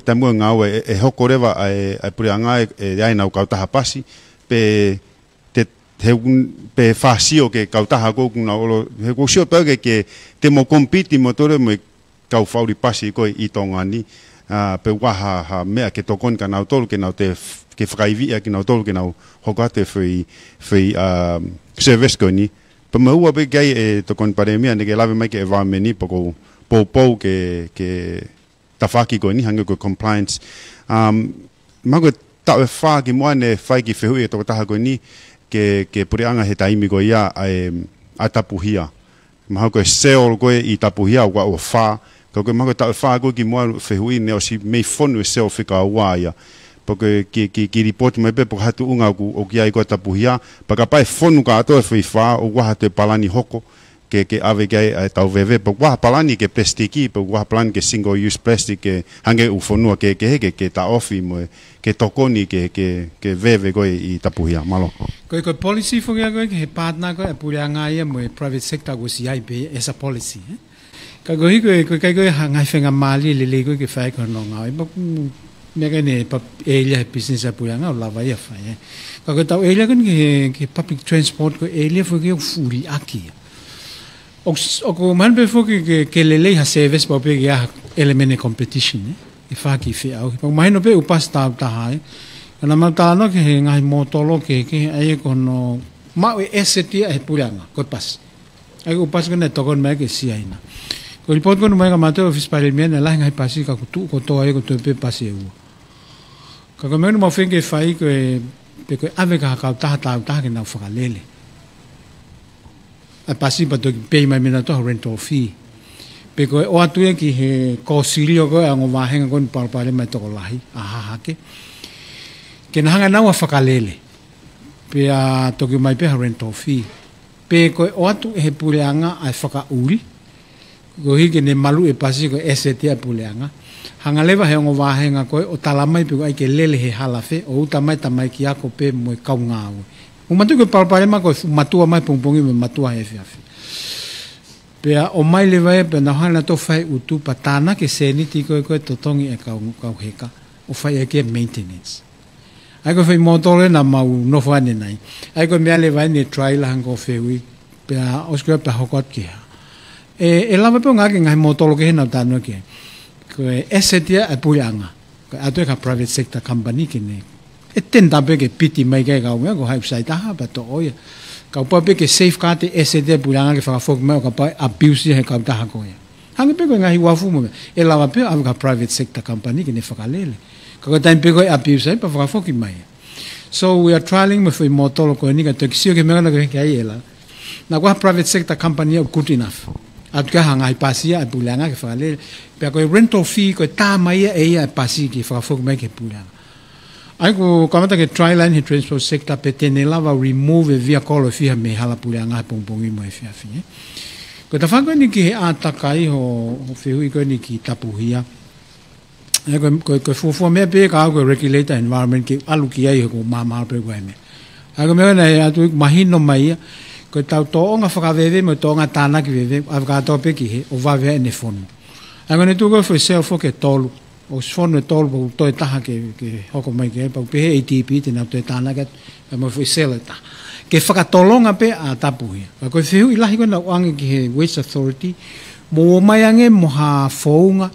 taimi ʻe ngāue, ʻe, ʻe hoko leva ʻa e, ʻa e puleʻanga ʻe, ʻe ʻi ai ʻenau kautaha pasi, pe te, he ʻoku, pe fāsio ki he kautaha ko ē ʻoku nau ʻolo, he ʻoku ou sio pē au ke, ke te mo compete mo tole mo e kau faʻuli pasi ko ē ʻi Tonga ni, ʻa, pe ʻoku ʻi ai ha, ha meʻa ke tokoni kia nautolu, ke nau te f-, ke fakaiviʻi ʻaki kinautolu, ke nau hoko atu e foʻi, foʻi, ʻa, service ko eni. Pea mo e ua pē ki ai ʻe Tokoni Palēmia, naʻa ke lave mai ki he environment ni, pea ʻoku ou poupou ki he, ki he tafaʻaki ko eni, hangē ko e compliance. Um, mahalo ko e taʻu ʻe fā kimuʻa naʻe fai e kiʻi fehuʻi ʻa e tokotaha ko eni ki he, ki he puleʻanga he taimi ko ia ʻa e, ʻa Tapuhia. Mahalo ko e cell ko ē ʻi Tapuhia ʻoku ʻi ai ʻa e fā. Ka ko e mahalo ko e taʻu ʻe fā ko ē kimuʻa fehuʻi naʻe ʻosi mei fonu e cell fika ua ia. Pea ko e kiʻi, kiʻi, kiʻi report mai pē pe ko e hā e tuʻunga ʻoku, ʻoku ʻi ai ko ē ʻa Tapuhia. Pea kapau ʻe fonu kātoa e foʻi fā, ʻoku ʻi ai ha toe palani hoko ke, ke ʻave ki ai ʻa e tau veve, pe ʻoku ʻi ai ha palani ki he plastic, pe ʻoku ʻi ai ha palani ki he single use plastic, ke hangē ʻū fonua kehekehe ke, ke taʻofi mo e, ke tokoni ki he, ki he, ki he veve ko ē ʻi Tapuhia. Mālō. Ko e, ko e policy foki ia ko ē ki he partner ko ē ʻa e puleʻanga ia mo e private sector ʻoku ʻosi ʻi ai pē ia as a policy, ē? Ka ko e hiko e, ko e kai ko e ha ngaahi faingamālie lelei ko e ke fai ko hono ngāue. Pea ko e meʻa ko eni pea ʻēlia he business ʻa e puleʻanga ʻoku lava ia fai, ē. Ka ko e tau ʻēlia ko eni ki he, ki he public transport ko e ʻēlia foki ʻoku fuʻu liʻaki ia. ʻOku, ʻoku mahino pē foki ke, ke lelei ha service pau pē ke ʻi ai ha element e competition, ē. ʻE fai ha kiʻi feʻauhi. Pea ʻoku mahino pē ʻoku pasi taautaha ai. Ka naʻa mau talanoa ki he ngaahi mōtolo kehekehe ʻa ia ko hono maʻu e asset ia ʻe he puleʻanga, ko e pasi. ʻA ia ko e pasi ko ē naʻe tokoni mai ki Siaina. Ko e report ko ē naʻe ʻomai kia mautolu ʻe he ʻōfisi palēmia naʻe lahi ngaahi pasi ka kuo tuʻu kotoa ia ko e toe pē pasi ʻe ua. Ka ko e meʻa naʻa mau feinga ke fai ko e, pe ko e ʻave ki ha kautaha taautaha ke nau fakalele ʻa e pasi pea toki pei mai mei nautolu ha rental fee. Pe ko e ʻoatu ia ki he kōsilio ko ē ʻa e ongo vāhenga ko eni palopalema e tokolahi, ʻa Hahake. Ke na hanga ʻe naua ʻo fakalele. Pea toki ʻomai pē ha rental fee. Pe ko e ʻoatu ʻe he puleʻanga ʻa e fakaʻuli. Koeʻuhi ke ne maluʻi e pasi ko e asset ia ʻa e puleʻanga. Hanga leva he ongo vāhenga ko ē ʻo tala mai pe ko e ʻai ke lele he hala fē, ʻo uta mai tamaiki ako pē mo e kau ngāue. ʻOku mātuʻaki ko e palopalema ko e fuʻu matua mai pongipongi mo e matua he efiafi. Pea ʻomai leva ia pea nau hanga nautolu ʻo fai utu pea tānaki e sēniti ko ē ko e totongi e kau, kau heka ʻo fai ʻaki e maintenance. ʻA ia ko e foʻi mōtolo ē naʻa mau nofo ai ʻanenai. ʻA ia ko e meʻa leva eni e trial hangē ko e fehuʻi. Pea ʻosi ko ia pea hoko atu ki hā. ʻE, ʻe lava pē ʻo ngāueʻaki e ngaahi mōtolo kehe naʻa ku talanoa ki ai. Ko e asset ia ʻa e puleʻanga. Ko e ʻatu ia ki ha private sector company ke ne. ʻE tender pē ke piti mai ki ai e kau meʻa ko hai ʻoku sai taha pea toʻo ia. Kapau pē ke safeguard e asset ia ʻa e puleʻanga ke fakafoki mai ʻo kapau ʻe abuse ia he kautaha ko ia. Hangē pē ko e ngaahi uafu mo e meʻa. ʻE lava pē ʻo ʻave ki ha private sector company ke ne fakalele. Ka ko e taimi pē ko ē ʻe abuse ai pea fakafoki mai. So we are trialing mo e foʻi mōtolo ko eni ka toki sio ki he meʻa naʻa ku pehē ki ai ʻEla. Naʻa ku ʻai ha private sector company ʻoku good enough. ʻAtu ki ai ha ngaahi pasi ia ʻa e puleʻanga ke fakalele. Pea ko e rental fee ko e tā mai ia ʻe ia e pasi ke fakafoki mai ki he puleʻanga. ʻA ia ʻoku kamata ke trial ʻeni he transport sector pea te ne lava ʻo remove e vehicle ʻe fiha mei he hala puleʻanga he pongipongi mo e efiafi, ē. Ko e tafaʻaki ko eni ki he ʻātakai hoʻo, hoʻo fehuʻi ko eni ki Tapuhia. ʻA ia ko e, ko e, ko e fuofua meʻa pē ka ko e regulator environment ke ʻalu ki ai he ko e mahamahalo pē ko e meʻa. ʻA ia ko e meʻa naʻe ʻatu mahino mai ia. Ko e tau tōʻonga fakaveve mo e tōʻonga tānaki veve. ʻAve kātoa pē ki hē ʻo vave ai ʻene fonu. ʻA ia ko ʻene tuʻu ko e foʻi cell foki ʻe tolu. ʻOsi fonu ʻe tolu pea toe taha ke, ke hoko mai ki ai, pea pehē ʻe ADB te nau toe tānaki atu, pea mo e foʻi cell ʻe taha. Ke fakatolonga pē ʻa Tapuhia. Ka ko e fehuʻi lahi ko ē naʻa ku ʻange ki he Waste Authority, mou ō mai ange mo ha founga,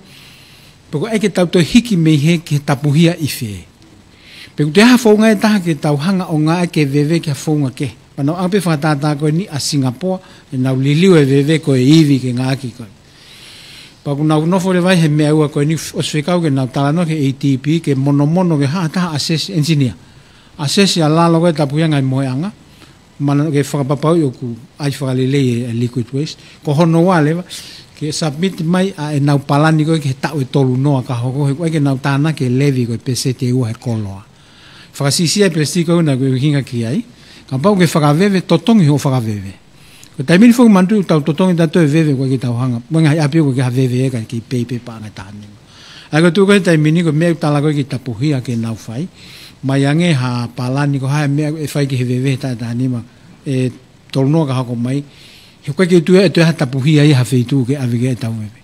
pe ko e ʻai ke tau toe hiki mei hē ki he Tapuhia ʻi fē. Pe ko e toe ha founga ʻe taha ke tau hanga ʻo ngāueʻaki e veve ki ha founga kehe. Pea naʻa ku ʻange pē fakatātā ko eni ʻa Singapore, ʻenau liliu e veve ko e ivi ke ngāueʻaki ko ē. Pea ʻoku nau nofo leva ai he meʻa ua ko eni ʻosi fekau ke nau talanoa ki he ADB ke monomono ke haʻu ha taha assess engineer. Assess ʻa lalo ko ē Tapuhia ngaahi mohenga. Mana ke fakapapauʻi ʻoku ʻai fakalelei e, e liquid waste. Ko hono ua leva, ke submit mai ʻa ʻenau palani ko ē ki he taʻu ʻe tolu noa ka hoko, he ʻoku ʻai ke nau tānaki e levy ko e peseti ʻe ua he koloa. Fakasiʻisiʻi e peseti ko ē naʻa ku ʻuhinga ki ai. Kapau ke fakaveve, totongi hoʻo fakaveve. Ko e taimi ni foki manatuʻi ʻoku tau totongi tautolu e veve ko ē ke tau hanga. Mo e ngaahi ʻapi ko ē ke ha veve ʻe ka ke pei pē paʻanga ʻe taha nima. ʻA ia ko e tuʻu ko ē he taimi ni ko e meʻa ʻoku tala ko ē ki Tapuhia ke nau fai. Mai ange ha palani ko e hā e meʻa ʻe fai ki he veve he taʻu ʻe taha nima. ʻE tolu noa ka hoko mai. He ʻoku ʻikai ke u tui ʻe toe ʻi ai ha Tapuhia ʻi ha feituʻu ke ʻave ki ai ʻetau veve.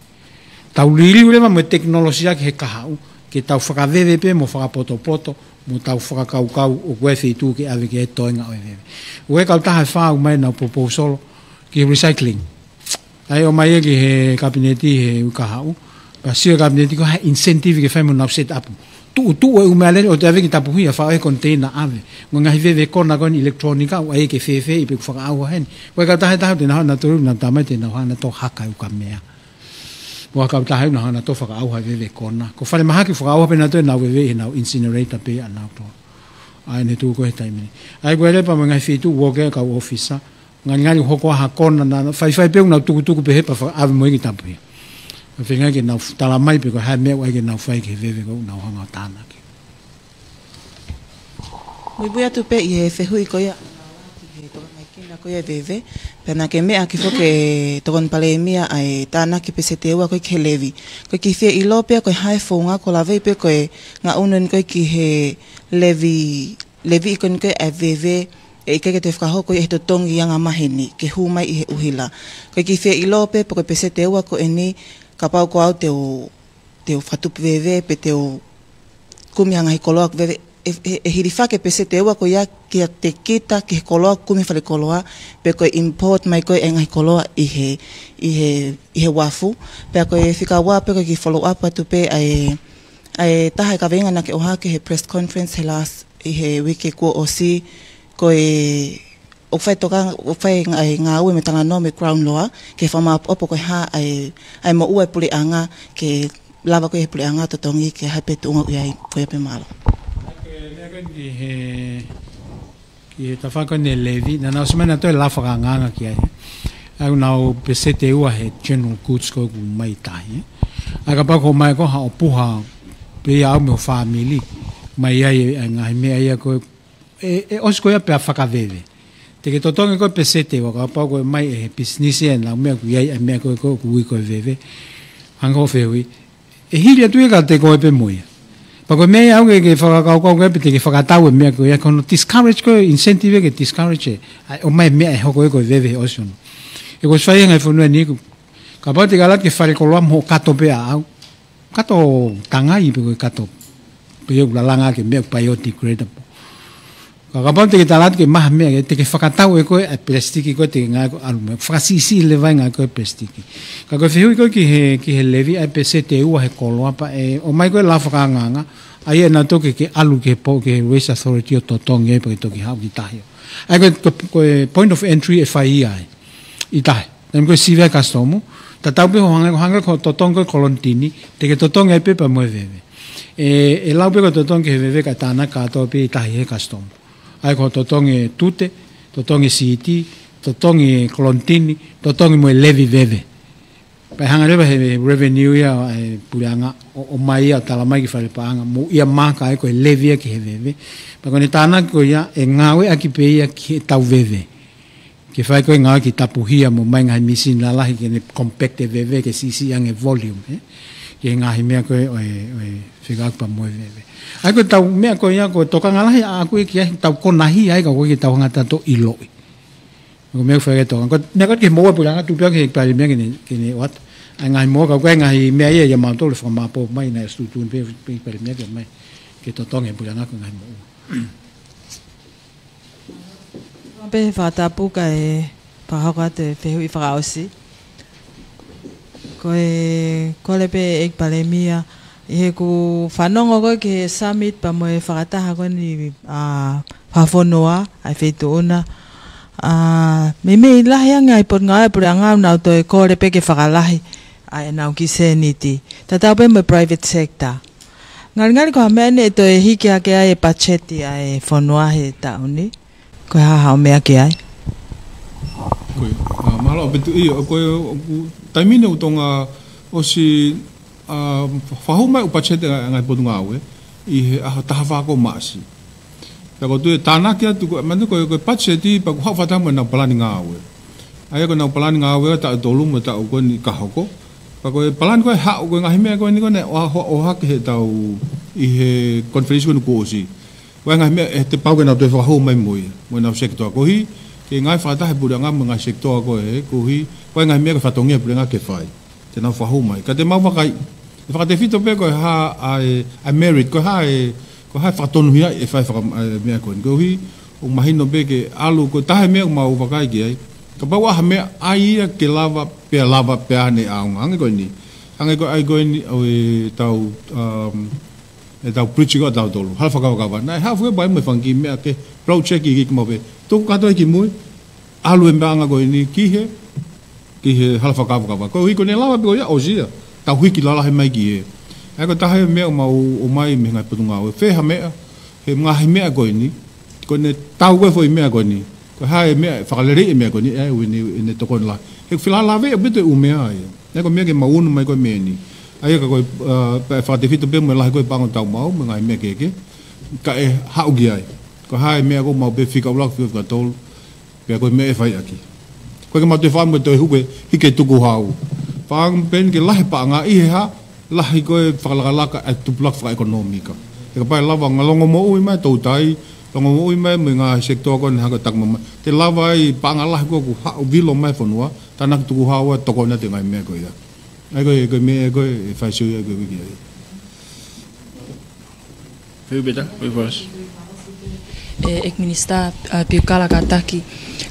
Tau liliu leva mo e tekinolosia ki he kahaʻu, ke tau fakaveve pē mo fakapotopoto, mo tau fakakaukau ʻoku ʻi ai e feituʻu ke ʻave ki ai e toenga ʻo e veve. ʻOku ʻi ai e kautaha ʻe fā ʻoku ʻomai ʻenau proposal ki he recycling. ʻA ia ʻomai ia ki he kapineti he uike kahaʻu. Pea sio e kapineti ko e hā e incentive ke fai mo nau set up. Tuʻutuʻu e ʻū meʻalele ʻoku toe ʻave ki Tapuhia, faʻo e container ʻave. Mo e ngaahi veve kona ko eni electronic ʻoku ʻai ke fēfē ʻi pe ʻoku fakaʻauha heni. Ko e kautaha ʻe taha te nau hanga nautolu, nau tala mai te nau hanga nautolu ʻo haka e ukamea. Mo e kautaha ʻe ua nau hanga nautolu ʻo fakaʻauha e veve kona. Ko Falemahaki ʻoku fakaʻauha pē nautolu ʻenau veve ʻi heʻenau incinerator pē ʻanautolu. ʻA ia ʻene tuʻu ko ē he taimi ni. ʻA ia ko e lepa mo e ngaahi feituʻu ʻoku ʻi ai e kau ʻōfisa. Ngalingali ʻoku hoko ha kona naʻa faifai pē ʻoku nau tukutuku pē he pea fakaʻave mo ia ki Tapuhia. Ka feinga ke nau tala mai pe ko e hā e meʻa ʻoku ʻai ke nau fai ki he veve ko ē ʻoku nau hanga ʻo tānaki. Muimui atu pē ʻi he fehuʻi ko ia ki he tokanga ki he kina ko ia e veve. Pea naʻa ke meʻa ki foki e Tokoni Palēmia ʻa e tānaki peseti ʻe ua ko ē ki he levy. Ko e kiʻi fie ʻilo pē ko e hā e founga ʻoku lave ai pe ko e ngaʻunu eni ko ē ki he levy, levy ko eni ko ē ʻa e veve ʻe ʻikai ke toe fakahoko ia he totongi anga maheni ke hū mai ʻi he ʻuhila. Ko e kiʻi fie ʻilo pē pe ko e peseti ʻe ua ko eni, kapau ko au te u, te u fakatupu veve pe te u kumi ha ngaahi koloa veve, ʻe, ʻe, ʻe hilifaki e peseti ʻe ua ko ia kiate kita ki he koloa kumi falekoloa, pe ko e import mai ko ē e ngaahi koloa ʻi he, ʻi he, ʻi he uafu. Pea ko e fika ua pē ko e kiʻi follow up atu pē ʻa e, ʻa e taha e kaveinga naʻa ke ʻohake he press conference he last, ʻi he uike kuo ʻosi, ko e ʻoku fai toka, ʻoku fai ngā-, e ngāue mo e talanoa mo e Crown Law, ke fakamaopoopo ko e hā ʻa e, ʻa e moʻua e puleʻanga, ke lava ko ē he puleʻanga totongi ke hā pē tuʻunga ʻoku ʻi ai, ko ia pē, mālō. Ko e meʻa ko eni ki he, ki he tafaʻaki ko eni e levy, naʻa nau ʻosi mai naʻa nau toe lava fakaangaanga ki ai. ʻA ia naʻa nau peseti ʻe ua he general goods ko ē ʻoku mai tahi, ē. ʻA ia kapau ko e ʻomai ko ē haʻo puha, pē ia ʻaʻau mo e fāmili, mai ai e, e ngaahi meʻa ia ko ē, ʻe, ʻe ʻosi ko ia pea fakaveve. Te ke totongi ko ē peseti ʻe ua kapau ko e ʻomai ʻe he pisinisi ʻenau meʻa ʻoku ʻi ai e meʻa ko ē ʻoku ui ko e veve. Hangē ko hoʻo fehuʻi, ʻe hili atu ia kiate koe pē mo ia. Pea ko e meʻa ia ʻoku ke, ke fakakaukau ko ē pe te ke fakatau e meʻa ko ia, ko hono discourage ko ē, incentive ke discourage ē. ʻA e ʻomai e meʻa ʻe hoko ia ko e veve he ʻosi hono. ʻE ko e ʻosi fai ia he ngaahi fonua ni ʻoku, kapau te ke ʻalu atu ke falekoloa mo hoʻo kato pē ʻaʻau. Kato tangai pe ko e kato. Pe ʻoku lalanga ki he meʻa biodegradable. Ka kapau te ke tala atu ke maha meʻa, te ke fakatau ʻe koe ʻa e pelasitiki ko ē te ke ngāueʻaki ʻo ʻalu mo e fakasiʻisiʻi leva e ngāue ko ē pelasitiki. Ka ko e fehuʻi ko ē ki he, ki he levy ʻa e peseti ʻe ua he koloa pea ʻe ʻomai ko ē lava fakaangaanga, ʻa ia naʻa nau toki ke ʻalu ki he po-, ki he Waste Authority ʻo totongi ai pea ke toki haʻu ki tahi. ʻA ia ko e, ko e, ko e point of entry ʻe fai ia ai. ʻI tahi. Taimi ko ē sivi ai e kasitomu, tatau pē hoʻo hangē, hangē ko e totongi ko ē kolonitini, te ke totongi ai pē pea mo e veve. ʻE, ʻe lau pē ko e totongi ki he veve kae tānaki kātoa pē ʻi tahi ʻe he kasitomu. ʻA ia ko e totongi e tute, totongi e siʻi, totongi e kolonitini, totongi mo e levy veve. Pea hanga leva he revenue ia ʻa e puleʻanga ʻo, ʻomai ia ʻo tala mai ki fale paʻanga, mo ia maaka ai ko e levy ia ki he veve. Pea ko ʻene tānaki ko ia, ʻe ngāueʻaki pē ia ki heʻetau veve. Ke fai ko ē ngāue ki tapuhia mo ʻomai ngaahi mīsini lalahi ke ne compact e veve ke siʻisiʻi ange e volume, ē? Ki he ngaahi meʻa ko ē ʻo e, ʻo e fekauʻaki pea mo e veve. ʻA ia ko ʻetau meʻa ko ia ko e tokanga lahi ʻaʻaku ia ki ai, tau konahia ai ka ko ē ke tau hanga ʻo toe ʻiloʻi. Ko e meʻa ʻoku fai ke tokanga. Ko e meʻa ko ē ki he moʻua puleʻanga tuʻu pē au ki he Palēmia ke ne, ke ne ʻoatu. ʻA e ngaahi moʻua ka ko e ngaahi meʻa ia ia mautolu ʻe fakamāopoopo mai naʻe ʻosi tuʻutuʻuni pē, pē Palēmia ke mai. Ke totongi e puleʻanga ko e ngaahi moʻua. Pea fakatapu kae fakahoko atu e fehuʻi fakaʻosi. Ko e kole pē ʻEiki Palēmia, ʻi heʻeku fanongo ko ē ki he summit pea mo e fakataha ko eni, ʻa, fakafonua, ʻa e feituʻu na. ʻA, meimei lahi ange ʻa e potungāue ʻa e puleʻanga ʻoku nau toe kole pē ke fakalahi ʻa ʻenau kiʻi sēniti. Tatau pē mo e private sector. Ngalingali ko ha meʻa ʻeni ʻe toe hiki hake ai e patiseti ʻa e fonua he taʻu ni. Ko e hā haʻo meʻa ki ai? Ko e, ʻa, mālō ʻaupito ia, ko e, ʻoku taimi ni ʻoku tonga ʻosi, ʻa, fakahū mai ʻū patiseti ʻa e ngaahi potungāue ʻi he ʻaho taha fā ko Maʻasi. Pea ko e tuʻu e tānaki atu ko e, manu ko e, ko e patiseti pea ʻoku haʻu fakataha mo ʻenau palani ngāue. ʻA ia ko ʻenau palani ngāue ʻa e taʻu ʻe tolu mo e taʻu ko eni ka hoko. Pea ko e palani ko ē haʻu ko e ngaahi meʻa ko eni ko ē naʻe ʻoha-, ʻohake heʻetau ʻi he konifelenisi ko eni kuo ʻosi. Ko e ngaahi meʻa ʻe te pau ke nau toe fakahū mai mo ia. Mo ʻenau sekitoa koeʻuhi, ke ngāue fakataha e puleʻanga mo e ngaahi sekitoa ko ē, koeʻuhi, ko e ngaahi meʻa ko e fatongia e puleʻanga ke fai. Te nau fakahū mai. Ka te mau vakai, ʻe fakatefito pē ko e hā ʻa e, ʻa e merit, ko e hā e, ko e hā e fakatonuhia ʻe fai faka-, ʻa e meʻa ko eni. Koeʻuhi, ʻoku mahino pē ke ʻalu, ko e taha e meʻa ʻoku mau vakai ki ai. Kapau ʻa ha meʻa ʻai ia ke lava, pea lava, pea ne ʻaonga. Hangē ko eni. Hangē ko e ʻai ko eni ʻo ʻetau, um, ʻetau bridge ko ē ʻatautolu. Hala fakakavakava. Naʻe haʻu fue bai mo e fanga kiʻi meʻa ke project ʻi ki mau pē. Tuku kātoa ki mui. ʻAlu e meʻa anga ko eni ki he, ki he hala fakakavakava. Koeʻuhi ko ʻene lava pē ko ia ʻosi ia. Tau hiki lalahi mai ki hē. ʻA ia ko e taha e meʻa ʻoku mau ʻomai mei he ngaahi potungāue. Fē ha meʻa, he ngaahi meʻa ko eni. Ko ʻene tau ko ē foʻi meʻa ko eni. Ko e hā e meʻa, fakaleleiʻi e meʻa ko eni, ʻe ʻi ai ʻene, ʻene tokoni lahi. He felālāveʻi ʻaupito e ʻū meʻa ia. ʻA ia ko e meʻa ke mau unu mai ko ē mei heni. ʻA ia ka ko e, ʻa, pea fakatefito pē mo e lahi ko ē paʻanga ʻoku tau maʻu, mo e ngaahi meʻa kehekehe. Kae haʻu ki ai. Ko e hā e meʻa ʻoku mau pē fika ʻuluaki, fika, fika tolu. Pea ko e meʻa ʻe fai ʻaki. Ko e ke mau toe fai mo e toe huke, hiki e tukuhau. Fakaʻamu pē eni ke lahi paʻanga ʻi he hā, lahi ko ē fakalakalaka ʻa e tupulaki fakaʻekonōmika. He kapau ʻe lava ngalongo moʻui mai, toutai, Ongo moʻui mai mo e ngaahi sekitoa ko ena hako takama mai. Te lava ai paʻanga lahi ko ē ʻoku haʻu vilo mai fonua, tānaki tukuhau ʻa e tokoni ʻa e ngaahi meʻa ko ia. ʻA ia ko e, ko e meʻa ko ē ʻe fai sio ia ko ē ki ai. Fehuʻi pē ʻe taha, fehuʻi fakaʻosi. ʻE, ʻEiki Minisitā, ʻa, Piukala kātaki.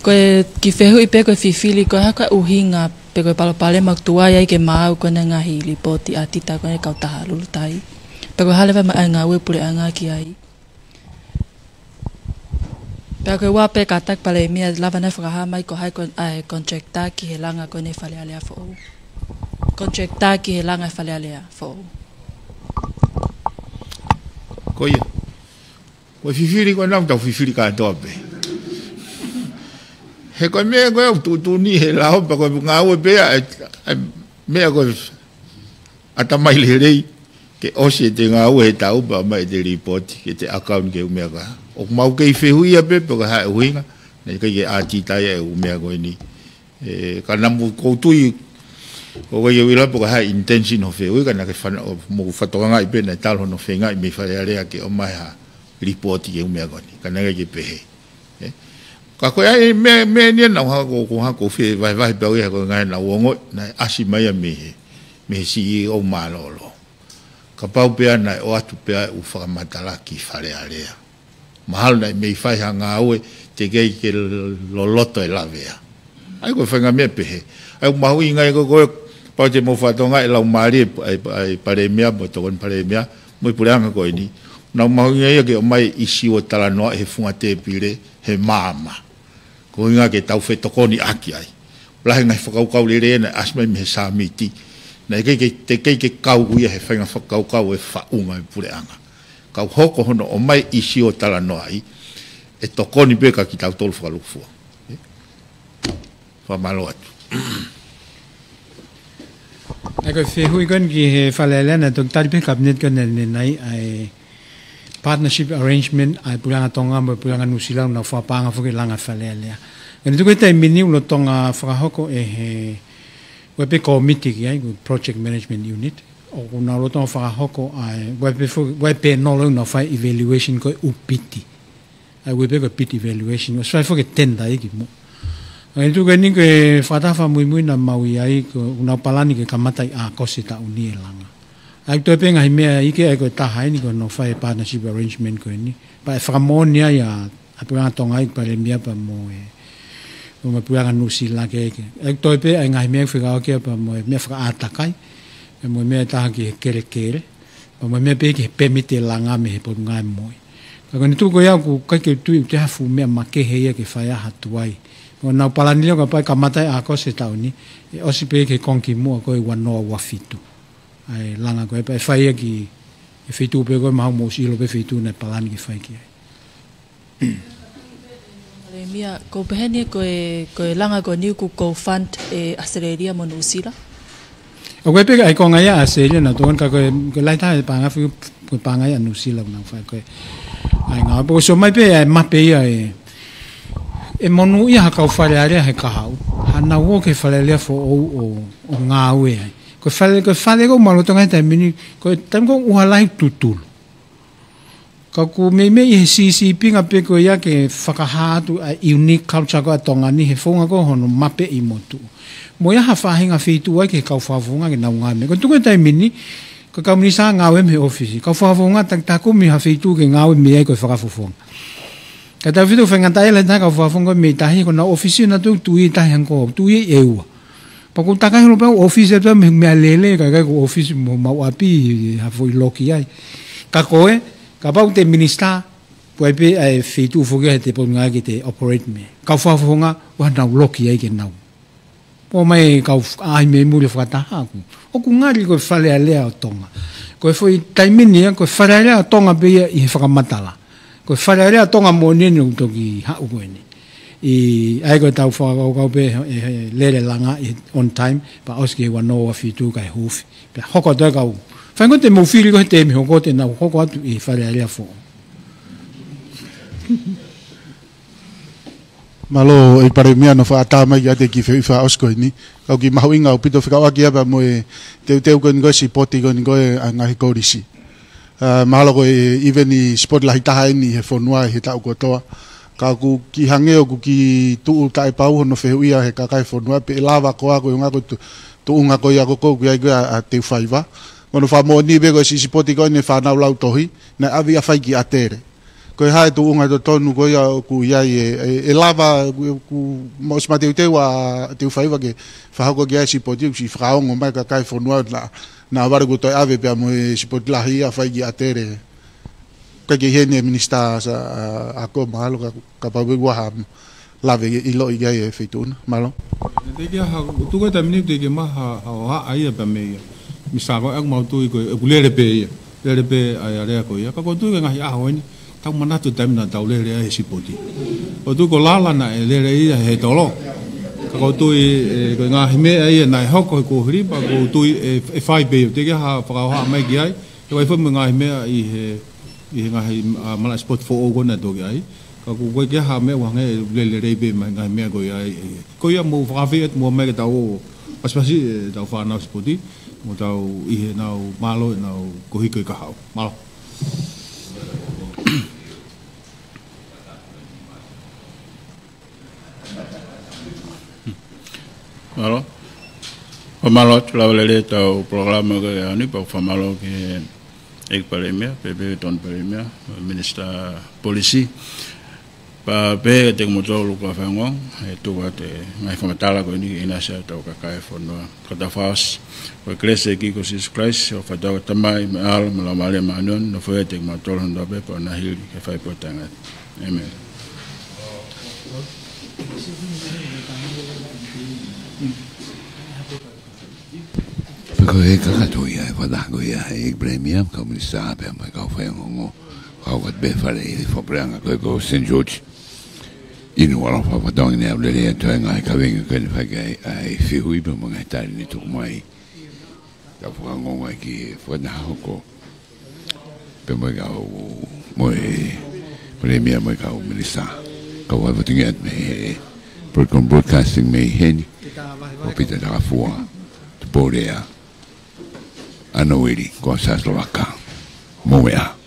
Ko e kiʻi fehuʻi pē ko e fifili, ko e hā ko e ʻuhinga pe ko e palopalema ʻoku tuai ai ke maau ko ena ngaahi lipooti ʻa e ʻatita ko ena kautaha Lulutai. Pe ko e hā leva e meʻa ʻe ngāue puleʻanga ki ai. Pea ko e ua pē kātaki Palēmia, lava naʻa fakahā mai ko hai ko ē ʻa e contractor ki he langa ko ena e Fale Alea foʻou. Contractor ki he langa e Fale Alea foʻou. Ko ia. Ko e fifili ko ena ʻoku tau fifili kātoa pē. He ko e meʻa ko ē ʻoku tuʻutuʻuni he lao pea ko e ngāue pē ʻa e, ʻa e meʻa ko e ʻatamai lelei, ke ʻosi ʻete ngāue he taʻu pea ʻomai ʻete lipooti, ke te account ki he ʻū meʻa ko ē. ʻOku mau kei fehuʻia pē, pe ko e hā e ʻuhinga, naʻe ʻikai ke ʻatita ʻa e ʻū meʻa ko eni. ʻE, ka naʻa mou ʻoku ou tui, ʻoku ʻikai ke u ʻilo pe ko e hā e intention hoʻo fehuʻi, ka naʻa ke fana-, ʻo mou fakatokangaʻi pē naʻe talu hono feingaʻi mei Fale Alea ke ʻomai ha lipooti ki he ʻū meʻa ko eni, ka naʻe ʻikai ke pehē. ʻE? Ka ko e ʻai meʻa, meʻa ni naʻa ku hanga ʻo, ku hanga ʻo fevahevahe pē au ia ko e ngaahi naʻa ku ongoʻi, naʻe ʻasi mai ia mei he, mei he C E O mālōlō. Kapau pē naʻe ʻoatu pē ʻa e ʻū fakamatala ki Fale Alea. Mahalo naʻe mei fai ha ngāue teʻeki ke loloto e lavea. ʻA ia ko e faʻahinga meʻa pehē. ʻA ia ʻoku mahuʻinga ia ko ē, kapau te mou fakatokangaʻi e laumālie ʻa e, ʻa e Palēmia, mo e Tokoni Palēmia, mo e puleʻanga ko eni. Naʻa ʻoku mahuʻinga ia ke ʻomai e ʻīsiu ʻo talanoaʻi he funga tēpile, he maama. Ko e ʻuhinga ke tau fetokoniʻaki ai. Lahi e ngaahi fakakaukau lelei naʻe ʻasi mai mei he sāmiti. Naʻe ʻikai ke, teʻeki ke kau ia he faʻahinga fakakaukau ʻo e faʻunga ʻo e puleʻanga. Ka ʻoku hoko hono ʻomai e ʻīsiu ʻo talanoaʻi, ʻe tokoni pē kia kitautolu fakalūkufua. Fakamālō atu. ʻA ia ko e fehuʻi ko eni ki he Fale Alea naʻe toki tali pē he Kapineti ko eni ʻanenai ʻa e partnership arrangement ʻa e Puleʻanga Tonga mo e Puleʻanga Nuʻusila ʻoku nau fakapaʻanga foki e langa Fale Alea. Ka naʻe tuku he taimi ni ʻoku lolotonga fakahoko ʻe he, ʻoku ʻi ai pē kōmiti ki ai, ko e Project Management Unit. ʻOku nau lolotonga fakahoko ʻa e, ʻoku ʻi ai pē fo-, ʻoku ʻi ai pē panel ʻoku nau fai evaluation ko e ʻū piti. ʻA ia ʻoku ʻi ai pē ko e piti evaluation, ʻosi fai foki e tender ia kimuʻa. ʻA ia tuku eni ko e fakataha fakamuimui naʻa mau ʻi ai, ko ʻenau palani ke kamata ʻi ʻAokosi taʻu ni e langa. ʻA ia ʻoku toe pē ngaahi meʻa ʻi he, ʻa ia ko e taha eni ko hono fai e partnership arrangement ko eni. Pea ʻe fakamoʻoni ai ʻa, ʻa e Puleʻanga Tonga ʻi he Palēmia pea mo e, mo e Puleʻanga Nuʻusila ke, ke. ʻA ia ʻoku toe pē ʻa e ngaahi meʻa fekauʻaki ia pea mo e meʻa fakaʻātakai. Pea mo e meʻa ʻe taha ki he kelekele. Pea mo e meʻa pē ki he pēmiti e langa mei he Potungāue Moʻui. Ka ko eni tuku ko ia ʻoku ʻikai ke u tui ʻoku toe ʻi ai ha fuʻu meʻa makehe ia ke fai ʻa ha tuai. Ko ʻenau palani leva kapau ʻe kamata ʻi ʻAokosi taʻu ni, ʻe ʻosi pē ki he konga kimuʻa ko e ua noa ua fitu. ʻA e langa ko ē pea ʻe fai ia ki he feituʻu pē ko ē mahalo mou ʻosi ʻilo pē feituʻu naʻe palani ke fai ki ai. Palēmia, ʻoku pehē ni ko e, ko e langa ko eni ʻoku co-fund ʻe ʻAositelēlia mo Nuʻusila? ʻOku ʻi ai pē ʻa e konga ia ʻa ʻAositelēlia naʻa tokoni ka ko e, ko e lahi taha e paʻanga foki ko e paʻanga ia ʻa Nuʻusila naʻa nau fai ko ē. ʻA ia ngā, pea ʻoku sio mai pē ʻa e mape ia ʻe, ʻe monūʻia ha kau Fale Alea he kahaʻu. Hanau ō ki he Fale Alea foʻou ʻo, ʻo ngāue ai. Ko e fale, ko e fale ʻoku mau lolotonga he taimi ni, ko e taimi ko ē ʻoku ʻuha lahi tutulu. Ka ʻoku meimei ʻi he sisipinga pē ko ia ke fakahā atu ʻa e unique culture ko ē ʻa Tonga ni he founga ko ē hono mapeʻi motuʻa. Mo ia ha faʻahinga feituʻu ai ke kau fakafofonga ke nau ngāue mei ai. Ko e tuku he taimi ni, ko e kau minisitā ngāue mei he ʻōfisi. Kau fakafofonga takitaha kumi ha feituʻu ke ngāue mei ai ko e fakafofonga. Ka tau fito faingataʻa e lahi taha kau fakafofonga mei tahi ko ʻenau ʻōfisi naʻa nau tuʻu ʻi tahi hangē ko ʻeku tuʻu ʻi ʻEua. Pea ʻoku ou takai holo pē au ʻōfisi atu mei he meʻalele, ka ʻikai ko e ʻōfisi mo homau ʻapi, ha foʻi loki ai. Ka ko e, kapau te minisitā, ʻoku ʻi ai pē ʻa e feituʻu foki he te Potungāue ke te operate mei ai. Kau fakafofonga, ʻoua naʻa nau loki ai ke nau. ʻOmai kau f-, ʻai mei muli fakataha ʻoku. ʻOku ngali ko e Fale Alea ʻo Tonga. Ko e foʻi taimi ni ia, ko e Fale Alea ʻo Tonga pē ia ʻi he fakamatala. Ko e Fale Alea ʻo Tonga moʻoni eni ʻoku toki haʻu ko eni. ʻI ai ko e tau fakakaukau pē he, he lele langa ʻi on time, pea ʻosi ki he ua noa ua fitu kae huufi. Pea hoko atu e kau. Fai ko ē te mou fili ko ē he temi hoko te nau hoko atu ʻi he Fale Alea foʻou. Mālō ʻEiki Palēmia hono fakaʻatā mai kiate au e kiʻi fehuʻi fakaʻosi ko eni. Ka ʻoku kiʻi mahuʻinga ʻaupito fekauʻaki ia pea mo e teuteu ko eni ko e sipoti ko eni ko e ʻa e ngaahi kolisi. Mahalo ko e ʻiveni sipoti lahi taha eni he fonua he taʻu kotoa. Ka ʻoku kiʻi hangē ʻoku kiʻi tuʻu taʻepau hono fehuʻia he kakai fonua pe ʻe lava koā ko e ʻuhinga ko e tuʻunga ko ia ko ē ʻoku ʻi ai ko ē ʻa Teufaiva. Ko hono fakamoʻoni pē ko e siʻi sipoti ko eni fānau lautohi naʻe ʻave ia ʻo fai ki ʻAtele. Ko e hā e tuʻunga totonu ko ia ʻoku ʻi ai e, ʻe lava ʻoku mau ʻosi mateuteu ʻa Teufaiva ke fakahoko ki ai e sipoti, ʻoku siʻi fakaongo mai kakai fonua naʻa, naʻa vale kuo toe ʻave pea mo e sipoti lahi ia ʻo fai ki ʻAtele. Ka ke heni e minisitā sa, ʻa, ʻa ko mahalo ka, kapau ʻe ʻi ai ha lave ʻi loto ʻi ai e feituʻu na. Mālō. Teʻeki ai ha, ʻoku tuku e taimi ni teʻeki ai ha, ha, ha, ʻa ia pea mei ia. Minisitā ko ē ʻoku mau tui ko e, ʻoku lele pē ia. Lele pē ʻa e area ko ia. Ka ʻoku ou tui ko e ngaahi ʻaho eni. Tau manatu taimi naʻa tau lele ai he sipoti. ʻOku ou tui ko Lala naʻe lele ia he tolo. Ka ʻoku ou tui, ē, ko e ngaahi meʻa ia naʻe hoko he kuohili pea ʻoku ou tui ʻe, ʻe fai pē ia. Teʻeki ai ha fakaʻohoa mai ki ai. He ʻoku ʻi ai foki mo e ngaahi meʻa ʻi he, ʻi he ngaahi, ʻa, malaʻe sipoti foʻou ko ē naʻe toki ʻai. Ka ʻoku ʻikai ke ʻi ai ha meʻa ʻoku hangē ʻe lele lelei pē mo e ngaahi meʻa ko ia ʻi, ʻi, ko ia mou fakafeʻiloaki muʻa mai ke tau ō pasipasi, ē, tau fānau sipoti, mo tau ʻi heʻenau mālō, ʻenau kohi ko e kahaʻu. Mālō. Mālō. Fakamālō atu lava lelei ʻetau polokalama ko ia ni, pea fakamālō ki he ʻEiki Palēmia, pea pehē ki he Tokoni Palēmia, Minisitā Polisi. Pea pehē kiate kimoutolu kau fanongo, ʻe tuku atu e ngaahi fakamatala ko eni ke ʻinasi ʻetau kakai fonua. Ka tau fakaʻosi, ko e kelesi ʻa e ʻEiki ko Sīsū Kalaisi, ʻofa ʻa e ʻOtua ko e Tamai, mo e ʻAlo, mo e Laumālie Māʻoniʻoni, nofoʻia ʻiate kimoutolu hono taha pē, pea ʻo nau hili ki he fai pē ʻo e taʻengata. ʻĒmeni. Pea ko e kakato ia e fakataha ko ia ʻa e ʻEiki Palēmia, kau minisitā pea mo e kau faiongoongo, kau ʻoku ʻi ai pē fale ʻi he fakapuleʻanga ko ē ko Saint George. ʻInoa ʻalofa, fakatauange ne aʻu lelei atu e ngaahi kaveinga ko eni fai ki ai ʻa e fehuʻi pea mo e ngaahi tali ne tuku mai. Tau fakaongoongo ki he fakataha hoko pea mo e kau, mo e Palēmia mo e kau minisitā. Kau ai fatongia mei he Broadcom Broadcasting mei heni, ko Pita Takafua, Tupou Lea, ʻAna Ueli, ko Sasavaka, mo e ʻa.